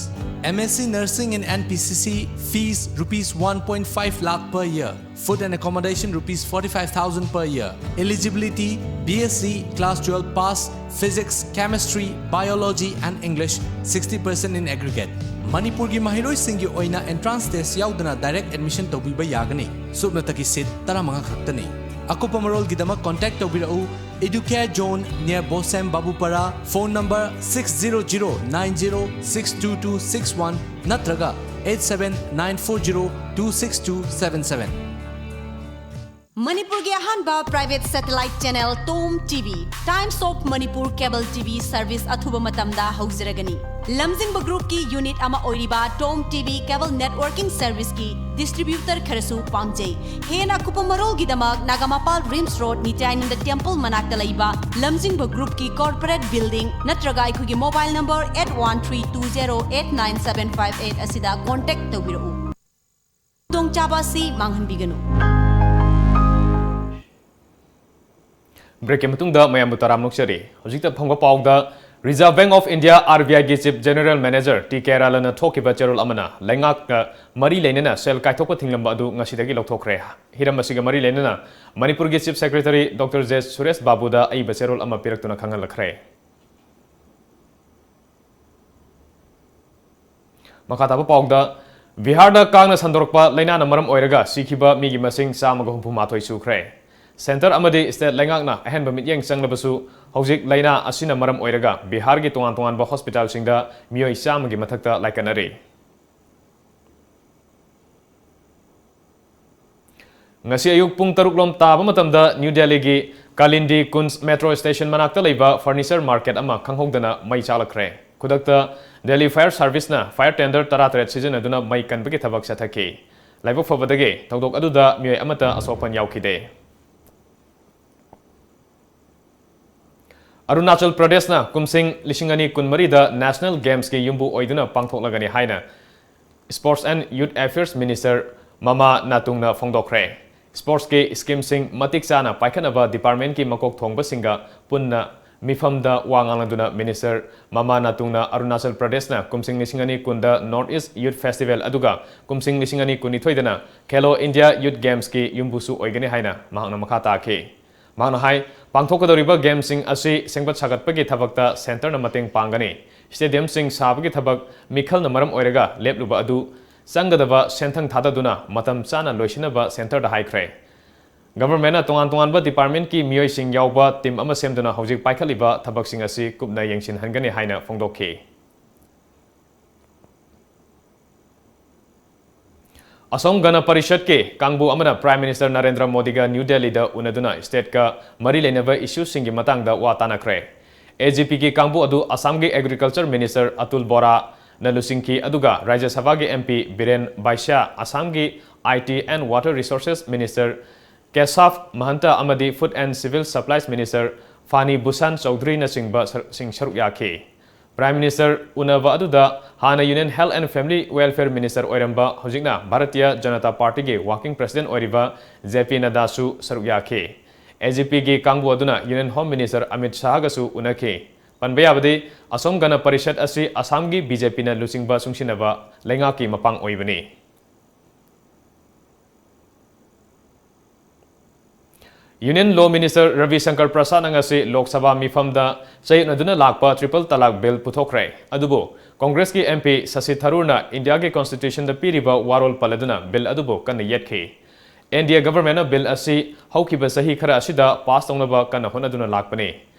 M S C Nursing in N P C C fees rupees one point five lakh per year, food and accommodation rupees forty-five thousand per year. Eligibility: B S C, class twelve pass, physics, chemistry, biology and English, sixty percent in aggregate. ꯃꯅꯤꯄꯨꯔꯒꯤ ꯃꯍꯩꯔꯣꯏꯁꯤꯡꯒꯤ ꯑꯣꯏꯅ entrance test ꯌꯥꯎꯗꯅ direct admission ꯇꯧꯕꯤꯕ ꯌꯥꯒꯅꯤ꯫ ꯁꯨꯞꯅꯇꯒꯤ seat ꯇꯔꯥꯃꯉꯥ ꯈꯛꯇꯅꯤ꯫ ꯑꯀꯨꯞꯄ ꯃꯔꯣꯜꯒꯤꯗꯃꯛ contact ꯇꯧꯕꯤꯔꯛꯎ, Educare Zone near Bosem Babupara, phone number six zero zero nine zero six two two six one ꯅꯠꯇ꯭ꯔꯒ eight seven nine four zero two six two seven seven꯫ ꯃꯅꯤꯄꯨꯔꯒꯤ ꯑꯍꯥꯟꯕ private satellite channel Tom T V, Times of Manipur cable T V service ꯑꯊꯨꯕ ꯃꯇꯝꯗ ꯍꯧꯖꯔꯒꯅꯤ꯫ ꯂꯝꯖꯤꯡꯕ groupꯀꯤ unit ꯑꯃ ꯑꯣꯏꯔꯤꯕ Tom T V cable networking serviceꯀꯤ distributor ꯈꯔꯁꯨ ꯄꯥꯝꯖꯩ꯫ ꯍꯦꯟꯅ ꯑꯀꯨꯞꯄ ꯃꯔꯣꯜꯒꯤꯗꯃꯛ ꯅꯥꯒꯥꯃꯄꯥꯜ RIMS Road, ꯅꯤꯇ꯭ꯌꯥꯅꯟꯗ temple ꯃꯅꯥꯛꯇ ꯂꯩꯕ ꯂꯝꯖꯤꯡꯕ groupꯀꯤ corporate building ꯅꯠꯇ꯭ꯔꯒ ꯑꯩꯈꯣꯏꯒꯤ mobile number eight one three two zero eight nine seven five eight ꯑꯁꯤꯗ contact ꯇꯧꯕꯤꯔꯛꯎ꯫ ꯈꯨꯗꯣꯡꯆꯥꯕ ꯑꯁꯤ ꯃꯥꯡꯍꯟꯕꯤꯒꯅꯨ꯫ Breakꯀꯤ ꯃꯇꯨꯡꯗ ꯃꯌꯥꯝꯕꯨ ꯇꯔꯥꯝꯅ ꯑꯣꯛꯆꯔꯤ꯫ ꯍꯧꯖꯤꯛꯇ ꯐꯪꯕ ꯄꯥꯎꯗ Reserve Bank of India, R B I ꯒꯤ Chief General Manager T K Ralana ꯊꯣꯛꯈꯤꯕ ꯆꯦꯔꯣꯜ ꯑꯃꯅ ꯂꯩꯉꯥꯛꯀ ꯃꯔꯤ ꯂꯩꯅꯅ ꯁꯦꯜ ꯀꯥꯏꯊꯣꯛꯄ ꯊꯤꯡꯂꯝꯕ ꯑꯗꯨ ꯉꯁꯤꯗꯒꯤ ꯂꯧꯊꯣꯛꯈ꯭ꯔꯦ꯫ ꯍꯤꯔꯝ ꯑꯁꯤꯒ ꯃꯔꯤ ꯂꯩꯅꯅ ꯃꯅꯤꯄꯨꯔꯒꯤ Chief Secretary Doctor J Suresh ꯕꯥꯕꯨꯗ ꯑꯏꯕ ꯆꯦꯔꯣꯜ ꯑꯃ ꯄꯤꯔꯛꯇꯨꯅ ꯈꯪꯍꯜꯂꯛꯈ꯭ꯔꯦ꯫ ꯃꯈꯥ ꯇꯥꯕ ꯄꯥꯎꯗ, ꯕꯤꯍꯥꯔꯗ ꯀꯥꯡꯅ ꯁꯟꯗꯣꯔꯛꯄ ꯂꯥꯏꯅꯥꯅ ꯃꯔꯝ ꯑꯣꯏꯔꯒ ꯁꯤꯈꯤꯕ ꯃꯤꯒꯤ ꯃꯁꯤꯡ ꯆꯥꯝꯃꯒ ꯍꯨꯝꯐꯨ ꯃꯥꯊꯣꯏ ꯁꯨꯈ꯭ꯔꯦ꯫ Centre ꯑꯃꯗꯤ state ꯂꯩꯉꯥꯛꯅ ꯑꯍꯦꯟꯕ ꯃꯤꯠꯌꯦꯡ ꯆꯪꯂꯕꯁꯨ, ꯍꯧꯖꯤꯛ ꯂꯥꯏꯅꯥ ꯑꯁꯤꯅ ꯃꯔꯝ ꯑꯣꯏꯔꯒ ꯕꯤꯍꯥꯔꯒꯤ ꯇꯣꯉꯥꯟ ꯇꯣꯉꯥꯟꯕ hospitalꯁꯤꯡꯗ ꯃꯤꯑꯣꯏ ꯆꯥꯝꯃꯒꯤ ꯃꯊꯛꯇ ꯂꯥꯏꯀꯠꯅꯔꯤ꯫ ꯉꯁꯤ ꯑꯌꯨꯛ ꯄꯨꯡ ꯇꯔꯨꯛ ꯂꯣꯝ ꯇꯥꯕ ꯃꯇꯝꯗ ꯅ꯭ꯌꯨ ꯗꯦꯜꯂꯤꯒꯤ ꯀꯥꯂꯤꯟꯗꯤ ꯀꯨꯟꯖ metro station ꯃꯅꯥꯛꯇ ꯂꯩꯕ furniture market ꯑꯃ ꯈꯪꯍꯧꯗꯅ ꯃꯩ ꯆꯥꯛꯂꯛꯈ꯭ꯔꯦ꯫ ꯈꯨꯗꯛꯇ Delhi Fire Serviceꯅ fire tender ꯇꯔꯥꯇꯔꯦꯠ ꯁꯤꯖꯤꯟꯅꯗꯨꯅ ꯃꯩ ꯀꯟꯕꯒꯤ ꯊꯕꯛ ꯆꯠꯊꯈꯤ꯫ ꯂꯥꯏꯕꯛ ꯐꯕꯗꯒꯤ ꯊꯧꯗꯣꯛ ꯑꯗꯨꯗ ꯃꯤꯑꯣꯏ ꯑꯃꯠꯇ ꯑꯁꯣꯛ ꯑꯄꯟ ꯌꯥꯎꯈꯤꯗꯦ꯫ ꯑꯔꯨꯅꯥꯆꯜ ꯄ꯭ꯔꯗꯦꯁꯅ ꯀꯨꯝꯁꯤꯡ ꯂꯤꯁꯤꯡ ꯑꯅꯤ ꯀꯨꯟꯃꯔꯤꯗ National Gamesꯀꯤ ꯌꯨꯝꯕꯨ ꯑꯣꯏꯗꯨꯅ ꯄꯥꯡꯊꯣꯛꯂꯒꯅꯤ ꯍꯥꯏꯅ Sports and Youth Affairs Minister ꯃꯃꯥ ꯅꯥꯇꯨꯡꯅ ꯐꯣꯡꯗꯣꯛꯈ꯭ꯔꯦ꯫ Sportsꯀꯤ schemeꯁꯤꯡ ꯃꯇꯤꯛ ꯆꯥꯅ ꯄꯥꯏꯈꯠꯅꯕ departmentꯀꯤ ꯃꯀꯣꯛ ꯊꯣꯡꯕꯁꯤꯡꯒ ꯄꯨꯟꯅ ꯃꯤꯐꯝꯗ ꯋꯥ ꯉꯥꯡꯂꯗꯨꯅ Minister ꯃꯃꯥ ꯅꯥꯇꯨꯡꯅ ꯑꯔꯨꯅꯥꯆꯜ ꯄ꯭ꯔꯗꯦꯁꯅ ꯀꯨꯝꯁꯤꯡ ꯂꯤꯁꯤꯡ ꯑꯅꯤ ꯀꯨꯟꯗ North East Youth Festival ꯑꯗꯨꯒ ꯀꯨꯝꯁꯤꯡ ꯂꯤꯁꯤꯡ ꯑꯅꯤ ꯀꯨꯟꯅꯤꯊꯣꯏꯗꯅ Khelo India Youth Gamesꯀꯤ ꯌꯨꯝꯕꯨꯁꯨ ꯑꯣꯏꯒꯅꯤ ꯍꯥꯏꯅ ꯃꯍꯥꯛꯅ ꯃꯈꯥ ꯇꯥꯈꯤ꯫ ꯃꯍꯥꯛꯅ ꯍꯥꯏ, ꯄꯥꯡꯊꯣꯛꯀꯗꯧꯔꯤꯕ gameꯁꯤꯡ ꯑꯁꯤ ꯁꯦꯝꯒꯠ ꯁꯥꯒꯠꯄꯒꯤ ꯊꯕꯛꯇ centreꯅ ꯃꯇꯦꯡ ꯄꯥꯡꯒꯅꯤ꯫ Stadiumꯁꯤꯡ ꯁꯥꯕꯒꯤ ꯊꯕꯛ ꯃꯤꯈꯜꯅ ꯃꯔꯝ ꯑꯣꯏꯔꯒ ꯂꯦꯞꯂꯨꯕ ꯑꯗꯨ ꯆꯪꯒꯗꯕ ꯁꯦꯟꯊꯪ ꯊꯥꯗꯗꯨꯅ ꯃꯇꯝ ꯆꯥꯅ ꯂꯣꯏꯁꯤꯟꯅꯕ centreꯗ ꯍꯥꯏꯈ꯭ꯔꯦ꯫ Governmentꯅ ꯇꯣꯉꯥꯟ ꯇꯣꯉꯥꯟꯕ departmentꯀꯤ ꯃꯤꯑꯣꯏꯁꯤꯡ ꯌꯥꯎꯕ team ꯑꯃ ꯁꯦꯝꯗꯨꯅ ꯍꯧꯖꯤꯛ ꯄꯥꯏꯈꯠꯂꯤꯕ ꯊꯕꯛꯁꯤꯡ ꯑꯁꯤ ꯀꯨꯞꯅ ꯌꯦꯡꯁꯤꯟꯍꯟꯒꯅꯤ ꯍꯥꯏꯅ ꯐꯣꯡꯗꯣꯛꯈꯤ꯫ ꯑꯁꯣꯝ ꯒꯅ ꯄꯔꯤꯁꯠꯀꯤ ꯀꯥꯡꯕꯨ ꯑꯃꯅ Prime Minister ꯅꯔꯦꯟꯗ꯭ꯔ ꯃꯣꯗꯤꯒ ꯅ꯭ꯌꯨ ꯗꯦꯜꯂꯤꯗ ꯎꯅꯗꯨꯅ stateꯀ ꯃꯔꯤ ꯂꯩꯅꯕ issueꯁꯤꯡꯒꯤ ꯃꯇꯥꯡꯗ ꯋꯥ ꯇꯥꯅꯈ꯭ꯔꯦ꯫ ꯑꯦ ꯖꯤ ꯄꯤꯒꯤ ꯀꯥꯡꯕꯨ ꯑꯗꯨ ꯑꯁꯥꯝꯒꯤ Agriculture Minister ꯑꯇꯨꯜ ꯕꯣꯔꯥꯅ ꯂꯨꯆꯤꯡꯈꯤ, ꯑꯗꯨꯒ ꯔꯥꯖ꯭ꯌ ꯁꯚꯥꯒꯤ M P ꯕꯤꯔꯦꯟ ꯕꯥꯏꯁ꯭ꯌꯥ, ꯑꯁꯥꯝꯒꯤ I T and Water Resources Minister ꯀꯦꯁꯥꯚ ꯃꯍꯟꯇ ꯑꯃꯗꯤ Food and Civil Supplies Minister Phani Bhushan ꯆꯧꯙꯨꯔꯤꯅꯆꯤꯡꯕ ꯁꯔ-, ꯁꯤꯡ ꯁꯔꯨꯛ ꯌꯥꯈꯤ꯫ Prime Minister ꯎꯅꯕ ꯑꯗꯨꯗ ꯍꯥꯟꯅ Union Health and Family Welfare Minister ꯑꯣꯏꯔꯝꯕ, ꯍꯧꯖꯤꯛꯅ ꯚꯥꯔꯇꯤꯌ ꯖꯅꯇꯥ ꯄꯥꯔꯇꯤꯒꯤ Working President ꯑꯣꯏꯔꯤꯕ J P ꯅꯗ꯭ꯗꯥꯁꯨ ꯁꯔꯨꯛ ꯌꯥꯈꯤ꯫ ꯑꯦ ꯖꯤ ꯄꯤꯒꯤ ꯀꯥꯡꯕꯨ ꯑꯗꯨꯅ Union Home Minister ꯑꯃꯤꯠ ꯁꯥꯍꯒꯁꯨ ꯎꯅꯈꯤ꯫ ꯄꯟꯕ ꯌꯥꯕꯗꯤ, ꯑꯁꯣꯝ ꯒꯅ ꯄꯔꯤꯁꯠ ꯑꯁꯤ ꯑꯁꯥꯝꯒꯤ ꯕꯤ ꯖꯦ ꯄꯤꯅ ꯂꯨꯆꯤꯡꯕ ꯆꯨꯡꯁꯤꯟꯅꯕ ꯂꯩꯉꯥꯛꯀꯤ ꯃꯄꯥꯡ ꯑꯣꯏꯕꯅꯤ꯫ Union Law Minister Ravi Shankar ꯄ꯭ꯔꯁꯥꯗꯅ ꯉꯁꯤ ꯂꯣꯛ ꯁꯚꯥ ꯃꯤꯐꯝꯗ ꯆꯌꯦꯠꯅꯗꯨꯅ ꯂꯥꯛꯄ triple talaq bill ꯄꯨꯊꯣꯛꯈ꯭ꯔꯦ꯫ ꯑꯗꯨꯕꯨ ꯀꯣꯡꯒ꯭ꯔꯦꯁꯀꯤ M P ꯁꯁꯤ ꯊꯔꯨꯔꯅ ꯏꯟꯗꯤꯌꯥꯒꯤ constitutionꯗ ꯄꯤꯔꯤꯕ ꯋꯥꯔꯣꯜ ꯄꯜꯂꯗꯨꯅ bill ꯑꯗꯨꯕꯨ ꯀꯟꯅ ꯌꯦꯠꯈꯤ꯫ N D A governmentꯅ bill ꯑꯁꯤ ꯍꯧꯈꯤꯕ ꯆꯍꯤ ꯈꯔ ꯑꯁꯤꯗ pass ꯇꯧꯅꯕ ꯀꯟꯅ ꯍꯣꯠꯅꯗꯨꯅ ꯂꯥꯛꯄꯅꯤ꯫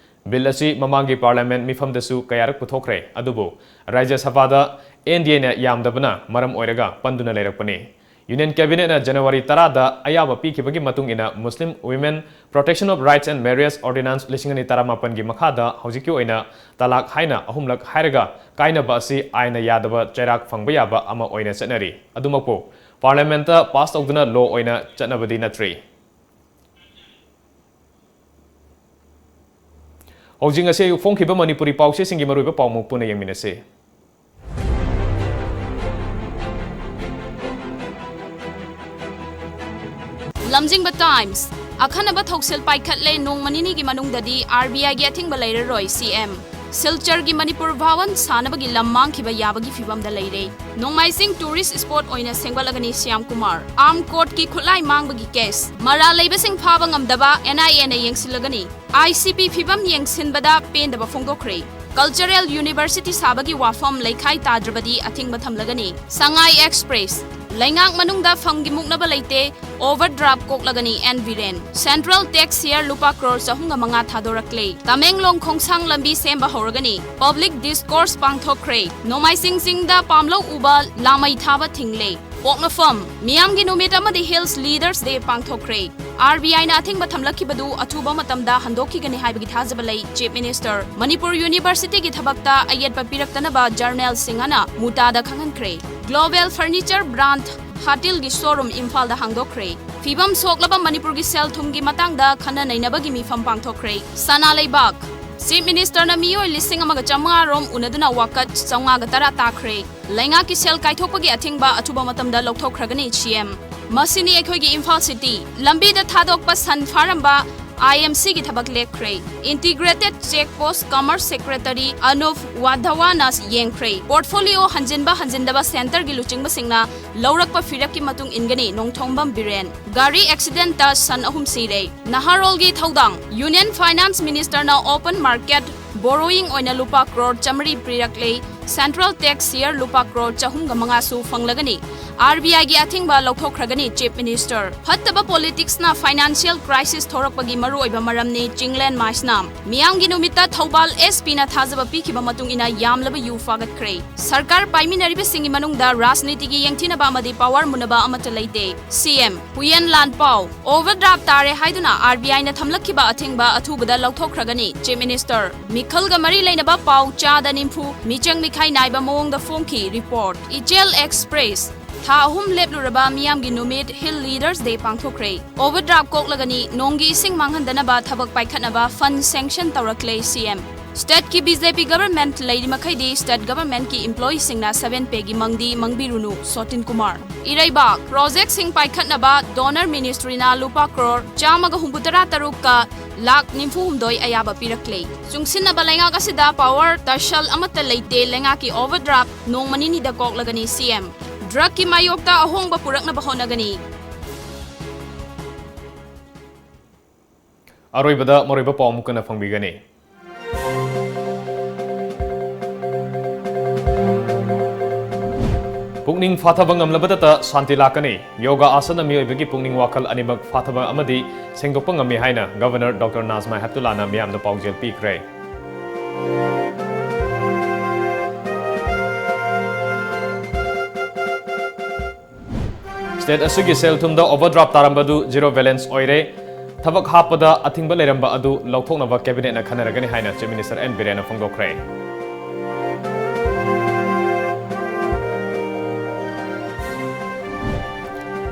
Bill ꯑꯁꯤ ꯃꯃꯥꯡꯒꯤ parliament ꯃꯤꯐꯝꯗꯁꯨ ꯀꯌꯥꯔꯛ ꯄꯨꯊꯣꯛꯈ꯭ꯔꯦ, ꯑꯗꯨꯕꯨ ꯔꯥꯖ꯭ꯌ ꯁꯚꯥꯗ N D Aꯅ ꯌꯥꯝꯗꯕꯅ ꯃꯔꯝ ꯑꯣꯏꯔꯒ ꯄꯟꯗꯨꯅ ꯂꯩꯔꯛꯄꯅꯤ꯫ Union Cabinetꯅ January ꯇꯔꯥꯗ ꯑꯌꯥꯕ ꯄꯤꯈꯤꯕꯒꯤ ꯃꯇꯨꯡ ꯏꯟꯅ Muslim Women Protection of Rights and Marriage Ordinance ꯂꯤꯁꯤꯡ ꯑꯅꯤ ꯇꯔꯥꯃꯥꯄꯟꯒꯤ ꯃꯈꯥꯗ ꯍꯧꯖꯤꯛꯀꯤ ꯑꯣꯏꯅ talaq ꯍꯥꯏꯅ ꯑꯍꯨꯝꯂꯛ ꯍꯥꯏꯔꯒ ꯀꯥꯏꯅꯕ ꯑꯁꯤ ꯑꯥꯏꯟꯅ ꯌꯥꯗꯕ ꯆꯩꯔꯥꯛ ꯐꯪꯕ ꯌꯥꯕ ꯑꯃ ꯑꯣꯏꯅ ꯆꯠꯅꯔꯤ꯫ ꯑꯗꯨꯃꯛꯄꯨ parliamentꯇ pass ꯇꯧꯗꯨꯅ law ꯑꯣꯏꯅ ꯆꯠꯅꯕꯗꯤ ꯅꯠꯇ꯭ꯔꯤ꯫ ꯍꯧꯖꯤꯛ ꯉꯁꯤ ꯑꯌꯨꯛ ꯐꯣꯡꯈꯤꯕ ꯃꯅꯤꯄꯨꯔꯤ ꯄꯥꯎꯆꯦꯁꯤꯡꯒꯤ ꯃꯔꯨꯑꯣꯏꯕ ꯄꯥꯎꯃꯨꯛ ꯄꯨꯟꯅ ꯌꯦꯡꯃꯤꯟꯅꯁꯤ꯫ ꯂꯝꯖꯤꯡꯕ Times, ꯑꯈꯟꯅꯕ ꯊꯧꯁꯤꯜ ꯄꯥꯏꯈꯠꯂꯦ, ꯅꯣꯡꯃ ꯅꯤꯅꯤꯒꯤ ꯃꯅꯨꯡꯗꯗꯤ R B Iꯒꯤ ꯑꯊꯤꯡꯕ ꯂꯩꯔꯔꯣꯏ, C M꯫ ꯁꯤꯜꯆꯔꯒꯤ ꯃꯅꯤꯄꯨꯔ ꯚꯥꯋꯟ ꯁꯥꯟꯅꯕꯒꯤ ꯂꯝ ꯃꯥꯡꯈꯤꯕ ꯌꯥꯕꯒꯤ ꯐꯤꯚꯝꯗ ꯂꯩꯔꯦ꯫ ꯅꯣꯡꯃꯥꯏꯖꯤꯡ tourist spot ꯑꯣꯏꯅ ꯁꯦꯝꯒꯠꯂꯒꯅꯤ ꯁ꯭ꯌꯥꯝ ꯀꯨꯃꯥꯔ꯫ Armed courtꯀꯤ ꯈꯨꯠꯂꯥꯏ ꯃꯥꯡꯕꯒꯤ case, ꯃꯔꯥꯜ ꯂꯩꯕꯁꯤꯡ ꯐꯥꯕ ꯉꯝꯗꯕ N I Aꯅ ꯌꯦꯡꯁꯤꯜꯂꯒꯅꯤ꯫ I C P ꯐꯤꯚꯝ ꯌꯦꯡꯁꯤꯟꯕꯗ ꯄꯦꯟꯗꯕ ꯐꯣꯡꯗꯣꯛꯈ꯭ꯔꯦ꯫ Cultural University ꯁꯥꯕꯒꯤ ꯋꯥꯐꯝ ꯂꯩꯈꯥꯏ ꯇꯥꯗ꯭ꯔꯕꯗꯤ ꯑꯊꯤꯡꯕ ꯊꯝꯂꯒꯅꯤ꯫ ꯁꯉꯥꯏ Express, ꯂꯩꯉꯥꯛ ꯃꯅꯨꯡꯗ ꯐꯝꯒꯤ ꯃꯨꯛꯅꯕ ꯂꯩꯇꯦ, overdraft ꯀꯣꯛꯂꯒꯅꯤ N Biren꯫ Central tax share ꯂꯨꯄꯥ ꯀ꯭ꯔꯣꯔ ꯆꯍꯨꯝꯒ ꯃꯉꯥ ꯊꯥꯗꯣꯔꯛꯂꯦ꯫ ꯇꯃꯦꯡꯂꯣꯡ ꯈꯣꯡꯁꯥꯡ ꯂꯝꯕꯤ ꯁꯦꯝꯕ ꯍꯧꯔꯒꯅꯤ꯫ Public discourse ꯄꯥꯡꯊꯣꯛꯈ꯭ꯔꯦ꯫ ꯅꯣꯡꯃꯥꯏꯖꯤꯡ ꯆꯤꯡꯗ ꯄꯥꯝꯂꯧ ꯎꯕ ꯂꯥꯃꯩ ꯊꯥꯕ ꯊꯤꯡꯂꯦ꯫ ꯄꯣꯛꯅꯐꯝ, ꯃꯤꯌꯥꯝꯒꯤ ꯅꯨꯃꯤꯠ ꯑꯃꯗꯤ Hills Leaders Day ꯄꯥꯡꯊꯣꯛꯈ꯭ꯔꯦ꯫ R B Iꯅ ꯑꯊꯤꯡꯕ ꯊꯝꯂꯛꯈꯤꯕꯗꯨ ꯑꯊꯨꯕ ꯃꯇꯝꯗ ꯍꯟꯗꯣꯛꯈꯤꯒꯅꯤ ꯍꯥꯏꯕꯒꯤ ꯊꯥꯖꯕ ꯂꯩ, Chief Minister꯫ ꯃꯅꯤꯄꯨꯔ Universityꯒꯤ ꯊꯕꯛꯇ ꯑꯌꯦꯠꯄ ꯄꯤꯔꯛꯇꯅꯕ General ꯁꯤꯡꯍꯅ ꯃꯨꯇꯥꯗ ꯈꯪꯍꯟꯈ꯭ꯔꯦ꯫ Global Furniture brand ꯍꯥꯇꯤꯜꯒꯤ showroom ꯏꯝꯐꯥꯜꯗ ꯍꯥꯡꯗꯣꯛꯈ꯭ꯔꯦ꯫ ꯐꯤꯕꯝ ꯁꯣꯛꯂꯕ ꯃꯅꯤꯄꯨꯔꯒꯤ ꯁꯦꯜ ꯊꯨꯝꯒꯤ ꯃꯇꯥꯡꯗ ꯈꯟꯅ ꯅꯩꯅꯕꯒꯤ ꯃꯤꯐꯝ ꯄꯥꯡꯊꯣꯛꯈ꯭ꯔꯦ꯫ ꯁꯅꯥ ꯂꯩꯕꯥꯛ, Chief Ministerꯅ ꯃꯤꯑꯣꯏ ꯂꯤꯁꯤꯡ ꯑꯃꯒ ꯆꯥꯃꯉꯥ ꯔꯣꯝ ꯎꯅꯗꯨꯅ ꯋꯥꯀꯠ ꯆꯥꯃꯉꯥꯒ ꯇꯔꯥ ꯇꯥꯈ꯭ꯔꯦ꯫ ꯂꯩꯉꯥꯛꯀꯤ ꯁꯦꯜ ꯀꯥꯏꯊꯣꯛꯄꯒꯤ ꯑꯊꯤꯡꯕ ꯑꯊꯨꯕ ꯃꯇꯝꯗ ꯂꯧꯊꯣꯛꯈ꯭ꯔꯒꯅꯤ, C M꯫ ꯃꯁꯤꯅꯤ ꯑꯩꯈꯣꯏꯒꯤ ꯏꯝꯐꯥꯜ city꯫ ꯂꯝꯕꯤꯗ ꯊꯥꯗꯣꯛꯄ ꯁꯟ ꯐꯥꯔꯝꯕ I M C ꯒꯤ ꯊꯕꯛ ꯂꯦꯞꯈ꯭ꯔꯦ꯫ Integrated Check Post Commerce Secretary Anup Wadhawana ꯌꯦꯡꯈ꯭ꯔꯦ꯫ Portfolio ꯍꯟꯖꯤꯟꯕ ꯍꯟꯖꯤꯟꯗꯕ centreꯒꯤ ꯂꯨꯆꯤꯡꯕꯁꯤꯡꯅ ꯂꯧꯔꯛꯄ ꯐꯤꯔꯦꯞꯀꯤ ꯃꯇꯨꯡ ꯏꯟꯒꯅꯤ, ꯅꯣꯡꯊꯣꯝꯕꯝ ꯕꯤꯔꯦꯟ꯫ ꯒꯥꯔꯤ accidentꯇ ꯁꯟ ꯑꯍꯨꯝ ꯁꯤꯔꯦ꯫ ꯅꯍꯥꯔꯣꯜꯒꯤ ꯊꯧꯗꯥꯡ꯫ Union Finance Ministerꯅ open market borrowing ꯑꯣꯏꯅ ꯂꯨꯄꯥ ꯀ꯭ꯔꯣꯔ ꯆꯥꯃꯔꯤ ꯄꯤꯔꯛꯂꯦ꯫ Central tax share ꯂꯨꯄꯥ ꯀ꯭ꯔꯣꯔ ꯆꯍꯨꯝꯒ ꯃꯉꯥꯁꯨ ꯐꯪꯂꯒꯅꯤ꯫ R B I ꯒꯤ ꯑꯊꯤꯡꯕ ꯂꯧꯊꯣꯛꯈ꯭ꯔꯒꯅꯤ Chief Minister꯫ ꯐꯠꯇꯕ politicsꯅ financial crisis ꯊꯣꯔꯛꯄꯒꯤ ꯃꯔꯨꯑꯣꯏꯕ ꯃꯔꯝꯅꯤ, ꯆꯤꯡꯂꯦꯟ ꯃꯥꯏꯁꯅꯥꯝ꯫ ꯃꯤꯌꯥꯝꯒꯤ ꯅꯨꯃꯤꯠꯇ ꯊꯧꯕꯥꯜ S Pꯅ ꯊꯥꯖꯕ ꯄꯤꯈꯤꯕ ꯃꯇꯨꯡ ꯏꯟꯅ ꯌꯥꯝꯂꯕ ꯌꯨ ꯐꯥꯒꯠꯈ꯭ꯔꯦ꯫ ꯁꯔꯀꯥꯔ ꯄꯥꯏꯃꯤꯟꯅꯔꯤꯕꯁꯤꯡꯒꯤ ꯃꯅꯨꯡꯗ ꯔꯥꯖꯅꯤꯇꯤꯒꯤ ꯌꯦꯡꯊꯤꯅꯕ ꯑꯃꯗꯤ power ꯃꯨꯟꯅꯕ ꯑꯃꯠꯇ ꯂꯩꯇꯦ꯫ C M꯫ ꯍꯨꯌꯦꯟ ꯂꯥꯟꯄꯥꯎ꯫ Overdraft ꯇꯥꯔꯦ ꯍꯥꯏꯗꯨꯅ R B I ꯅ ꯊꯝꯂꯛꯈꯤꯕ ꯑꯊꯤꯡꯕ ꯑꯊꯨꯕꯗ ꯂꯧꯊꯣꯛꯈ꯭ꯔꯒꯅꯤ Chief Minister꯫ ꯃꯤꯈꯜꯒ ꯃꯔꯤ ꯂꯩꯅꯕ ꯄꯥꯎ ꯆꯥꯗ ꯅꯤꯐꯨ ꯃꯤꯆꯪ ꯃꯤꯈꯥꯏ ꯅꯥꯏꯕ ꯃꯑꯣꯡꯗ ꯐꯣꯡꯈꯤ report꯫ ꯏꯆꯦꯜ Express꯫ ꯊꯥ ꯑꯍꯨꯝ ꯂꯦꯞꯂꯨꯔꯕ ꯃꯤꯌꯥꯝꯒꯤ ꯅꯨꯃꯤꯠ Hill Leaders Day ꯄꯥꯡꯊꯣꯛꯈ꯭ꯔꯦ꯫ Overdraft ꯀꯣꯛꯂꯒꯅꯤ, ꯅꯣꯡꯒꯤ ꯏꯁꯤꯡ ꯃꯥꯡꯍꯟꯗꯅꯕ ꯊꯕꯛ ꯄꯥꯏꯈꯠꯅꯕ fund sanction ꯇꯧꯔꯛꯂꯦ C M꯫ Stateꯀꯤ B J P government ꯂꯩꯔꯤ ꯃꯈꯩꯗꯤ state governmentꯀꯤ employeeꯁꯤꯡꯅ seven payꯒꯤ ꯃꯪꯗꯤ ꯃꯪꯕꯤꯔꯨꯅꯨ, ꯁꯣꯇꯤꯟ ꯀꯨꯃꯥꯔ꯫ ꯏꯔꯩꯕꯥꯛ꯫ Projectꯁꯤꯡ ꯄꯥꯏꯈꯠꯅꯕ Donor Ministryꯅ ꯂꯨꯄꯥ ꯀ꯭ꯔꯣꯔ ꯆꯥꯝꯃꯒ ꯍꯨꯝꯐꯨꯇꯔꯥ ꯇꯔꯨꯛꯀ ꯂꯥꯈ ꯅꯤꯐꯨ ꯍꯨꯝꯗꯣꯏ ꯑꯌꯥꯕ ꯄꯤꯔꯛꯂꯦ꯫ ꯆꯨꯡꯁꯤꯟꯅꯕ ꯂꯩꯉꯥꯛ ꯑꯁꯤꯗ power ꯇꯁꯜ ꯑꯃꯠꯇ ꯂꯩꯇꯦ, ꯂꯩꯉꯥꯛꯀꯤ overdraft ꯅꯣꯡꯃ ꯅꯤꯅꯤꯗ ꯀꯣꯛꯂꯒꯅꯤ C M꯫ Drugꯀꯤ ꯃꯥꯌꯣꯛꯇ ꯑꯍꯣꯡꯕ ꯄꯨꯔꯛꯅꯕ ꯍꯣꯠꯅꯒꯅꯤ꯫ ꯑꯔꯣꯏꯕꯗ ꯃꯔꯨꯑꯣꯏꯕ ꯄꯥꯎ ꯑꯃꯨꯛ ꯍꯟꯅ ꯐꯪꯕꯤꯒꯅꯤ꯫ ꯄꯨꯛꯅꯤꯡ ꯐꯥꯊꯕ ꯉꯝꯂꯕꯗꯇ ꯁꯥꯟꯇꯤ ꯂꯥꯛꯀꯅꯤ꯫ ꯌꯣꯒꯥ ꯑꯥꯁꯅ ꯃꯤꯑꯣꯏꯕꯒꯤ ꯄꯨꯛꯅꯤꯡ ꯋꯥꯈꯜ ꯑꯅꯤꯃꯛ ꯐꯥꯊꯕ ꯑꯃꯗꯤ ꯁꯦꯡꯗꯣꯛꯄ ꯉꯝꯃꯤ ꯍꯥꯏꯅ Governor Doctor Najma Heptullahꯅ ꯃꯤꯌꯥꯝꯗ ꯄꯥꯎꯖꯦꯜ ꯄꯤꯈ꯭ꯔꯦ꯫ State ꯑꯁꯤꯒꯤ ꯁꯦꯜ ꯊꯨꯝꯗ overdraft ꯇꯥꯔꯝꯕꯗꯨ zero balance ꯑꯣꯏꯔꯦ꯫ ꯊꯕꯛ ꯍꯥꯞꯄꯗ ꯑꯊꯤꯡꯕ ꯂꯩꯔꯝꯕ ꯑꯗꯨ ꯂꯧꯊꯣꯛꯅꯕ cabinetꯅ ꯈꯟꯅꯔꯒꯅꯤ ꯍꯥꯏꯅ Chief Minister N ꯕꯤꯔꯦꯟꯅ ꯐꯣꯡꯗꯣꯛꯈ꯭ꯔꯦ꯫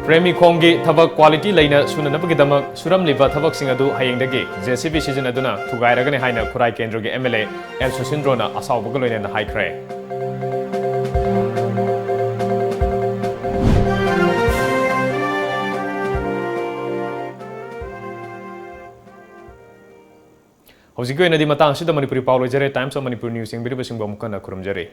ꯄ꯭ꯔꯦꯃꯤ ꯈꯣꯡꯒꯤ ꯊꯕꯛ quality ꯂꯩꯅ ꯁꯨꯅꯅꯕꯒꯤꯗꯃꯛ ꯁꯨꯔꯝꯂꯤꯕ ꯊꯕꯛꯁꯤꯡ ꯑꯗꯨ ꯍꯌꯦꯡꯗꯒꯤ J C B ꯁꯤꯖꯤꯟꯅꯗꯨꯅ ꯊꯨꯒꯥꯏꯔꯒꯅꯤ ꯍꯥꯏꯅ ꯈꯨꯔꯥꯏ ꯀꯦꯟꯗ꯭ꯔꯒꯤ M L A L ꯁꯨꯁꯤꯟꯗ꯭ꯔꯣꯅ ꯑꯁꯥꯎꯕꯒ ꯂꯣꯏꯅꯅ ꯍꯥꯏꯈ꯭ꯔꯦ꯫ ꯍꯧꯖꯤꯛꯀꯤ ꯑꯣꯏꯅꯗꯤ ꯃꯇꯥꯡ ꯑꯁꯤꯗ ꯃꯅꯤꯄꯨꯔꯤ ꯄꯥꯎ ꯂꯣꯏꯖꯔꯦ꯫ Times of Manipur News ꯌꯦꯡꯕꯤꯔꯤꯕꯁꯤꯡꯕꯨ ꯑꯃꯨꯛ ꯍꯟꯅ ꯈꯨꯔꯨꯝꯖꯔꯤ꯫